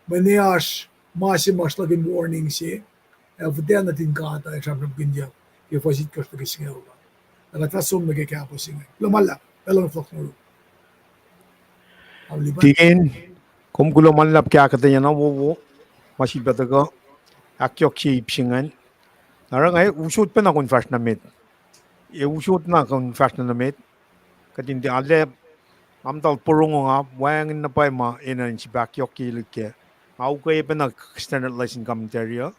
Mweyen oasr ma se ma oasr luhk in warning se, ac fihtac nuhtin God uh in sramsramkihnyuck ke fuhs itkohsr nuh ke singucul an. Na kuht fah som nuh ke kahpah se inge. Kuloh ma luhlahp, pacl luhn fohlohk nuh Deacon, kom kuloh ma luhlahp ke ahkuhtweyac na wowo ma sulpac tuhkuh ahkyohkye ip se ingacn. Na oruh nga usot pacna kom fahsr nuh met. Ac usot na kom fahsr nuh met. Kuht in tiac, nga muhta porongo, nga wacngihn na pwacye ma enenuh in sifil ahkyohkye lihk kac. Nga ukwe pacna standard lesson commentary uh.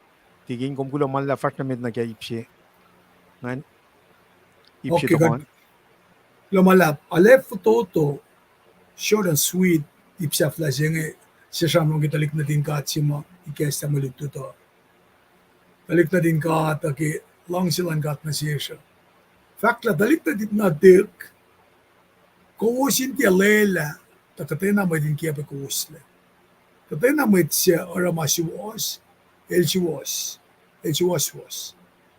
Deacon, kom kuloh ma luhlahp, fahsr nuh met nuh ke ip se ingacn. Ip se, kuloh ma luhlahp. Arlac fototo, short and sweet, ip sahflah se inge, se sramsram ke tuhlihk nuhtin God se ma ikacslah mwe lutlut uh. Tuhlihk nuhtin God uh ke luhngse luhn God nuh sesr uh. Fahk lah tuhlihk nuhtin nuhtihk, kowos in tiac lwelah tuh kuhtwena mwet in kiacpwe kowoslac. Kuhtwena mwet suc oruh ma suwohs, el suwohs, el suwohswohs.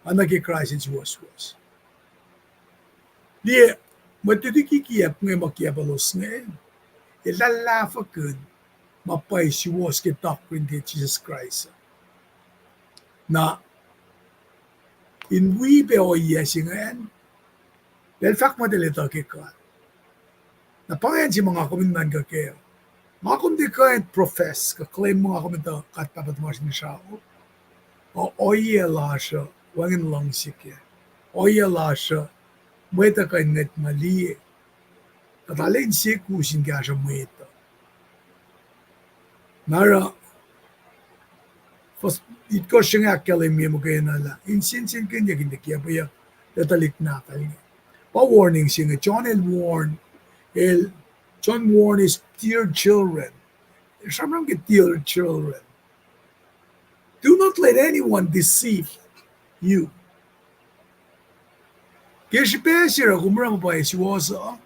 Oacna ke Kraist el suwohswohs. Liye, mwet luti kikiacp inge ma kiacpwelos inge, eltahl lahfuhkihn ma pwacye suwohs ke doctrine ke Jisus Kraist. Na in wi pac ohiyac se ingacn, pacl fahk muh eltahl etuh ke God. Na pa ingacn se ma nga kom in nuhnkuh kac. Nga kom tiac kuh in profess kuh claim muh nga kom etuh God Pahpah tuhmasr Inkuhsrao. O, ohiyac lasr uh wacngihn luhngse kac. Ohiyac lasr uh mwet uh kuh in ngwetma liye. Kuht arlac insekus in kahsruh mwet uh. Na oruh fuhs itkohsr se inge ahkkahlwemye muhkwena lah in sensenkihnyuck in tiac kiacpweyuck tuhlihk nahtuhl inge. Pa warning se inge, John el warn, el, John warn his dear children. Sramsram ke dear children. Do not let anyone deceive you. Ke srihpac se oruh kom oruh ma pwacye suwohs uh,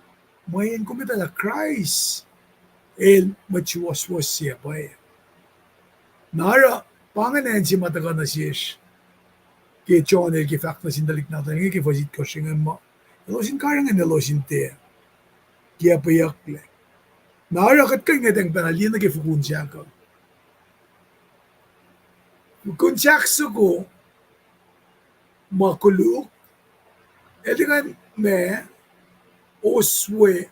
mweyen kom etuh lah Kraist el mwet suwohswohs se pwacye. Na oruh pa ingacn acn se ma tuhkuh nuh sesr ke John el ke fahk nuh sin tuhlihk nahtuhl inge ke fuhs itkohsr se inge muh elos in karihngihn elos in tiac kiacpweyucklac. Na oruh kuht kuh in ngwetacng pacna liye nuh ke fokun sahk uh. Fokun sahk soko ma koluk, el tiac kuh in ma oswe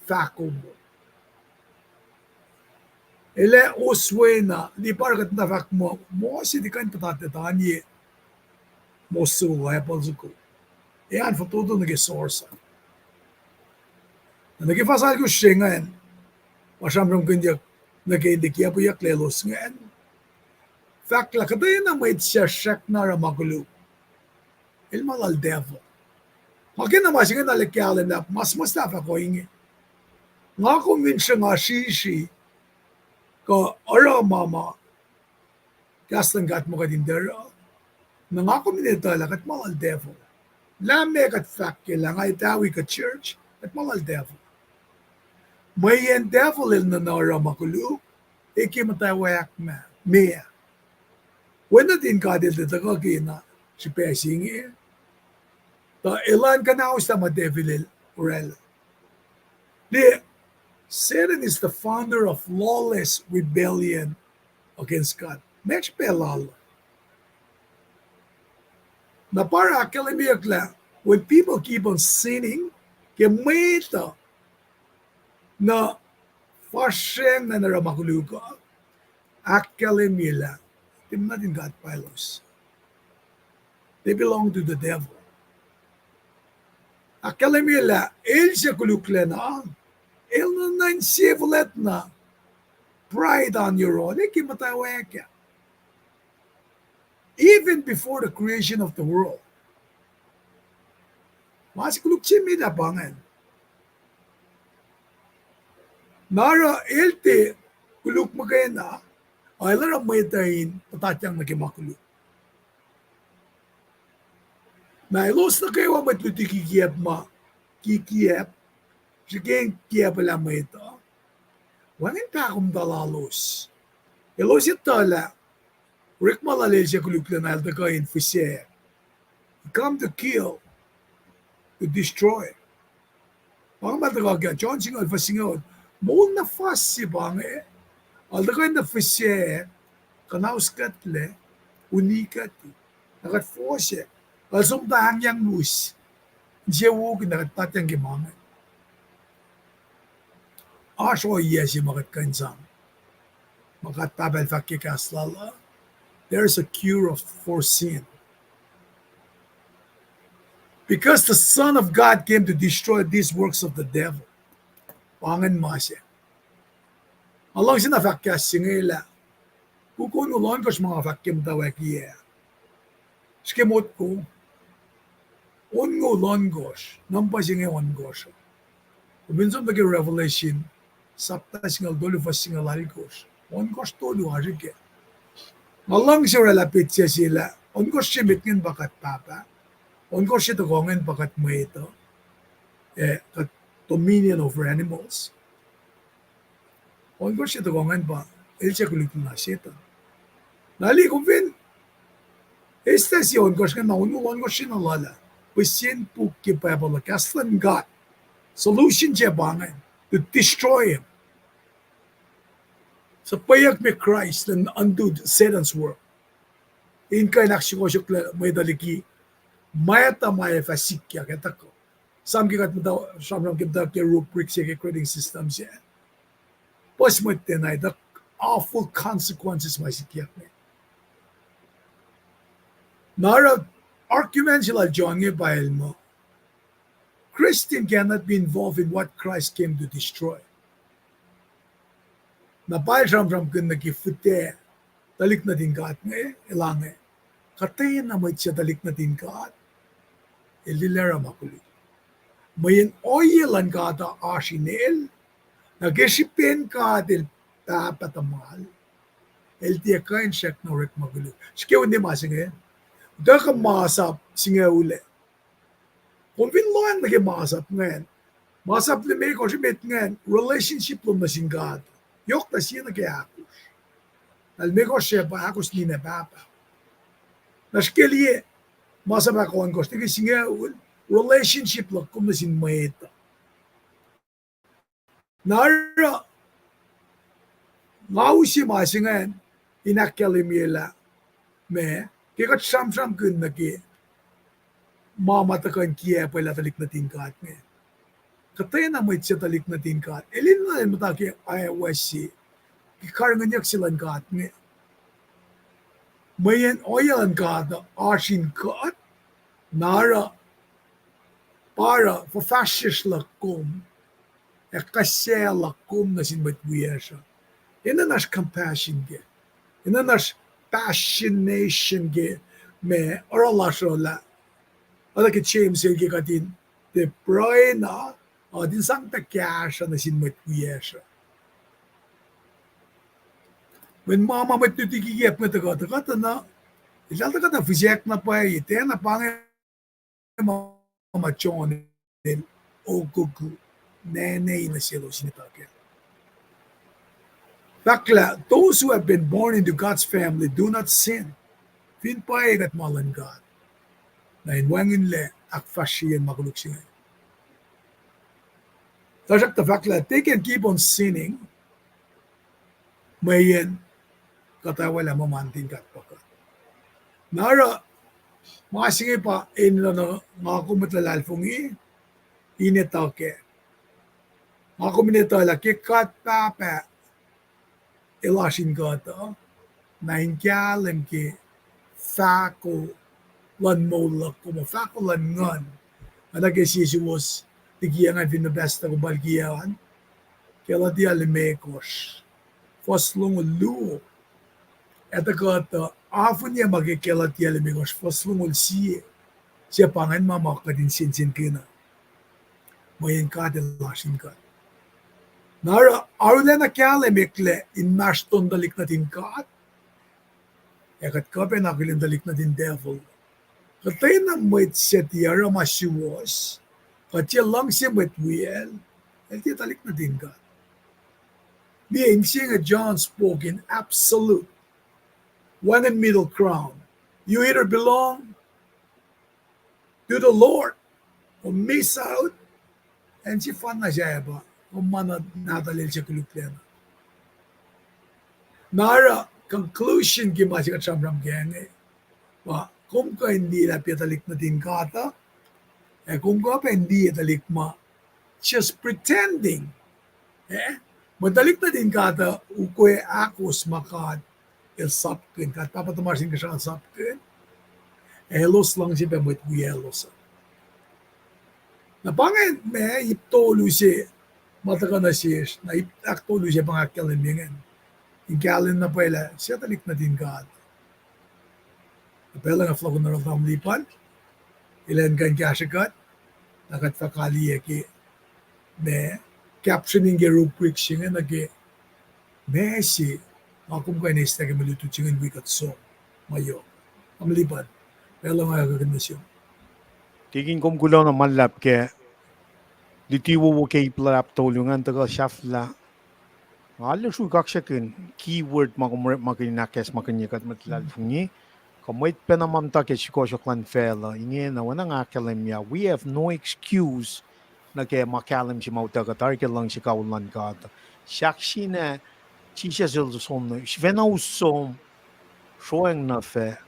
fahko. El ac oswena, liye pa oruh kuht muhta fahk muh, mos se tiac kuh in puhtatlac tanye mos soko, apple soko. Ac an fototo nuh ke source. Na nuh ke fuhs alkosr se ingacn, ma sramsramkihnyuck nuh ke in tiac kiacpweyucklac elos ingacn, fahk lah kuhtwena mwet suc srackna oruh ma koluk, el ma lal devil. Nga kena ma se inge na lah kahlwem lah ma suhmuhslah fahk ohinge. Nga kom fin sruhnga srihsrihk kuh oruh ma ma kahs luhn God ma kuht in tiac oruh, na nga kom in etuh lah kuht ma lal devil. Lah meac kuht fahk ke lah nga etawi kuh church, kuht ma lal devil. Mweyen devil el nuhnuh oruh ma koluk, ac ke muhtwacwacack ma, meac. Wen nuhtin God el tiac tuhkuh kena srihpac se inge, tuh elan kuhnahoslah ma devil el oraclah. Liye, Satan is the founder of lawless rebellion against God. Meac srihpac lal uh? Na pa oruh ahkkahlwemyeyuck lah when people keep on sinning, Ke mwet uh na fahsracng na oruh ma koluk uh, ahkkahlwemye lah tiac nuhtin God pa elos. They belong to the devil. Ahkkahlwemye lah el se koluklacna, el nuhnuhnkuh sie fuhlwact na pride an yohrohl ke muhtwacwacack ah. Even before the creation of the world. Ma se koluk se met ah pa ingacn. Na oruh el tiac koluk muhkwena, el oruh mwet uh in puhtatyang nuh ke ma koluk. Na elos nuh kwewa mwet luti kikiacp ma, kikiacp, srihke in kiacpwelah mwet uh, wacngihn pahkomuhta lalos. Elos etuh lah orekma lal el se koluklacna el tuhkuh in fihsac. He come to kill, to destroy. Pa inge ma tuhkuh ke John singucul, fuhs singucul. Moul na fas se pa inge, el tuhkuh in na fihsac, kuhnauskuhtlac, unikuhti, na kuht fohsack, el som tuh ahngyang lus, insewowo na kuht puhtatyang ke ma inge. Oasr ohiyac se ma kuht kuh in sang. Ma God Pahpah el fahk ke kahs lal uh, there is a cure of, for sin. Because the Son of God came to destroy these works of the devil. Pa ingacn ma se. Nga luhngse na fahk kahs se inge lah, kuk onngoul ohnkohsr ma nga fahk ke muhtwacwacack ah, srihke motko, onngoul ohnkohsr, number se inge ohnkohsr. Kom fin som nuh ke Revelation, sapta singucul tolu, fuhs singucul alkohsr, ohnkohsr tolu ah srihke. Nga luhngse oraclah petsac se lah ohnkohsr se met ingacn pa kuht pahpah, ohnkohsr se tohkoh ingacn pa kuht mwet uh, eh, kuht dominion over animals. Ohnkohsr se tohkoh ingacn pa el se koluk na Setuhn. Na liye kom fin eis lah sie ohnkohsr ingacn na onngoul ohnkohsr se na lal ah, pihsen puk ke Bible uh, kahs luhn God, solution se pa ingacn, to destroy him. Suhpweyuck me Christ and undo Satan's work. In kuh in ahksukohsohklac mwet uh liki mwacta ma ac fah sikyak ac tuhkuh. Sam ke kuht muhta sramsram ke muhta ke rubric se ke grading system se, puhs mwet tiacna etuh awful consequences ma sikyak inge. Na oruh argument se lal John inge pa el muh, Christian cannot be involved in what Christ came to destroy. Na pa el sramsramkihn nuh ke fihtac tuhlihk nuhtin God inge, elange, kuhtwena mwet se tuhlihk nuhtin God, el liye oruh ma koluk. Mweyen ohiyac luhn God uh oasr inel, na ke srihpen God el Pahpah tuhmal, el tiac kuh in srackna orekma koluk. Srihke uni ma se inge, tuhkuh masap singucul ah. Kom fin lohacng nuh ke masap ingacn, masap limekohsr emet ingacn, relationship lom nuh sin God, yohk na sie nuh ke ahkosr. Na limekohsr se pa ahkos ninac pahpah. Na srihke liye, masap ahkohnkohsr nuh ke singucul, relationship luhk kom nuh sin mwet uh. Na oruh, nga use ma se ingacn in ahkkahlwemye lah, ma, ke kuht sramsramkihn nuh ke ma ma tuhkuh in kiacpwelah tuhlihk nuhtin God inge, kuhtwena mwet se tuhlihk nuhtin God, el enenuh in muhta ke awa se ke karihngihnyuck se luhn God inge. Mweyen ohiyac luhn God uh oasr in kuht, na oruh, pa oruh fuhfahsryucsr luhk kom, ac kuhsac luhk kom nuh sin mwet wiyacsr uh. Enenuh in oasr compassion ke, enenuh in oasr passionation ke, ma, oruh lasr uh lah, oruh ke James el ke kuht in tiac pruhena, uh, kuht in sang pac kahsruh nuh sin mwet wiyacsr uh. Mweyen ma ma mwet luti kikiacp inge tuhkuh, tuhkuh tuh na, eltahl tuhkuh tuh fihsrack na pwacye, tiacna pa inge ma, ma John el okoku, nene nuh selos in etuh kac. Fahk lah, those who have been born into God's family do not sin. Fin pwacye kuht ma luhn God, na in wacngihnlac ahkfahsryeyacn ma koluk se inge. Tuhsruhktuh fahk lah they can keep on sinning, mweyen kuht ac orwaclah muhmuhn nuhtin God pa kuht. Na oruh, ma se inge pa enenuh nga kom mwet luhlahlfongi, in etuh kac. Nga kom in etuh lah ke God Pahpah El oasr in kuht uh, na in kahlwem ke fahko luhn moul luhk, kom fahko luhn nguhn. Oacna ke sie suwos liki ah ngan fin muhpahs tuh kom pal kiyac an, Galatia limekohsr, fuhs longoul luo. Etuh kuht uh, afunyac ma ke Galatia limekohsr fuhs longoul sie, sie pa ingacn ma ma kuht in sensenkihn uh, mweyen God El oasr in kuht. Na oruh arulacna kahlwem eklac inmahsrlon tuhlihk nuhtin God, ac kuht kuh pacna akihlen tuhlihk nuhtin devil. Kuhtwena mwet suc tiac oruh ma suwohs, kuht tiac luhngse mwet wiyacl, el tiac tuhlihk nuhtin God. Liye inse inge John spoke in absolute, wacngihn middle ground. You either belong to the Lord or miss out. Acn sefanna sahyac pa, kom ma na nahtuhl el se koluklacna. Na oruh conclusion ke ma se kuht sramsram kac inge, pa kom kuh in liye lah pa tuhlihk nuhtin God uh, ac kom kuh pac in liye tuhlihk ma just pretending. Eh? Mwe tuhlihk nuhtin God uh ukwe ahkos ma God El sapkihn, God Pahpah tuhmasr Inkuhsrao sapkihn, ac elos luhngse pac mwet wiyaclos uh. Na pa ingacn ma ip tolu se ma tuhkuh nuh sesr, na ip ahktolu se pa nga ahkkahlwemye ingacn, in kahlwem na pwacye lah sie tuhlihk nuhtin God. Na pacl nga fohlohkohn oruh tamuhlwel Lipan, elan kuh in kahsrwe kuht, na kuht fah kaliyac ke ma captioning ke rubric se inge nuh ke ma se nga kom kuh in eis nuh ke mwe lutlut se inge in wi kuht som ma yohk. Tamuhlwel Lipan, pacl nga kuh in nuh sum. Tikin, kom kuloh na ma luhlahp ke luti wowo ke ip luhlahp tolu ingacn tuhkuh sahflah. Nga arlac sruhk kaksakihn keyword ma kom orekmakihn in ahkacsmakihnye kuht mwet luhlahlfongi. Kuh mwet pacna ma muhta ke sukohsohk luhn facluh ingena, oacna nga ahkkahlwemye, we have no excuse nuh ke ma kahlwem se ma utuckuh tari ke luhngse kawihl luhn God. Sahk sina Jisus El som nuh sifacna us som, sroacng nuh fac,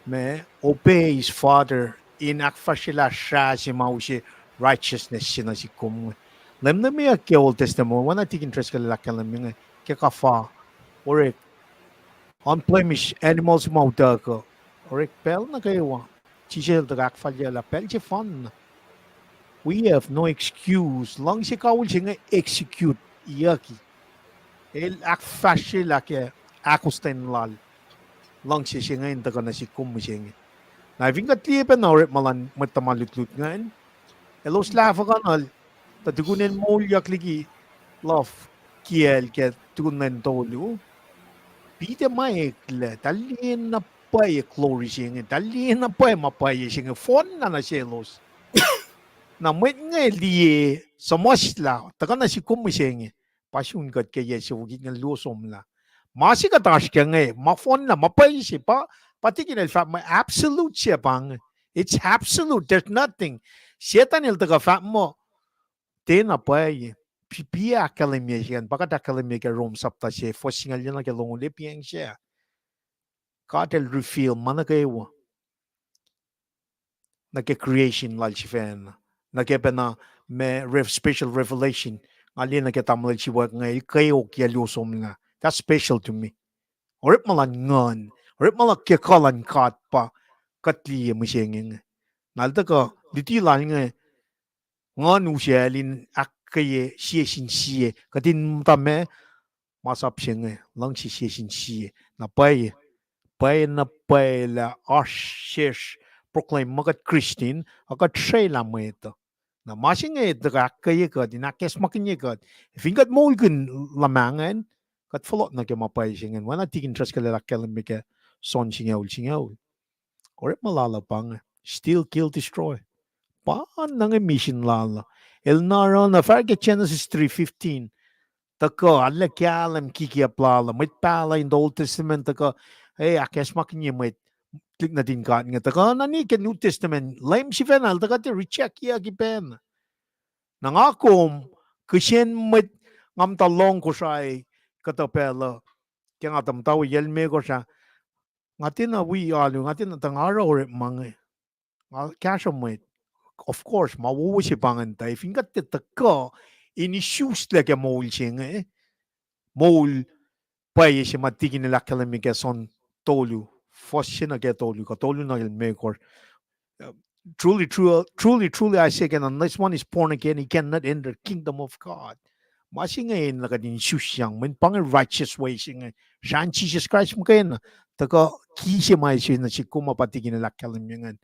ma, obey his father in ahkfahsryelah srah se ma use righteousness se nuh sihk kom inge. Leum nuh meyuck ke Old Testament, oacna Tikin Driscoll el ahkkahlwemye inge, ke kuhfa, orek, unblemished animals ma utuckuh, orek pacl nuh kwewa. Jisus El tuhkuh ahkfalyelah pacl sefanna. We have no excuse. Luhngse kawihl se inge execute-iyucki. El ahkfahsryelah ke ahkostwen lal luhngse se inge in tuhkuh nuh sihk kom mihsenge. Na fin kuht liye pacna orekma luhn mwet tuhma lutlut ingacn, elos lahfuhkuhnuhl, tuh tukun el moulyak liki luhf kiyacl ke tukun lwen tolu, Peter ma eklac, tahl liye na pwacye glory se inge, tahl liye na pwacye ma pwacye se inge, fohnlah nuh selos. Na mwet inge liye, suhmuhslah, tuhkuh nuh sihk kom mihsenge, pa sun kuht ke yac siofok itngucul luo somlah. Ma se kuht oasr kac inge, ma fohnlah, ma pwacye se, pa, pa Tikin el fahk muh absolute se pa inge. It's absolute, there's nothing. Setan el tuhkuh fahk muh, tiacna pwacye. Pi-, piac ahkkahlwemye se ingacn, pa kuht ahkkahlwemye ke Rom sapta se, fuhs singucul yac nuh ke longoul, e piacng se. God El reveal ma nuh kwewa nuh ke creation lal sifacna, nuh ke pacna ma rev-, special revelation nga liye nuh ke tamuhlwel siwak inge, el kweok yac luo somlah. That's special to me. Orekma luhn nguhn, orekma luhn ke kuh luhn God pa kuht liye mihsenge inge. Na el tuhkuh luti lal inge, nguhn usacl in ahkkweye sie sin sie, kuht in muhta ma, masap se inge, luhngse sie sin sie. Na pwacye, pwacye na pwacye lah oasr sesr proclaim muh kuht Christian, a kuht srwaclah mwet uh. Na ma se inge tuhkuh ahkkweye kuht, in ahkacsmakihnye kuht. Fin kuht moulkihn luhman ingacn, kuht fohlohk nuh ke ma pwacye se ingacn. Oacna Tikin Driscoll el ahkkahlwemye ke John singucul singucul. Orekma lal uh pa inge, steal, kill, destroy. Pa na inge mission lal uh. El na oruh na fahsr ke Genesis three fifteen. Tuhkuh, arlac kahlwem kikiap lal uh. Mwet pahluh in the Old Testament tuhkuh, e, ahkacsmakihnye mwet, tuhlihk nuhtin God inge. Tuhkuh na nuh ke New Testament, Leum sifacna el tuhkuh tiac reject-iyucki pacna. Na nga kom, kihsen mwet, nga muhta lohng Kosrae kuhtuh pacl uh, ke nga tuh muhta wi yac limekohsr ah, nga tiacna wi alu, nga tiacna tuh nga oruh orekma inge. Nga kahsruh mwet, of course, ma wowo se pa ingacn tuh, fin kuht tiac tuhkuh in isuslac ke moul se inge, moul pwacye se ma tikin el ahkkahlwemye ke John tolu, fuhs se nuh ke tolu, kuh tolu nuh ke limekohsr. Uh, truly, truly, truly, truly, I say again, unless one is born again, he cannot enter kingdom of God. Ma se inge enenuh kuht in isusyang, mweyen pa inge righteous way se inge. Srahn Jisus Kraist muhkwena, tuhkuh ki se ma ase nuh sihk kom pa tikin el ahkkahlwemye ingacn.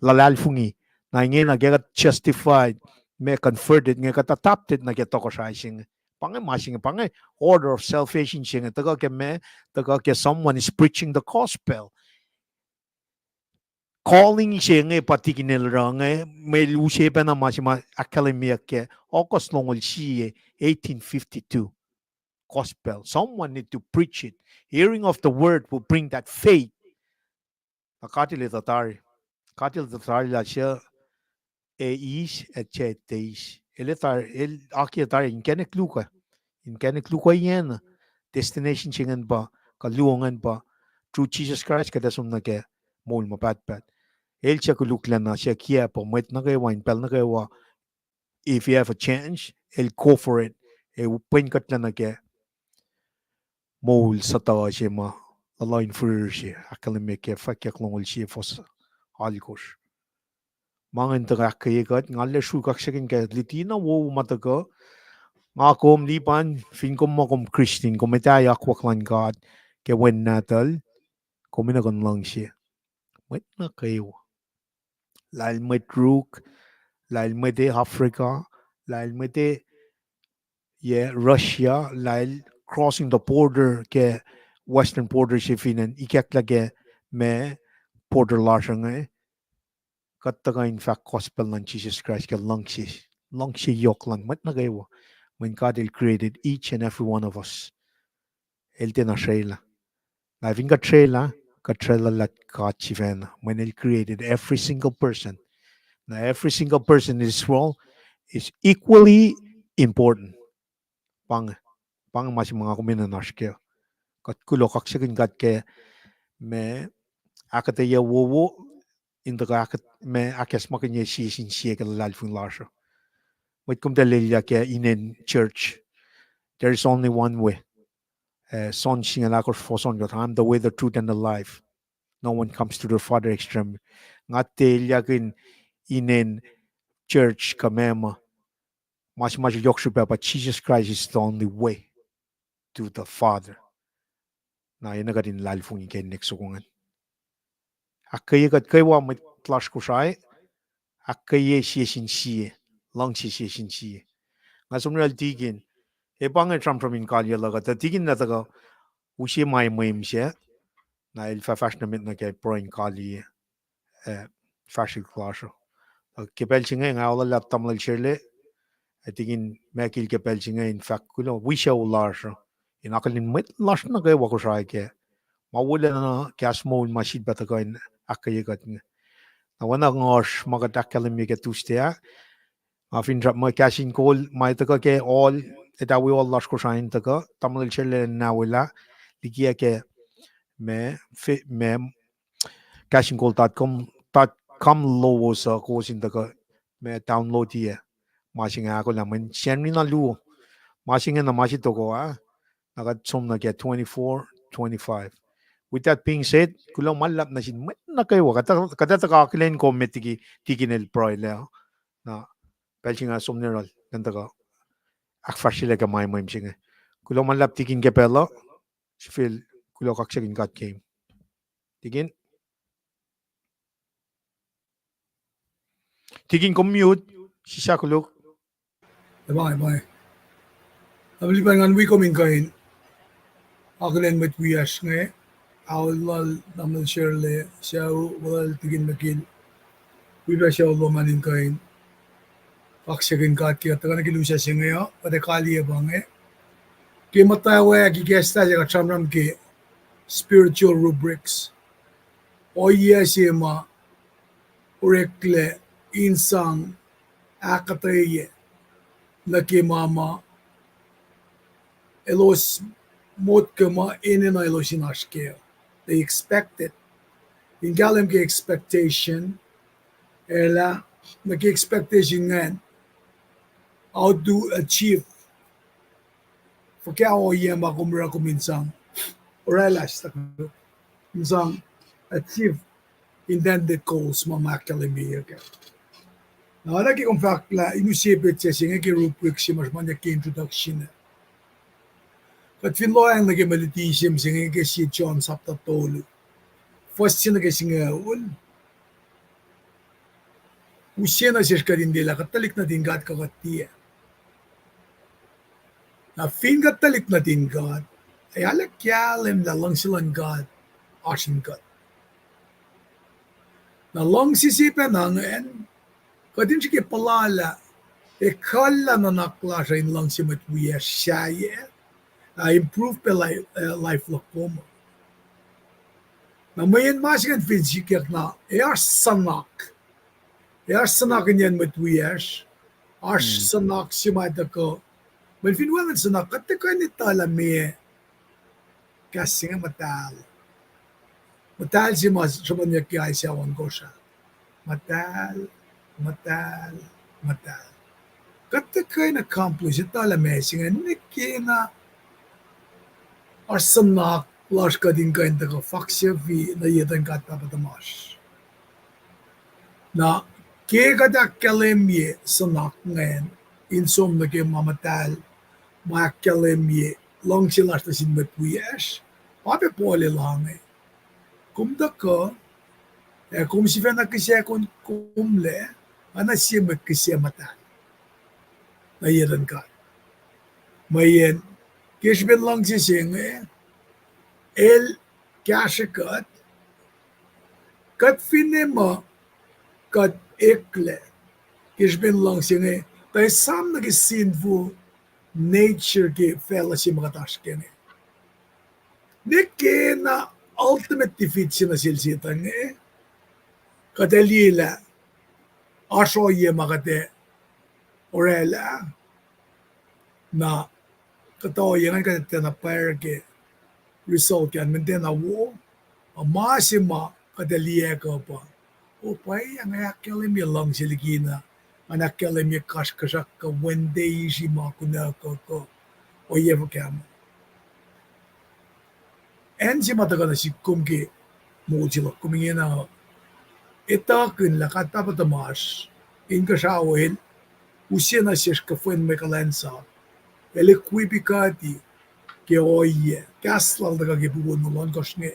Luhlahlfongi. Na ingena ke kuht justified, ma converted, inge kuht adopted nuh ke tohkohsrahi se inge. Pa inge ma se inge, pa inge order of salvation se inge, tuhkuh ke ma, tuhkuh ke someone is preaching the gospel. Calling se inge pa tikin el oruh inge, mwe el use pacna ma se ma ahkkahlwemyeyuck ke August longoul sie, eighteen fifty-two. Gospel. Someone need to preach it. Hearing of the word will bring that faith. Na God el etuh tari. God el etuh tari lah suc ac eis, ac suc tiac eis. El etuh, el akiyac tari inkacnek luo. Inkacnek luo iyacna. Destination se ingacn pa, kuh luo ingacn pa, through Jesus Christ kuht ac som nuh ke moul ma pahtpaht. El suc koluklacna, suc kiacp uh, mwet nuh kwewa, in pacl nuh kwewa, if you have a chance, el go for it. Ac pwen kuhtlac nuh ke moul sutuh se ma luhluh in fihrihr se, ahkkahlwemye ke Fwackyuck longoul sie fuhs alkosr. Ma ingacn tuhkuh ahkkweye kuht, nga arlac sruhk kaksakihn kuht luti na wowo ma tuhkuh. Nga kom lipan, fin kom muh kom Christian, kom etuh akwuck luhn God ke Wen Nahtuhl, kom enenuh in luhngse mwet nuh kwewa. Lal mwet Ruk, lal mwet e Africa, lal mwet e, yeah, Russia, lal crossing the border ke western border se fin acn ikacklah ke ma border lasr inge. Kuht tuhkuh in fahk gospel luhn Jesus Christ ke luhngse, luhngse yohk luhn mwet nuh kwewa. Mweyen God el created each and every one of us. El tiacna srwaclah. Na fin kuht srwaclah, kuht srwaclah lah God sifacna. Mweyen el created every single person. Na every single person in this world is equally important. Pa inge, pa inge ma se ma nga kom enenuh in oasr kac. Kuht kuloh kaksakihn God ke ma ahkuhtweyac wowo, in tuhkuh ahk-, ma ahkacsmakihnye sie sin sie ke luhlahlfongi lasr uh. Mwet kom tuh lwelah ke inen church. There is only one way. Eh, John singucul ahkosr, fuhs ohnkohsr, I am the way, the truth, and the life. No one comes to the Father except. Nga tiac elyahkihn inen church kuh meac ma. Ma se ma yohk srihpac pa Jesus Christ is the only way to the Father. Na enenuh kuht in luhlahlfongi ke inek soko ingacn. Ahkkweye kuht kwewa mwet lasr Kosrae, ahkkweye sie sin sie, luhngse sie sin sie. Nga som nuh sel tikin, ac pa inge sramsram in kaliyac luhk uh, tuh tikin na tuhkuh use ma mwe mwe se, na el fah fahsr nuh met nuh ke pruhe in kaliyac, eh, fahsrwelihk lasr uh. Ke pacl se inge nga olwelah tamuhlwel Sherle, ac tikin Michael ke pacl se inge in fahk kuloh wi sucu lasr uh, in akihlen mwet lasr nuh kwewa Kosrae ke ma wolacna kahs moul ma sifilpac tuhkuh in ahkkweye kuht inge. Na oacna nga oasr ma kuht ahkkahlwemye ke Tuesday ah, nga fin srap muh kahs in kol ma tuhkuh ke all, etawi all lasr Kosrae in tuhkuh, tamuhlwel Sherle na welah, liki ah ke ma, ma, kahs in kol dot com, dot com lowos uh kowos in tuhkuh ma download-i ah. Ma se inge ahkolah mweyen Sacnri na luo. Ma se inge na ma se tohkoh ah, na kuht som nuh ke twenty-four, twenty-five. With that being said, kuloh ma luhlahp nuh sin mwet nuh kwewa. Kuht, kuht ac tuhkuh akihlen kom met liki tikin el pruhelah. Na pacl se inge som nuh yohrohl, kuht tuhkuh ahkfahsryelah ke ma mwe mwe se inge. Kuloh ma luhlahp tikin ke pacl uh, sifil kuloh kaksakihn God ke tikin. Tikin, kom mute, sislah koluk. Ac pa, pa. Tamuhlwel Lipan, ngan wi kom in kuh in akihlen mwet wiyacsr inge, aol lal tamuhlwel Sherle, sucu, welul tikin Michael, wi pac sucu lom an in kuh in kaksakihn God ke kuht tuhkuh nuh ke lusa se inge uh, kuht ac kaliyac pa inge. Ke muhtwacwacack ikacslah se kuht sramsram ke spiritual rubrics. Ohiyac se ma oreklac in sang ahkuhtweyac nuh ke ma ma elos motko muh enenuh elos in oasr kac. They expect it. In kahlwem ke expectation, elah nuh ke expectation ingacn, how to achieve, fuhkah ohiyac ma kom oruh kom in sang oraclah, in sang achieve intended goals ma ma ahkkahlwemyeyuck ah. Na oacna ke kom fahk lah in use petsac se inge ke rubric se ma sruhmuhnyuck ke introduction ah. Kuht fin lohacng nuh ke mwe luti se mihsenge ke sie John sapta tolu, fuhs se nuh ke singucul, use nuh sesr kuht in liye lah kuht tuhlihk nuhtin God kuh kuht tiac. Na fin kuht tuhlihk nuhtin God, ac arlac kahlwem lah luhngse luhn God oasr in kuht. Na luhngse se pacna ingacn, kuht in srihke puhla lah ekuhllah nuhnak lasr uh in luhngse mwet wiyacsr sahyac, ah, improve pac li-, ah, life luhk kom. Na mweyen ma se ingacn fin sikyak na, ac oasr suhnak. Ac oasr suhnak in yen mwet wiyacsr, oasr suhnak se ma tuhkuh. Mweyen fin wacngihn suhnak, kuht tiac kuh in etuh lah meac kahs se inge muhtahl. Muhtahl se ma sruhmuhnyuck ke Isaiah ohnkohsr ah. Muhtahl, muhtahl, muhtahl. Kuht tiac kuh in accomplish, etuh lah meac se inge, nwe ke na oasr suhnak lasr kuht in kuh in tuhkuh faksafi nuh ye etuhn God Pahpah tuhmasr. Na ke kuht ahkkahlwemye suhnak ingacn in som nuh ke ma muhtahl, ma ahkkahlwemye luhngse lasr nuh sin mwet wiyacsr, pa pac Paul el ange. Kom tuhkuh, ac kom sifacna kihsac kom, komlac, oacna sie mwet kihsac muhtahl nuh ye etuhn God. Mweyen ke srihpen luhngse se inge, el kahsrwe kuht, kuht finne muh kuht eklac ke srihpen luhngse inge, tuh esam nuh ke sinful nature ke facluh se ma kuht oasr kac inge. Nwe ke na ultimate defeat se nuh sel Setuhn inge, kuht ac liye lah oasr ohiyac ma kuht ac oraclah, na kuhtuh ohiyac ingacn kuht ac tiacna pwacr ke result an, mweyen tiacna wo, a ma se ma kuht ac liye kuh pa, o pwacye nga ahkkahlwemye luhngse likina ngan ahkkahlwemye kasrkuhsrak kuh wendei isi ma kunuhkuh kuh ohiyac fuhkah ma. Acn se ma tuhkuh nuh sihk kom ke moul se luhk kom ingena, etuhkihn lah God Pahpah tuhmasr Inkuhsrao el use nuh sesr kuhfwen mwe kuhlwacnsap, el equip kuht ke ohiyac kahs lal tuhkuh ke puk wo nuh ke ohnkohsr inge,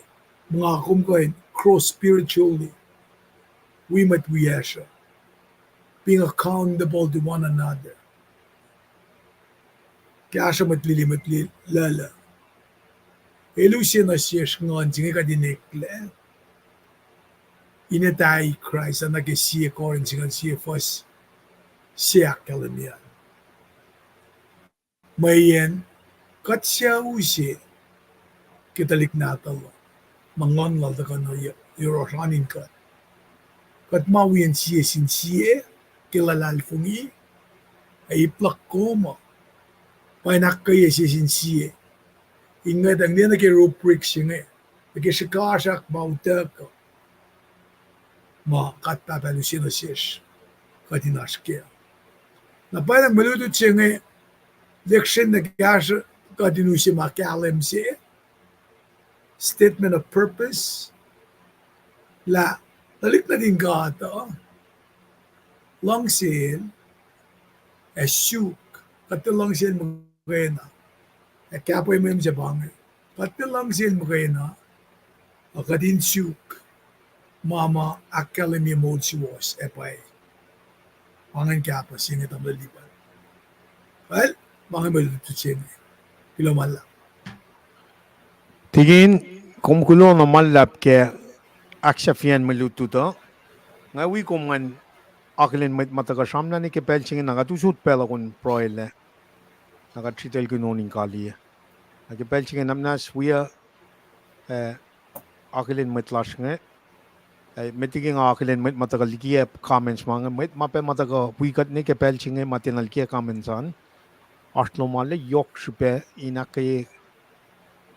muh nga kom kuh in grow spiritually wi mwet wiyacsr uh, being accountable to one another. Kahsruh mwet lili, mwet lili, luhluh. El use nuh sesr nguhn se inge kuht in eklac, in etahi Kraist, oacna ke sie Korint singucul sie fuhs se ahkkahlwemye. Mweyen kuht sucu se ke tuhlihk nahtuhl uh, ma nguhn lal tuhkuh nuh yohrohsr an in kuht. Kuht ma wiyacn sie sin sie ke luhlahlfongi, ac ip luhk kom uh pa in ahkkweye sie sin sie in ngwetacng liye nuh ke rubric se inge, nuh ke srihkasrak ma utuckuh ma God Pahpah el use nuh sesr kuht in oasr kac. Na pwacnwacng mwe lutlut se inge, lihksreni kahsruh kuht in use ma kahlwem se, statement of purpose, lah tuhlihk nuhtin God uh, luhngsel ac suk, kuht tiac luhngsel muhkwena. Ac kahpwemwem se pa inge, kuht tiac luhngsel muhkwena, a kuht in suk ma ma ahkkahlwemye moul suwohs ac pwacye. Pa ingacn kahpah se inge tamuhlwel Lipan. Well, pa inge mwe lutlut se inge. Kuloh ma luhlahp. Tikin, kom kuloh na ma luhlahp ke ahksahfyacn mwe lutlut uh. Nga wi kom ngan akihlen mwet ma tuhkuh sramsramna nuh ke pacl se inge, na kuht usot pacl uh kom pruhe lac, na kuht sritaclkihn on in kaliyac. Na ke pacl se inge na muhnahs wi uh, eh, akihlen mwet lasr inge. Eh, met liki nga akihlen mwet ma tuhkuh likiyac comments ma inge, mwet ma pac ma tuhkuh wi kuht ne ke pacl se inge ma tiacna likiyac comments an, oasr lom arlac yohk srihpac in ahkkweye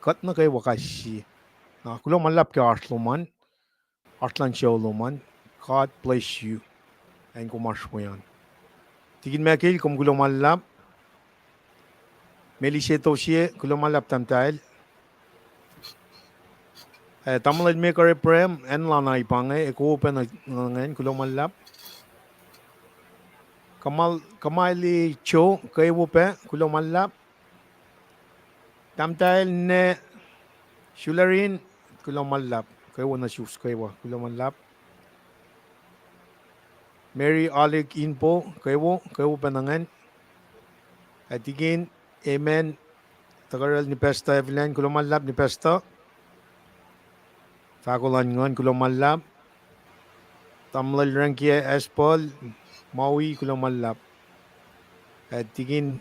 kuht nuh kwewa kais sie. Na kuloh ma luhlahp ke oasr lom an, oasr luhn sucu lom an. God bless you. acn kom oasr we an. Tikin Michael, kom kuloh ma luhlahp. Melise Tosie, kuloh ma luhlahp tahmtahel. Eh, tamuhlwel Mekar Abraham, acn Lana ipange, ekuh pac nuh, nuh ngacn, kuloh ma luhlahp. Kamal, Kamaili Cho, kwewa pac, kuloh ma luhlahp. Tahmtahel ne Sularin, kuloh ma luhlahp, kwewa nuh sihk kwewa, kuloh ma luhlahp. Mary Alik Inpo, kwewa, kwewa pac nuh ngacn. Ac Tikin, amen. Tuh karel Nipastuh Evelyn, kuloh ma luhlahp Nipastuh. Fahko luhn nguhn, kuloh ma luhlahp. Tamuhlwel Rengkia Espal, Maui, kuloh ma luhlahp. Ac Tikin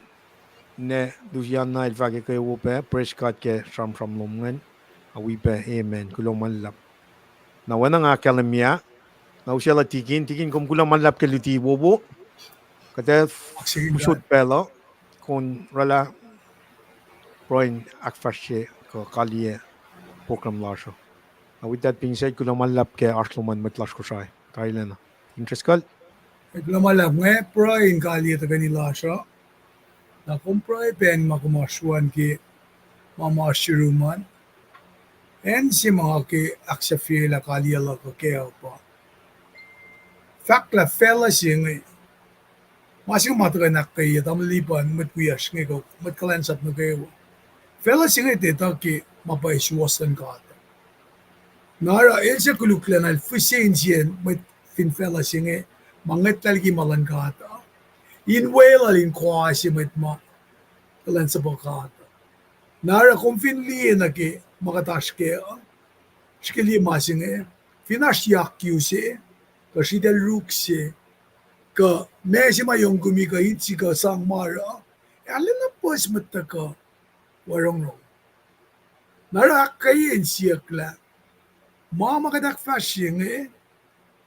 ne Lusiana el fahk ke kwewa pac, praise God ke sramsram lom ingacn. Ac wi pac, amen, kuloh ma luhlahp. Na oacna nga ahkkahlwemye, na usaclah Tikin, Tikin kom kuloh ma luhlahp ke luti wowo. Kuht ac usot pacl uh, kom oraclah pruhe in ahkfahsrye kuh kaliye program lasr uh. Na with that being said, kuloh ma luhlahp ke oasr lom an mwet lasr Kosrae. Tarilacna. Tikin Driscoll. Kuloh ma luhlahp, nga pruhe in kaliye tuhkweni lasr uh. Na kom pruhe pac ma kom oasr we an ke ma ma oasr yurum an. Acn se ma nga ke ahksahfyelah kaliyac luhk uh kac uh pa fahklah facluh se inge. Ma se inge ma tuhkuh in ahkkweye tamuhlwel Lipan, mwet wiyacsr inge kuh mwet kuhlwacnsap nuh kwewa. Facluh se inge tiac etuh ke ma pwacye suwohs luhn God. Na oruh el se koluklacna el fihse insiyacn mwet fin facluh se inge ma ngwetlah liki ma luhn God uh, in weluhl in koase mwet ma kuhlwacnsapuh God uh. Na oruh kom fin liye nuh ke ma kuht oasr kac uh, srihke liye ma se inge, fin oasr yak use, kuh sritacl ruk se, kuh ma se ma yongkumi kuh insi kuh sang ma oruh, arulacna puhs mwet tuhkuh oarongrong. Na oruh ahkkweye in siyucklah, ma ma kuht ahkfahsrye inge,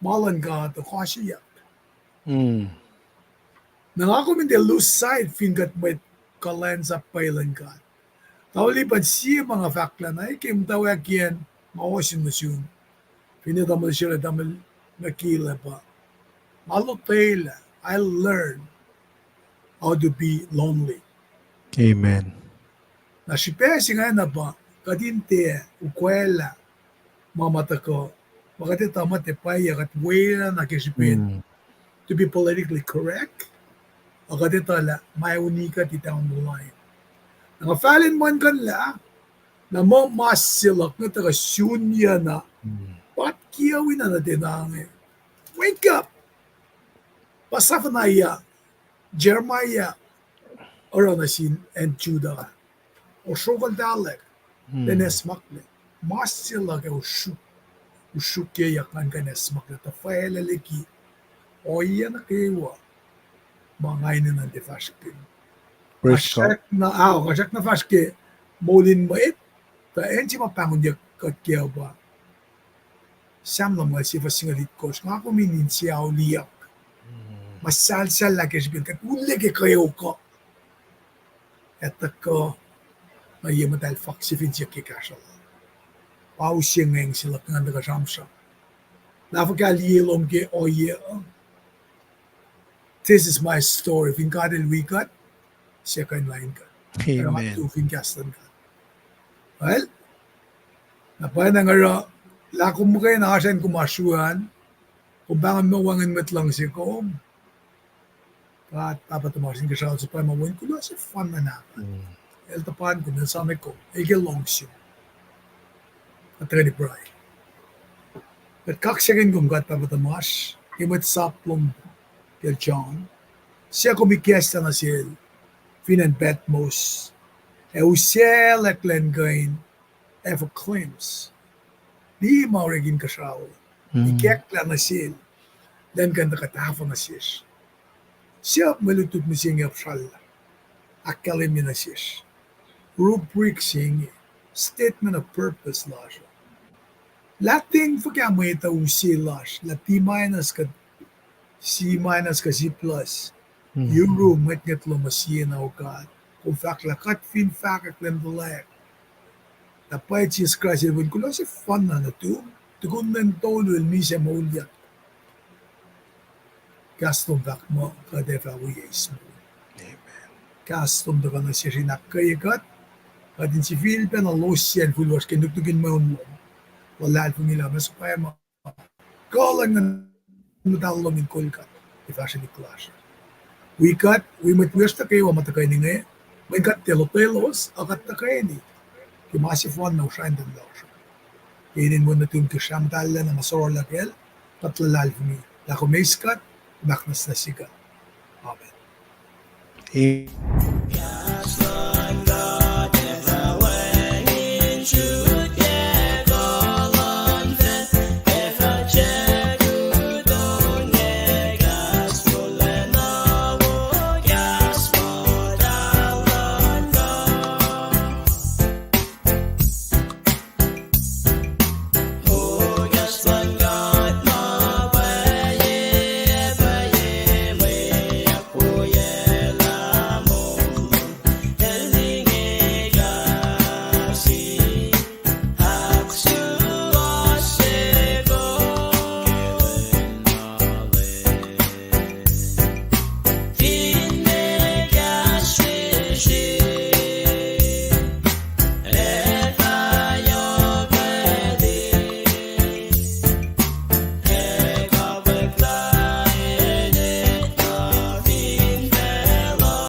ma luhn God uh, koaseyuck. Na nga kom in tiac lose sight fin kuht mwet kuhlwacnsap pwacye luhn God. Tamuhlwel Lipan, sie ma nga fahklah na ke muhtwacwacackiyacn ma ohsun nuh sum, finne tamuhlwel Sela, tamuhlwel Makila pa, nga lotwelah, I learn how to be lonely. Amen. Na srihpac se ingacn pa kuht in tiac ukwaclah ma ma tuhkuh, ma kuht etuh ma tiac pwacye, kuht welah na ke srihpen to be politically correct, a kuht etuh lah ma uni kuht down the line. Na nga fal in muhlkuhnlah, na muh ma se luhk inge tuhkuh sunyuc na, pat kiyuhk na nuh ten inge. Wake up! Pa Zephaniah, Jeremiah, oruh nuh sin acn Judah, osrokoltahlak, ten esmakla, ma se luhk ac usruk, usrukyeyuck ngan kuh in esmakla, tuh fwaclweliki ohiyac nuh kwewa ma nga enenuh in tiac fahsr kac. Srackna, ao, nga srackna fahsr ke moul in mwet, tuh acn se ma pahngonyuck kuht kac uh pa Sam lumngaul sie fuhs singucul itkohsr, nga kom in inse auliyak, ma salsal lah ke srihpen kuht ullac ke kweok uh, ac tuhkuh nuh ye muhtahl fak se fin siyuck ke kahsruh lal. Pa use ngacng se luhk ngan tuhkuh sramsram. Lah fuhkah liye lom ke ohiyac uh. This is my story. Fin God el wi kuht, second line kuht. Amen. Fin kahs luhn God. Well, na pwacnwacng oruh, lah kom muhkwena oasr acn kom oasr we an, kom pahngon ma wacngihn mwet luhngse kom. God Pahpah tuhmasr Inkuhsrao, suc pa ma wen kuloh sefanna nahtuhl. El tuhpan kom, el same kom, el ke luhngse. Kuht tuhkweni pruhe. Kuht kaksakihn kom God Pahpah tuhmasr, ke mwet sap lom kacl John, suc kom ikacslah nuh sel fin acn Patmos, ac usaclacklac in kuh in have a glimpse. Liye ma orek inkuhsrao, ikacklah nuh sel, elan kuh in tuh kuh tahfuh nuh sesr. Siyuck mwe lutlut mihsenge apsrallah, ahkkahlwemye nuh sesr rubric se inge, statement of purpose lasr uh. Lah ten fuhkah mwet uh use lasr, lah T minus kuh C minus kuh C plus. Yurum, ngwetngwet lom uh siena, O God. Kom fahk lah kuht fin fahkwack Leum tuhlac, lah pwacye Jisus Kraist el wen kuloh sefanna nuhtum, tukun lwen tolu el misac moulyak. Kahs lom fahk muh kuht ac fah wi eis moul. Kahs lom tuhkuh nuh sesr in ahkkweye kuht, kuht in sifilpacna losyacn fihl lasr ke nuknuk in mweun lom. Luhlahlfongi lah ma suhpwacma kuh luhn Nguhn Muhtahl lom in kol kuht ke fahsrwelihk lasr uh. Wi kuht, wi mwet wiyacsr nuh kwewa ma tuhkweni inge, mweyen kuht tiac lotwelos, a kuht tuhkweni ke ma sefanna usrnguck in lasr uh. Ke inen Wen nuhtum Kraist Muhtahl na ma sorlah kacl, kuht luhlahlfongi lah kom eis kuht, kom ahknwacsnwacsye kuht. Amen.